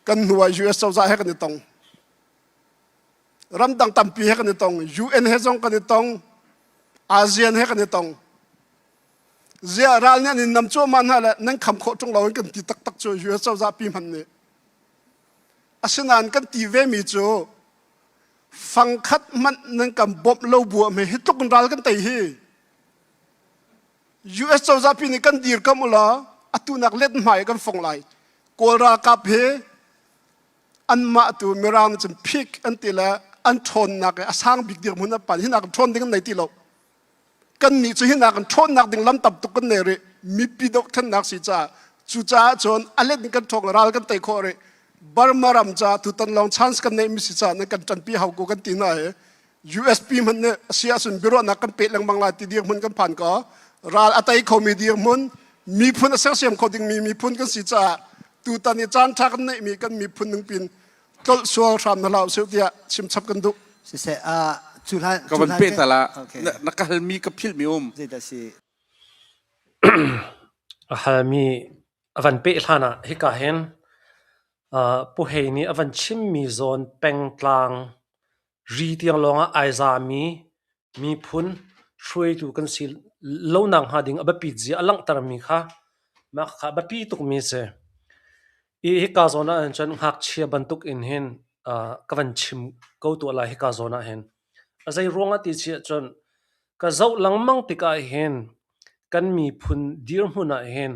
Speaker 8: kan hnu ah US cozah he kan i tong. Ramdang tampi he kan i tong. UN he zong kan i tong. ASEAN he kan i tong. Ziah ral nih an in nam cuahmah hna le nan kham khawh ṭung lo in kan ti taktak cu US cozah pi hmanh nih. Asinain kan ti vemi cu fangkhat hmanh nan kan bawmh lo bu ah hi tluk in ral kan tei hi. US cozah pi nih kan dirkamh u law atu nak let hmai kan fong lai. Kawl ralkap hi anmah tu Mirang nih cun peak an ti le an ṭhawnnak i a sang bik dirhmun an pan hinak ṭhawn ding an nei ti lo. Kannih cu hinak in ṭhawnnak ding lam tam tuk kan nei rih. Mipi dohthlennak si caah cucaah cun a let in kan ṭhawng ral kan tei khawh rih. Burma ram caah tutan lawng chance kan neihmi si caah nan kan ṭanpi hau ko kan ti hna i USP hmanh nih a si ahcun biaruahnak kan peh lengmang lai ti dirhmun kan phan ko. Ral a tei khomi dirhmun, miphun a sersiam kho dingmi miphun kan si caah tutan i caan ṭha kan neihmi kan miphun ningpin tlolh sual hram hna hlah usih tiah chimchap kan duh.
Speaker 7: Siseh, uh, cu hlan
Speaker 9: Ka van peh ta la. Na ka halmi ka philhmi um.
Speaker 7: Zeidah si?
Speaker 1: A halmi a van peh hlan ah hika hin uh, Pu Hei nih a van chimmi zawn pengtlang Ri tiang lawngah ai zami miphun hruaitu kan si lonak hnga ding a biapit zia a langhtermi kha mah kha a biapi tukmi a si. I hika zawn ah hin cun ngakchia bantuk in hin uh, ka van chim ko tuah lai hika zawn ah hin. A zei ruangah ti si ahcun ka zoh lengmang tikah hin kan miphun dirhmun ah hin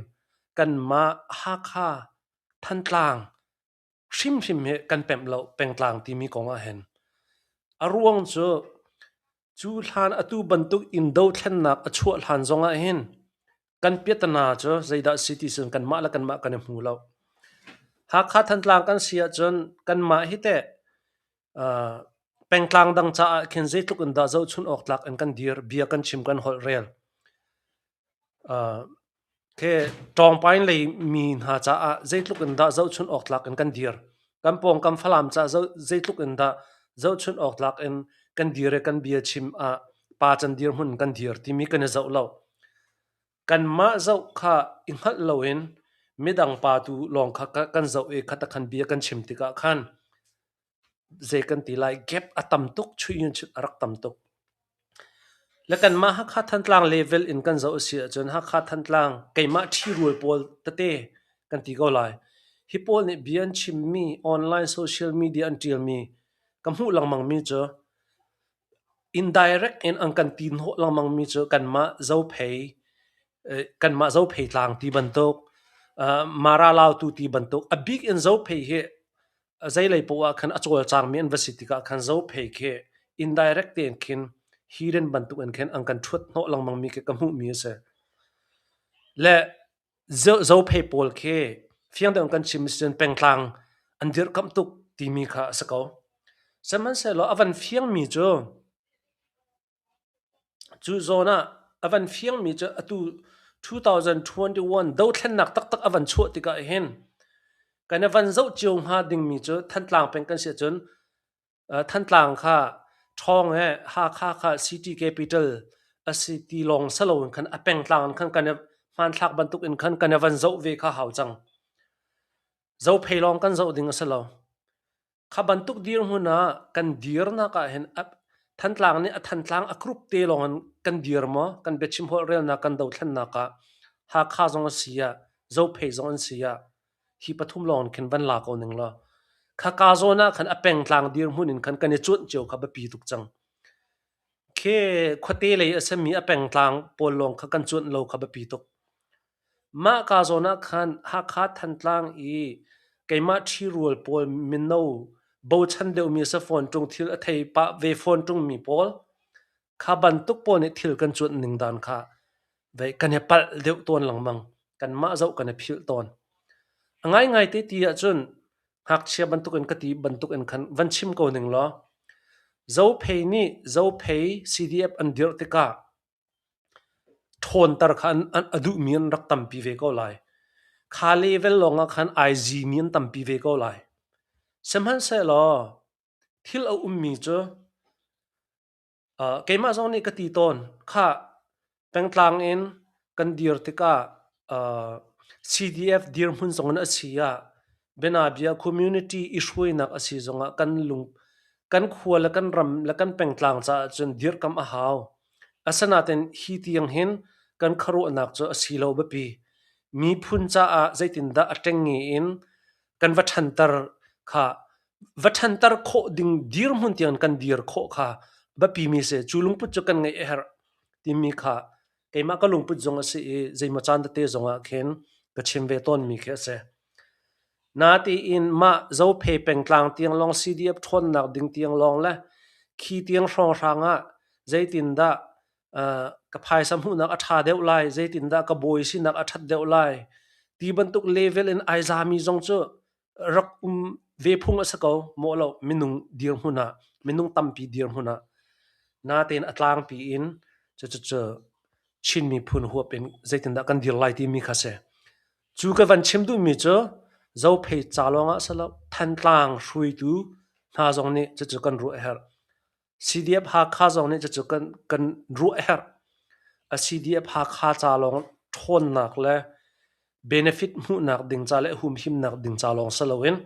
Speaker 1: kanmah Hakha, Thantlang, hrimhrim hi kan pemh lo pengtlang timi kong ah hin. A ruang cu cu hlan atu bantuk in dothlennak a chuah hlan zong ah hin kan piatana cu zeidah si ti cun kanmah le kanmah kan i hmu lo. Hakha Thantlang kan si ahcun kanmah hi teh uh, pengtlang dang caah khin zeitluk in dah zohchun awk tlak in kan dir, bia kan chim kan holh rel. Uh, Khi ṭawngpain lei mi hna caah zeitluk in dah zohchunh awk tlak in kan dir. Kan pawngkam Falam caah zeitluk in dah zohchunh awk tlak in kan dir i kan bia chim ah pa can dirhmun kan dir timi kan i zoh lo. Kanmah zoh kha i hngalh loin midang pa tu lawng kha kan zoh i khatakhan bia kan chim tikah khan zei kan ti lai gap a tam tuk chuih in a rak tam tuk. Le kanmah Hakha Thantlang level in kan zoh a si ahcun Hakha Thantlang keimah ṭhirual pawl tete kan ti ko lai. Hi pawl nih bia an chimmi online social media an ṭialmi ka hmuh lengmangmi cu indirect in an kan ti hnawh lengmangmi cu kanmah Zophei kanmah Zophei tlang ti bantuk Mara Lautu ti bantuk a bik in Zophei hi zeilei poah ah khan a cawlcangmi an va si tikah khan Zophei khi indirect tein khin hidden bantuk in khin an kan ṭhuat hnawh lengmangmi khi ka hmuhmi a si. Le Zophei pawl khi fiang deuh in kan chim cun pengtlang an dirhkamh tuk timi kha a si ko. Sihmanhsehlaw a van fiangmi cu Cu zawn ah a van fiangmi cu atu 2021 dothlennak taktak a van chuah tikah hin kan i van zoh cio hnga dingmi cu Thantlang peng kan si ahcun Thantlang kha ṭhawng he Hakha kha city capital a si ti lawng si loin khan a pengtlang in khan kan i hmanthlak bantuk in khan kan i van zoh ve kha hau cang. Zophei lawng kan zoh ding a si lo. Kha bantuk dirhmun ah kan dirnak ah hin Thantlang nih a Thantlang a group te lawng in kan dir maw? Kan biachim holhrelnak kan dothlennak ah Hakha zong a si ah Zophei zong an si ah hi pathum lawng in khin van la ko ning law khaka zawn ah khan a pengtlang dirhmun in khan kan i cuanh cio kha biapi tuk cang. Khi khuate lei a simi a pengtlang pawl lawng kha kan cuanh lo kha biapi tuk. Mah ka zawn ah khan Hakha Thantlang i keimah ṭhirual pawl mino bochan deuhmi a si fawn ṭung thil a thei pah ve fawn ṭungmi pawl kha bantuk pawl nih thil kan cuanh ning dan kha vei kan i palh deuh tawn lengmang. Kanmah zoh kan i philh tawn. A ngaingai te ti ahcun ngakchia bantukin ka ti bantukin khan van chim ko ning law Zophei nih Zophei CDF an dirh tikah Ṭhawnter kha a duhmi an rak tampi ve ko lai. Kha level lawngah khan ai zimi an tampi ve ko lai. Sihmanhsehlaw thil a ummi cu keimah zong nih ka ti tawn. Khah, pengtlang in kan dir tikah CDF dirhmun zong in a si ah bianabia community i hruainak a si zongah kan lung kan khua le kan ram le kan pengtlang caah cun dirhkamh a hau. Asinain hi tiang hin kan khuaruahnak cu a si lo biapi. Miphun caah zeitindah a ṭengnge in kan va ṭhanter kha va ṭhanter khawh ding dirhmun tiang kan dir khawh kha biapimi si. Cu lungput cu kan ngeih a herh timi kha keimah ka lungput zong a si i zeimaw caan tete zong ah khin ka chim ve tawnmi khi a si. Natein mah Zophe pengtlang tiang lawng CDF ṭhawnnak ding tiang lawng le khi tiang hrawnghrang ah zeitindah ka phaisa hmuhnak a ṭha deuh lai, zeitindah ka bawi sinak a ṭhat deuh lai ti bantuk level in ai zami zong cu rak um ve phung a si ko maw lo minung dirhmun ah minung tampi dirhmun ah natein a tlangpi in cucucu Chin miphun huap in zeitindah kan dir lai timi kha si. Cu ka van chim duhmi cu Zophei ca lawngah si lo Thantlang hruaitu hna zong nih cucu kan ruah a herh. CDF Hakha zong nih cucu kan, kan ruah a herh. A CDF Hakha ca lawng ṭhawnnak le benefit hmuhnak ding ca le humhimnak ding ca lawng si loin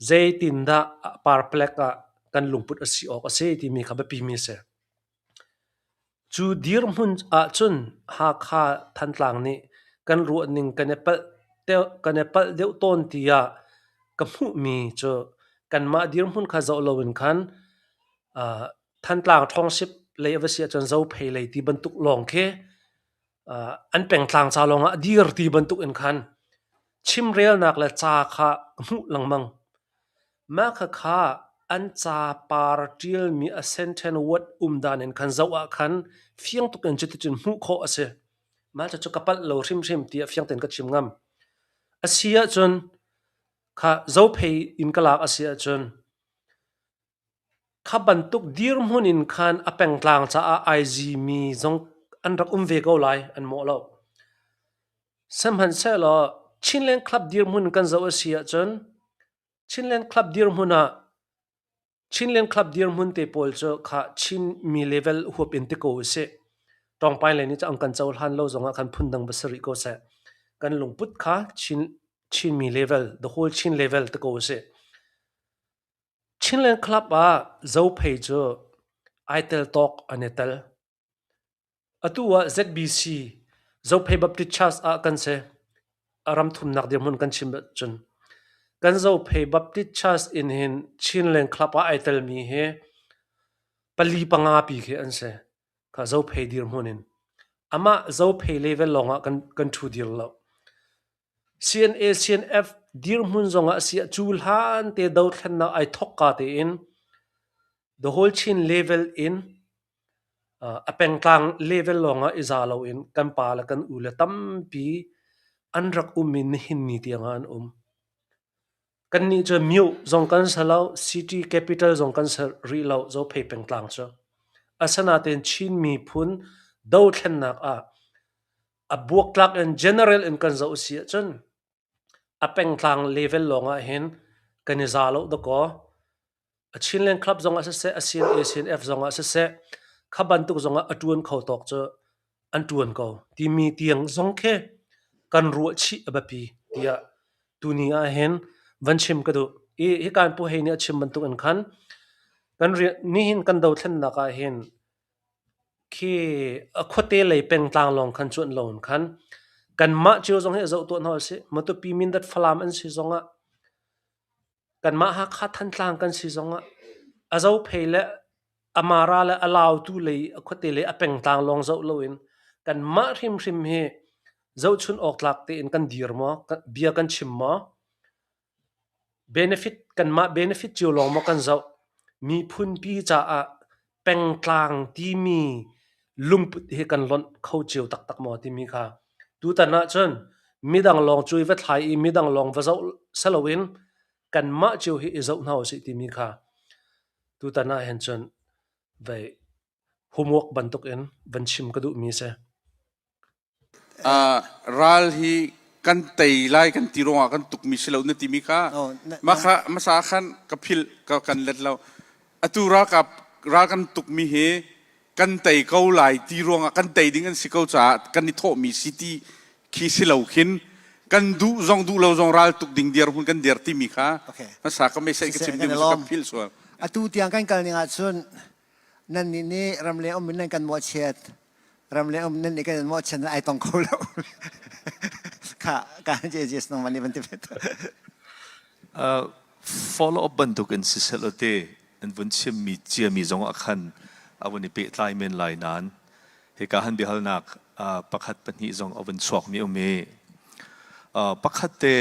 Speaker 1: zeitindah parplek ah kan lungput a si awk a si timi kha biapimi a si. Cu dirhmun ahcun Hakha Thantlang nih kan ruahning kan i palh kan i palh deuh tawn tiah ka hmuhmi cu kanmah dirhmun kha zoh loin khan Thantlang ṭhawngsip lei a va si ahcun Zophei lei ti bantuk lawng khi an pengtlang ca lawngah a dir ti bantuk in khan chimrelnak le ca kha ka hmuh lengmang. Mah khakha an capar ṭialmi a sentence word um dan in khan zoh ah khan fiang tuk in cuticun hmuh khawh a si. Mah cucu ka palh lo hrimhrim tiah fiang tein ka chim ngam. A si ahcun kha Zophei in ka lak a si ahcun Kha bantuk dirhmun in khan a pengtlang caah ai zimi zong an rak um ve ko lai, an mawh lo. Sihmanhsehlaw Chinland Club dirhmun kan zoh a si ahcun Chinland Club dirhmun ah Chinland Club dirhmun te pawl cu kha Chinmi level huap in ti ko usih. Tawngpai lei nih cun an kan cohlan lo zongah khan phundang va si rih ko seh. Kan lungput kha Chin Chinmi level, the whole Chin level te ko a si. Chinland Club ah Zophei cu ai tel tawk an i tel. Atu ah ZBC, Zophei Baptist Church ah kan si. A ram thumnak dirhmun kan chim ahcun. Kan Zophei Baptist Church in hin Chinland Club ah ai telmi hi pali panga pi khi an si. Kha Zophei dirhmun in. Amah Zophei level lawngah kan, kan ṭhu dir lo. CNA CNF dirhmun zongah a si ah cu hlan te dothlennak ai thawkka tein the whole Chin level in a pengtlang level lawngah i za loin kan pa le kan u le tampi an rak um i nihin ni tiangah an um. Kannih cu myo zong kan si lo, city capital zong kan si rih lo, Zophei pengtlang cu. Asinain Chin miphun dothlennak ah a buaktlak in general in kan zoh si ahcun a pengtlang level lawng ah hin kan i za lo dakaw. A Chinland Club zong ah siseh, a CNA CNF zong ah siseh, kha bantuk zong ah a ṭuan kho tawk cu an ṭuan ko timi tiang zong khi kan ruah chih a biapi tiah tuni ah hin van chim ka duh. I hikan Pu Hei nih a chim bantuk in khan kan rian nihin kan dothlennak ah hin Khi a khuate lei pengtlang lawng khan cuanh lo in khan kanmah cio zong hi a zoh tuah hna usih. Matupi Mindat Falam an si zongah kanmah Hakha Thantlang kan si zongah a Zophei le a Mara le a Lautu lei a khuate lei a pengtlang lawng zoh loin kanmah hrimhrim hi zohchun awk tlak tein kan dir maw, bia kan chim maw? Benefit kanmah benefit cio lawng maw kan zoh? Miphunpi caah pengtlang timi lungput hi kan lonh kho cio taktak maw timi kha tutan ahcun midang lawng cu i va thlai i midang lawng va zoh si loin kanmah cio hi i zoh hna usih timi kha tutan ah hin cun vei homework bantukin van chim ka duhmi a si.
Speaker 9: Uh, ral hi kan tei lai kan ti ruangah kan tukmi si lo na timi kha mah kha hmasa khan ka philh ka kan let lo atu ralkap ral kan tukmi hi kan tei ko lai ti ruangah kan tei ding an si ko caah kan i thawhmi si ti khi si lo khin kan duh zong duh lo zong ral tuk ding dirhmun kan dir timi kha hmasa ka message ka chim ding ka philh sual
Speaker 7: atu tiang kan kal ning ahcun nan nih nih ramleng um in nan kan mawhchiat ramleng um nan nih kan mawhchiat ai tong kho lo kha ka JJS nang mani ban ti fet
Speaker 2: follow up bantuk in sisel te an vun chimmi ciami zong ah khan a vun i pehtlai men lai nain hika han biahalnak pakhat pahnih zong a vun chuakmi um i pakhat te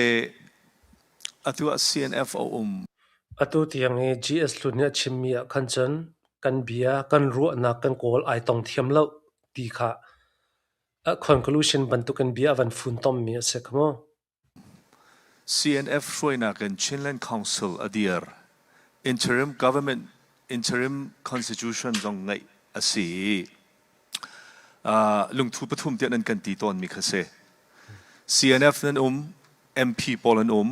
Speaker 2: Atu ah CNF a um. Atu tiang i GS Hlun nih a chimmi ah khan cun kan bia, kan ruahnak kan kawl ai tong thiam lo ti kha a conclusion bantukin bia a van funtommi a si kha mu. CNF hruainak in Chinland Council a dir. Interim government, interim constitution zong ngeih a si i lungthu pathum tiah nan kan ti tawnmi kha si. CNF nan um, MP pawl an um,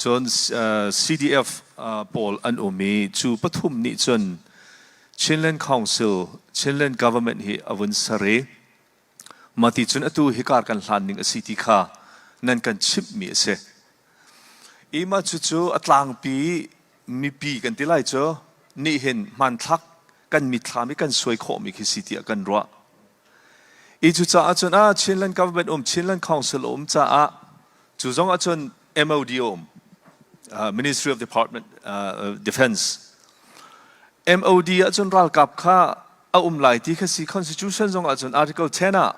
Speaker 2: cun CDF pawl an um i cu pathum nih cun Chinland Council, Chinland Government hi a vun ser i mah ti cun atu hikar kan hlan ning a si ti kha nan kan chimhmi a si. I mah cucu a tlangpi mipi kan ti lai cu nih hin hmanthlak kan mitthlam i kan suai khawhmi khi si tiah kan ruah. I cucaah cun ah Chinland government um Chinland Council a um caah cu zong ahcun MOD a um uh, Ministry of Department uh, Defense MOD ahcun ralkap kha a um lai ti kha si constitution zong ahcun article 10 ah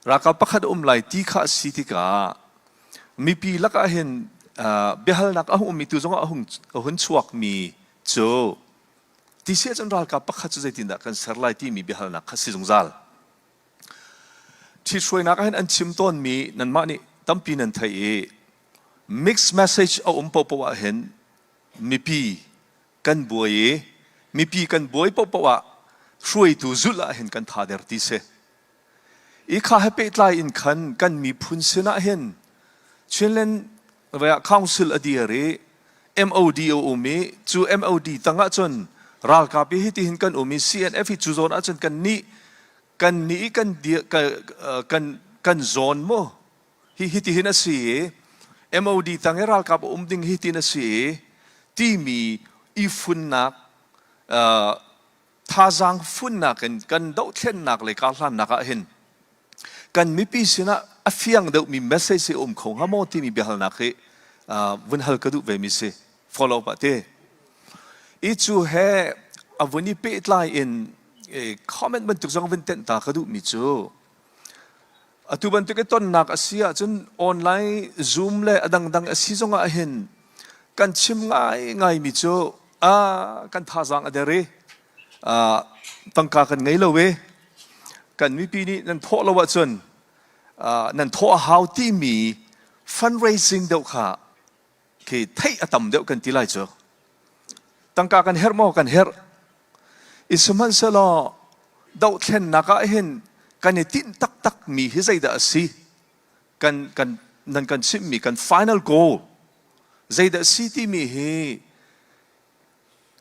Speaker 2: ralkap pakhat a um lai ti kha a si tikah mipi lakah hin uh, biahalnak a hung ummi tu zong ah a hung a hun chuakmi cu Ti si ahcun ralkap pakhat cu zeitindah kan ser lai timi biahalnak kha si zungzal. Ṭhithruainak ahhin an chim tawnmi nanmah nih tampi nan theih i mixed message a um paohpaoh ahhin mipi kan buai i mipi kan buai paohpaoh ah hruaitu zulh ahhin kan thader ti si. I kha he pehtlai in khan kan miphun sinah hin Chinland Council a dir i MOD a um i cu MOD tangah cun ralkap hi hitihin kan um i CNF hi cu zawn ahcun kan nih. Kan nih kan kan kan zawn mu hi hiti hin a si i MOD tang i ralkap a um ding hi tin a si i timi i funnak thazaang funnak in kan dohthlennak le karhlannak ah hin kan mipi sinah a fiang deuhmi message hi um kho hnga maw timi biahalnak hi vun hal ka duh ve mi si follow up ah ti i cu he a vun i pehtlai in comment bantuk zong vun tenh ta ka duh mi cu Atu bantuk i tonnak a si ahcun online Zoom le a dangdang a si zongah hin kan chim ngaingaimi cu ah kan thazaang a der i ah tangka kan ngei lo i kan mipi nih nan thawh lo ahcun ah nan thawh a hau timi fundraising deuh kha khi theih a tam deuh kan ti lai cu. Tangka kan herh maw? Kan herh. I sihmanhsehlaw dohthlennak ah hin kan i tinh taktak mi hi zeidah a si? Kan, kan, nan kan chimhmi kan final goal zeidah a si timi hi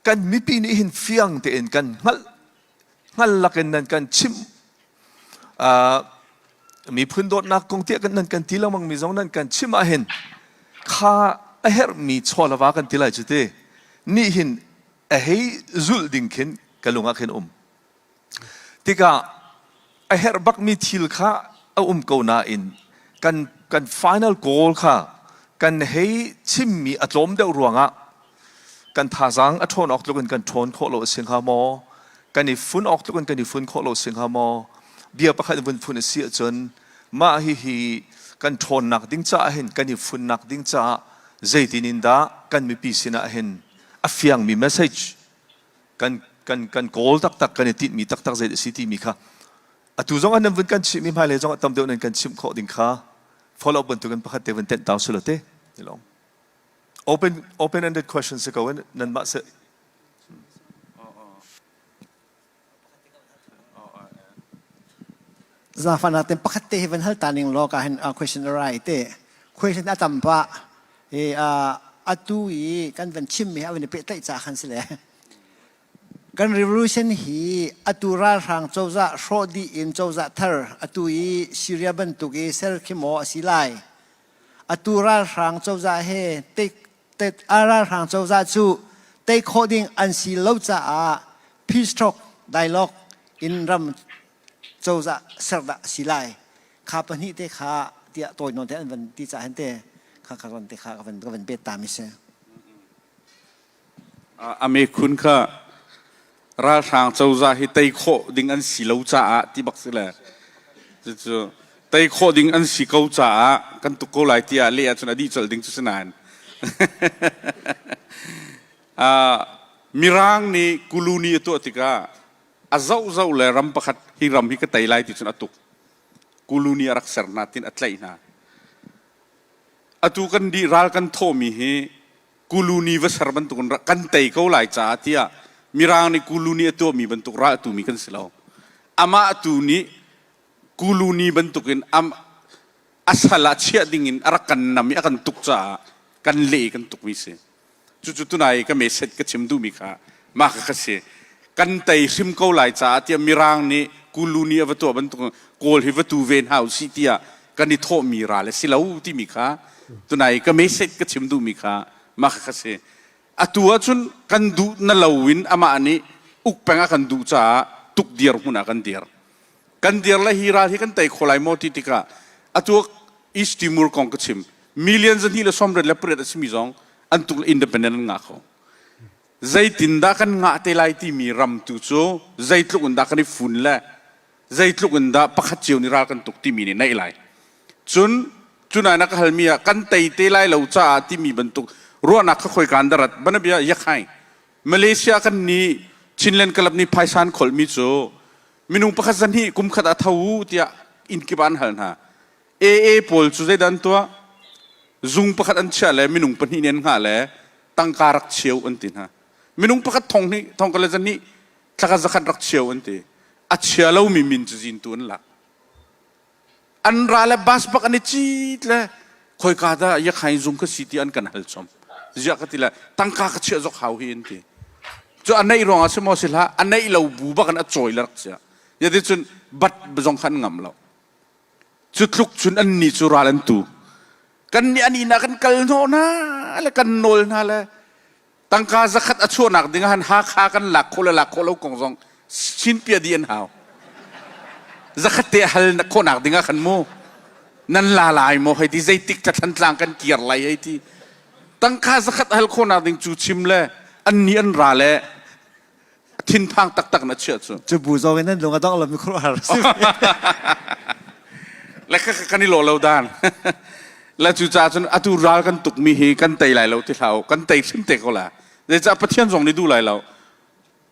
Speaker 2: kan mipi nih hin fiang tein kan hngalh hngal lakin nan kan chimh uh, miphun dawtnak kong tiah kan nan kan ti lengmang mi zong nan kan chimh ah hin kha a herhmi chaw le va kan ti lai cu ti nih hin a hei zulh ding khin ka lung ah khin um tikah a herh bakmi thil kha a um ko nain kan kan final goal kha kan hei chimmi a tlawm deuh ruangah kan thazaang a ṭhawn awk tluk in kan ṭhawn khawh lo a si hnga maw kan i fun awk tluk in kan i fun khawh lo a si hnga maw bia pakhat vun phun a si ahcun mah hihi kan ṭhawnnak ding caah hin kan i funnak ding caah zeitin in dah kan mipi sinah hin a fiangmi message kan kan kan kawl taktak kan i tinhmi taktak zei a si timi kha atu zong ah nan vun kan chimh mi hmailei zong ah tam deuh nan kan chimh khawh ding kha follow up bantukin pakhat te vun tenh tau silo te ilong open open ended question si ko in nan mah se
Speaker 7: Zafana ten pakhat te hi van hal ta ning law ka hin question arai te question a tam pa e atu i kan van chim mi a van i pehtlaih ca khan si le kan revolution hi atu ralhrang cozah hrawh dih in cozah thar atu i Syria bantuk i ser khi maw a si lai atu ralhrang cozah he ralhrang cozah cu tei khawh ding an si lo caah peace talk dialogue in ram cozah ser dah a si lai kha pahnih te kha tiah tawi nawn te an van ti caah hin te kha kha te kha ka van ka van bet ta mi si
Speaker 9: A mekhun kha ralhrang cozah hi tei khawh ding an si lo caah ti bak si le cucu tei khawh ding an si ko caah kan tuk ko lai tiah leh ahcun a dih colh ding cu si nain Mirang nih Kuluni a tuah tikah a zohzoh le ram pakhat hi ram hi ka tei lai ti cun a tuk. Kuluni a rak ser hna tin a tlaih hna. Atu kan dih ral kan thawhmi hi Kuluni va ser bantukin kan tei ko lai caah tiah Mirang nih Kuluni a tuahmi bantuk ral a tumi kan si lo. Amah tu nih Kuluni bantukin a sal ah chiah dingin a rak kan nam i a kan tuk caah kan leh i kan tukmi si. Cucu tunai ka message ka chim duhmi kha mah kha si. Kan tei hrim ko lai caah tiah Mirang nih Kuluni a va tuah bantuk Kawl hi va tu ve hna usih tiah kan i thawhmi ral a si lo timi kha tunai ka message ka chim duhmi kha mah kha si. Atu ahcun kan duh na loin amah nih uk peng a kan duh caah tuk dir hmun ah kan dir. Kan dir le hi ral hi kan tei kho lai maw ti tikah atu East Timor kong ka chim. Million zahnih le sawmriat le pariat a simi zong an tuk le independent an ngah kho. Zeitindah kan ngah te lai timi ram tu cu zeitluk in dah kan i fun le zeitluk in dah pakhat cio nih ral kan tuk timi nih naih lai. Cun cunai na ka halmi ah kan tei te lai lo caah timi bantuk ruahnak kha khoi kaan darat banabia yakhai Malaysia kan nih Chinland Club nih phaisa an kholhmi cu minung pakhat zan hi kum khat ah tho u tiah inn kip ah an hal hna. AA pawl cu zeidah an tuah? Zung pakhat an chiah le minung pahnih nih an hngah le tangka rak cheu an ti hna. Minung pakhat thong hnih thong ka le zan hnih thlaka zakhat rak cheu an ti. A chia lomi min cu zintu an lak. An ra le bus bak an i cit le khoika dah yakhain zung ka si ti an kan hal chom. Ziah ka ti le tangka ka chiah zok hau hi an ti. Cu a neih ruangah si maw si hlah a neih lo bu bak in a cawi le rak chia. Yati cun bat zong kha an ngam lo. Cu tluk cun an nih cu ral an tu. Kan nih an inn ah kan kal hnawh hna le kan nawl hna le tangka zakhat a chuahnak ding ah han Hakha kan lak khawh le lak khawh lo kong zong chinpia dih an hau. Zakhat te hal khawhnak ding ah khan mu nan la lai maw hei ti zeitik tla Thantlang kan kir lai hei ti tangka zakhat hal khawhnak ding cu chim le an nih an ra le thinphang taktak na chiah cu.
Speaker 7: Cu bu zong in nan lung a dong lomi khuaruahhar a si.
Speaker 9: Le ka kan i lo lo dan. Le cu ca cun atu ral kan tukmi hi kan tei lai lo ti hlah kan tei hrim te ko la. Zeicah Pathian zong nih duh lai lo.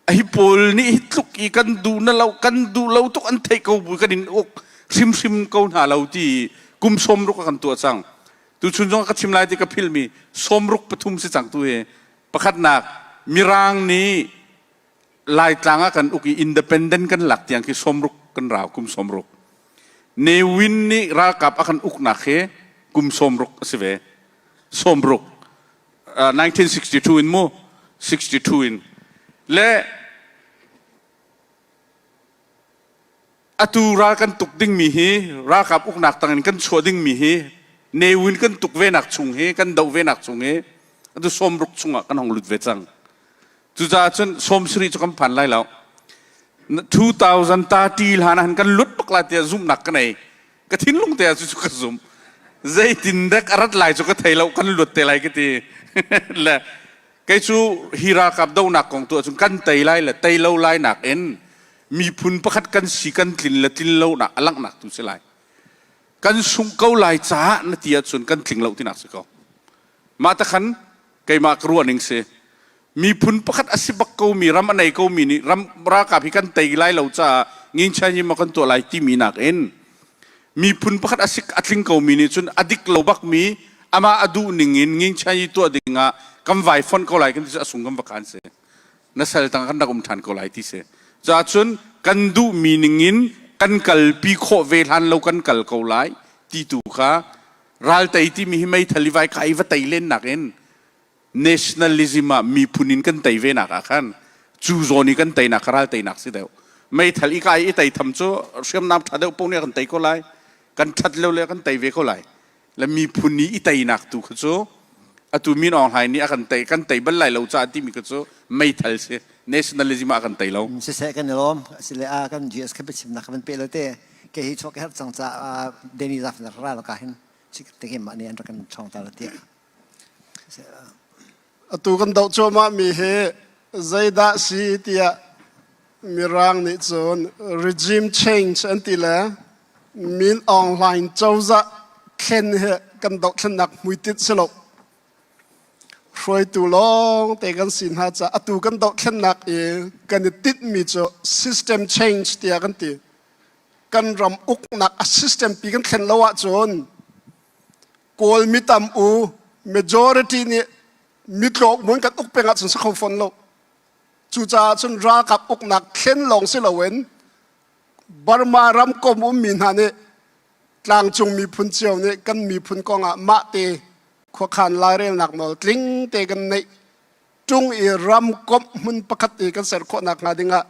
Speaker 9: Hi pawl nih hi tluk i kan duh na lo kan duh lo tuk an theih ko bu kan in uk hrimhrim ko hna lo ti kum sawmruk a kan tuah cang. Tuchun zong ka chim lai ti ka philmi sawmruk pathum si cang tu hi. Pakhatnak, Mirang nih Laitlang ah kan uk i independent kan lak tiang khi sawmruk kan rau kum sawmruk. Ne Win nih ralkap a kan uknak hi kum sawmruk a si ve. Sawmruk. Uh, 1962 in mu 62 in. Le Atu ral kan tuk dingmi hi ralkap uknak tangin kan chuah dingmi hi Ne Win kan tuk venak chung hi kan doh venak chung hi atu sawmruk chungah kan hong lut ve cang. Cucaah cun sawmsarih cu kan phan lai lo. 2030 hlan ah kan lut bak lai tiah zumhnak ka nei. Ka thinlung te ah cu ka zum. Zeitin dek a rat lai cu ka thei lo kan luat te lai ka ti. Le kei cu hi ralkap dohnak kong tu ahcun kan tei lai le tei lo lai nak in miphun pakhat kan si kan tlin le tlin lo nak a langhnak tu si lai. Kan sungh ko lai caah na ti ahcun kan tling lo tinak si ko. Mah ta khan keimah ka ruah ning si. Miphun pakhat a si bak ko mi ram a nei ko mi nih ram ralkap hi kan tei lai lo caah ngingchan ma kan tuah lai timi nak in miphun pakhat a si a tling ko mi nih cun a dik lo bak mi amah a duh ning in ngingchan yi tuah ding ah kan vai fon ko lai kan ti cu a sung kan va khan si. Na sal tang kan rak um ṭhan ko lai ti si. Caah cun kan duhmi ning in kan kalpi khawh ve hlan lo kan kal ko lai ti tu kha ral tei timi hi meithal i vai kai va tei len nak in nationalism ah miphun in kan tei ve nak ah khan cu zawn i kan teinak kha ral teinak si deuh. Meithal i kai i tei tham cu hriamnam ṭha deuh paoh nih kan tei ko lai. Kan ṭhat lo le kan tei ve ko lai. Le miphun nih i teinak tu kha cu atu Min Aung Hlaing nih a kan tei kan tei bal lai lo caah timi kha cu meithal si nationalism ah kan tei lo.
Speaker 7: Siseh kan i lawm asile a kan GS kha biachimnak kan pe lo te ke hi chuak her cang ca Danny Zaf na ra ka hin te ke mah nih an rak kan chong ta la tiah.
Speaker 8: Atu kan doh cuahmah mi hi zeidah si tiah Mirang nih cun regime change an ti le Min Aung Hlaing cozah thlen hi kan dohthlennak hmuitinh si lo. Hruaitu lawng te kan si hna caah atu kan dohthlennak i kan i tinhmi cu system change tiah kan ti. Kan ram uknak a system pi kan thlen lo ahcun Kawl mitam u majority nih mitlawk mun kan uk peng ahcun si kho fawn lo. Cucaah cun ralkap uknak thlen lawng si loin Burma ramkom ummi hna nih tlangcung miphun cio nih kan miphun kongah mahte khuakhan lairelnak nawl tling te kan neih ṭung i ramkomh hmun pakhat i kan ser khawh nakhnga dingah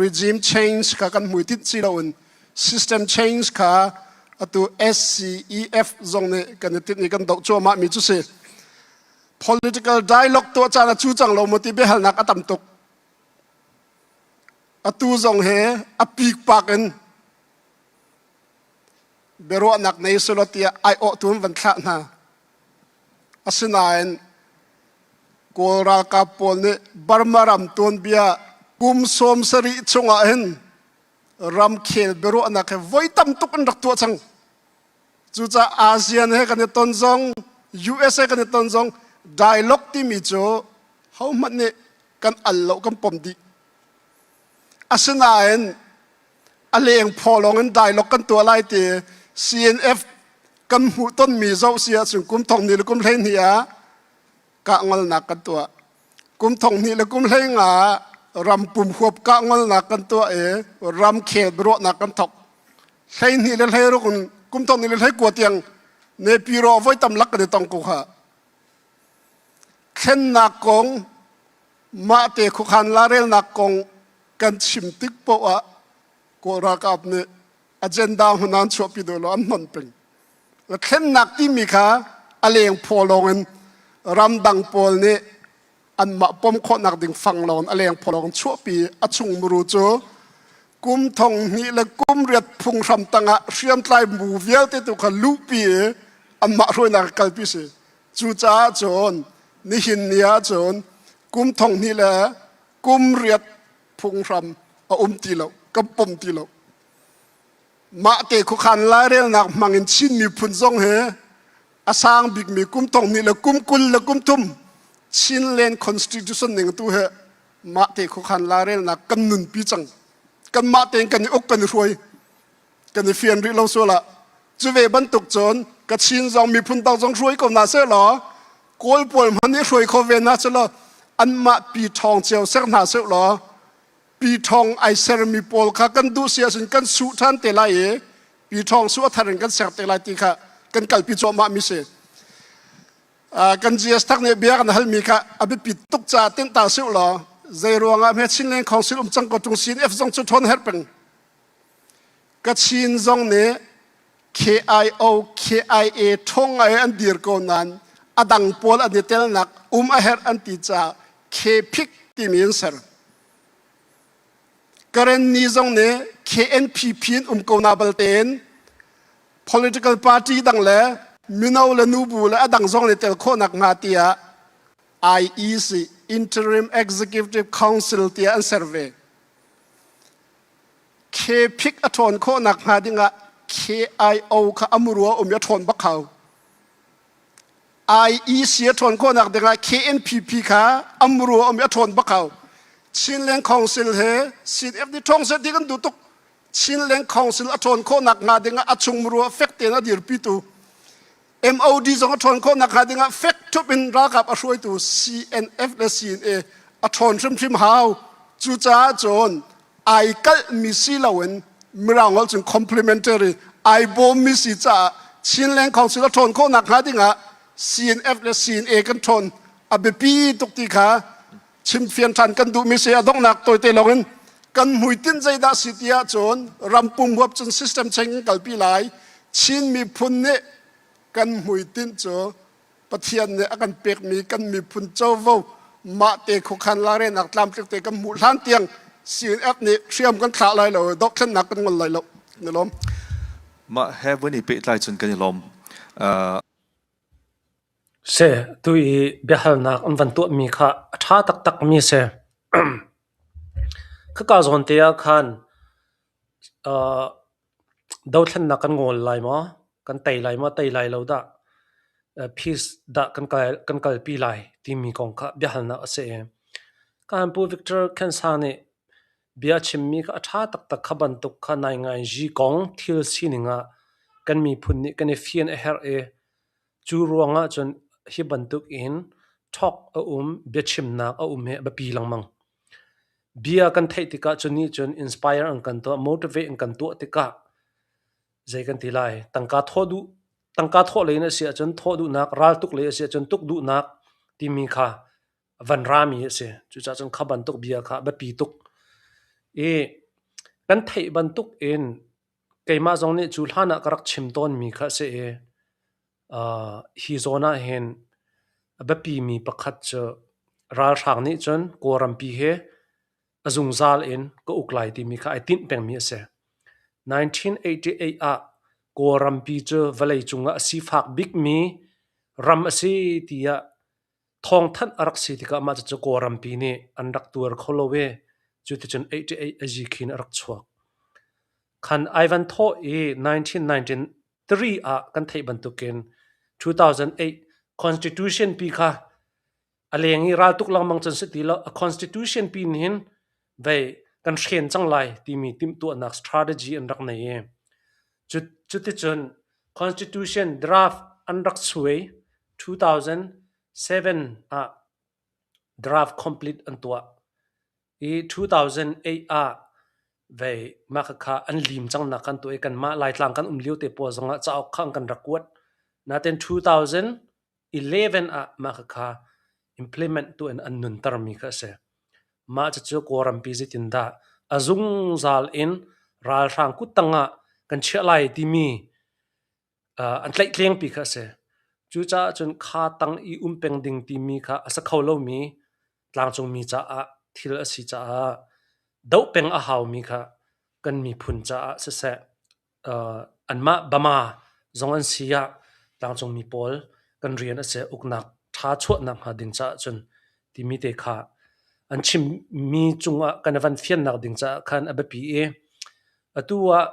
Speaker 8: regime change kha kan hmuitinh si loin system change kha atu SCEF zong nih kan i tinh i kan doh cuahmah mi cu si. Political dialogue tuah caan a cu cang lo maw ti biahalnak a tam tuk. Atu zong he a pikpak in biaruahnak nei selaw tiah aiawhtu an van thlah hna. Asinain Kawl ralkap pawl nih Burma ram tuanbia kum 70 chungah hin ramkhel biaruahnak he voi tam tuk an rak tuah cang. Cucaah ASEAN he kan i ton zong, US he kan i ton zong dialogue timi cu hohmanh nih kan al lo kan pom dih. Asinain a leng phaw lawng in dialogue kan tuah lai ti CNF kan hmuh tonmi zoh si ahcun kum thong hnih le kum 12 ah kahngolnak kan tuah. Kum thong hnih le kum 15 ram pum huap kahngolnak kan tuah i ramkhel biaruahnak kan thok. 12 le 16 in kum thong hnih le 19 tiang Nepiro voi tam lak kan i tong ko kha. Thlennak kong mahte khuakhan larelnak kong kan chim tik poah ah. Kawl ralkap nih agenda hmanh an chuahpi duh lo an hnon peng. Thlennak timi kha a leng phaw lawng in ramdang pawl nih anmah pom khawhnak ding fang lawng a leng phaw lawng chuahpi a chung muru cu kum thong hnih le kum riat phunghram tangah hriamtlai bu vialte tu kha luhpi i anmah hruainak kalpi si. Cucaah cun nihin ni ah cun kum thong hnih le kum riat phunghram a um ti lo kan pom ti lo mah te khuakhan lairelnak hmang in Chin miphun zong he a sang bikmi kum thong hnih le kum 20 le kum thum Chinland Constitution ning tu he mah te khuakhan lairelnak kan nunpi cang kan mah tein kan i uk kan i hruai kan i fian rih lo sual ah cu ve bantuk cun Kachin zong miphun dang zong hruai ko hna seh law Kawl pawl hmanh nih hruai kho ve hna seh law anmah pi ṭhawng cio ser hna seh law pi ṭhawng ai sermi pawl kha kan duh si ahcun kan suh ṭhan te lai i pi ṭhawng su a thar in kan ser te lai ti kha kan kalpi cuahmah mi si. Kan GS tak nih bia kan halmi kha a biapi tuk caah tinh ta sih law zei ruangah hme Chinland Council um cang ko ṭung CNF zong cu ṭhawn herh peng. Kachin zong nih KIO, KIA ṭhawng ai an dir ko nain a dang pawl an i telnak um a herh an ti caah KPIC timi an ser. Karenni zong nih KNPP in um ko na baltein political party dang le mino le nubu le a dang zong nih tel khawhnak hnga tiah IEC Interim Executive Council tiah an ser ve. KPIC a ṭhawn khawhnak hnga dingah KIO kha a muru a um i a ṭhawn bak hau. IEC a ṭhawn khawhnak dingah KNPP kha a muru a um i a ṭhawn bak hau. Chinland Council he CNF nih ṭhawng seh ti kan duh tuk. Chinland Council a ṭhawn khawhnak hnga dingah a chung muru ah fek tein a dirpitu MOD zong a ṭhawn khawhnak hnga dingah fek ṭhup in ralkap a hruaitu CNF le CNA a ṭhawn hrimhrim hau. Cucaah cun ai kalhmi si loin Mirang holh cun complementary ai bawmmi si caah Chinland Council a ṭhawn khawhnak hnga dingah CNF le CNA kan ṭhawn a biapi tuk ti kha chimfian ṭhan kan duhmi si a donghnak tawite lawngin kan hmuitinh zeidah si ti ahcun rampum huap cun system change kan kalpi lai Chin miphun nih kan hmuitinh cu Pathian nih a kan pekmi kan miphun covo mahte khuakhan larenak tlamtling te kan hmuh hlan tiang CNF nih hriam kan thlah lai lo dohthlennak kan ngol lai lo na lawm
Speaker 2: Mah he vun i pehtlai cun kan i lawm. Uh,
Speaker 1: Si, tu i biahalnak an van tuahmi kha a ṭha taktakmi a si. Khaka zawn te ah khan uh, dothlennak kan ngawl lai maw? Kan tei lai maw? Tei lai lo dah? Peace dah kan kal kan kalpi lai timi kong kha biahalnak a si i Kaan Pu Victor Khensa nih bia a chimmi kha a ṭha taktak kha bantuk kha naingainzi kong thil sining ah kan miphun nih kan i fian a herh i Cu ruangah cun hi bantuk in talk a um, biachimnak a um hi a biapi lengmang. Bia kan theih tikah cu nih cun inspire an kan tuah, motivate an kan tuah tikah zei kan ti lai, tangka thawh duh, tangka thawh lei in a si ahcun thawh duhnak, raltuk lei a si ahcun tuk duhnak timi kha van rami a si. Cucaah cun kha bantuk bia kha a biapi tuk. I kan theih bantuk in Keimah zong nih cu hlan ah ka rak chim tawnmi kha a si i hi zawn ah hin a biapimi pakhat cu ralhrang nih cun Kawlrampi hi a zungzal in ka uk lai timi kha ai tinh pengmi a si. 1988 ah Kawlrampi cu vawleicung ah a sifak bikmi ram a si tiah thawngthanh a rak si tikah mah cucu Kawlrampi nih an rak tuar kho lo i cuticun 88 a zikhin a rak chuak. Khan ai van thawh i 1993 ah kan theih bantukin 2008 Constitution pi kha a leng i raltuk lengmang cun si ti lo a Constitution pi nih hin vei kan hren cang lai timi timhtuahnak strategy an rak nei i cuticun Constitution draft an rak suai 2007 ah draft complete an tuah i 2008 ah vei mah khakha an lim cangnak kan tuah i kanmah Laitlang kan um lio te pawl zongah cauk kha an kan rak kuat. Nain 2011 ah mah khakha implement tuah in an nuntermi kha a si. Mah cucu Kawlrampi zeitindah a zungzal in Ralhrang kuttang ah kan chiah lai timi an tlaihtlengpi kha a si. Cucaah cun kha tang i um peng ding timi kha a si kho lomi tlangcungmi caah thil a si caah doh peng a haumi kha kan miphun caah siseh, anmah Bama zong an si ah tlangcungmi pawl kan rian a si uknak ṭha chuahnak hnga ding caah cun timi te kha an chimmi cungah kan i van fiannak ding caah khan a biapi i atu ah.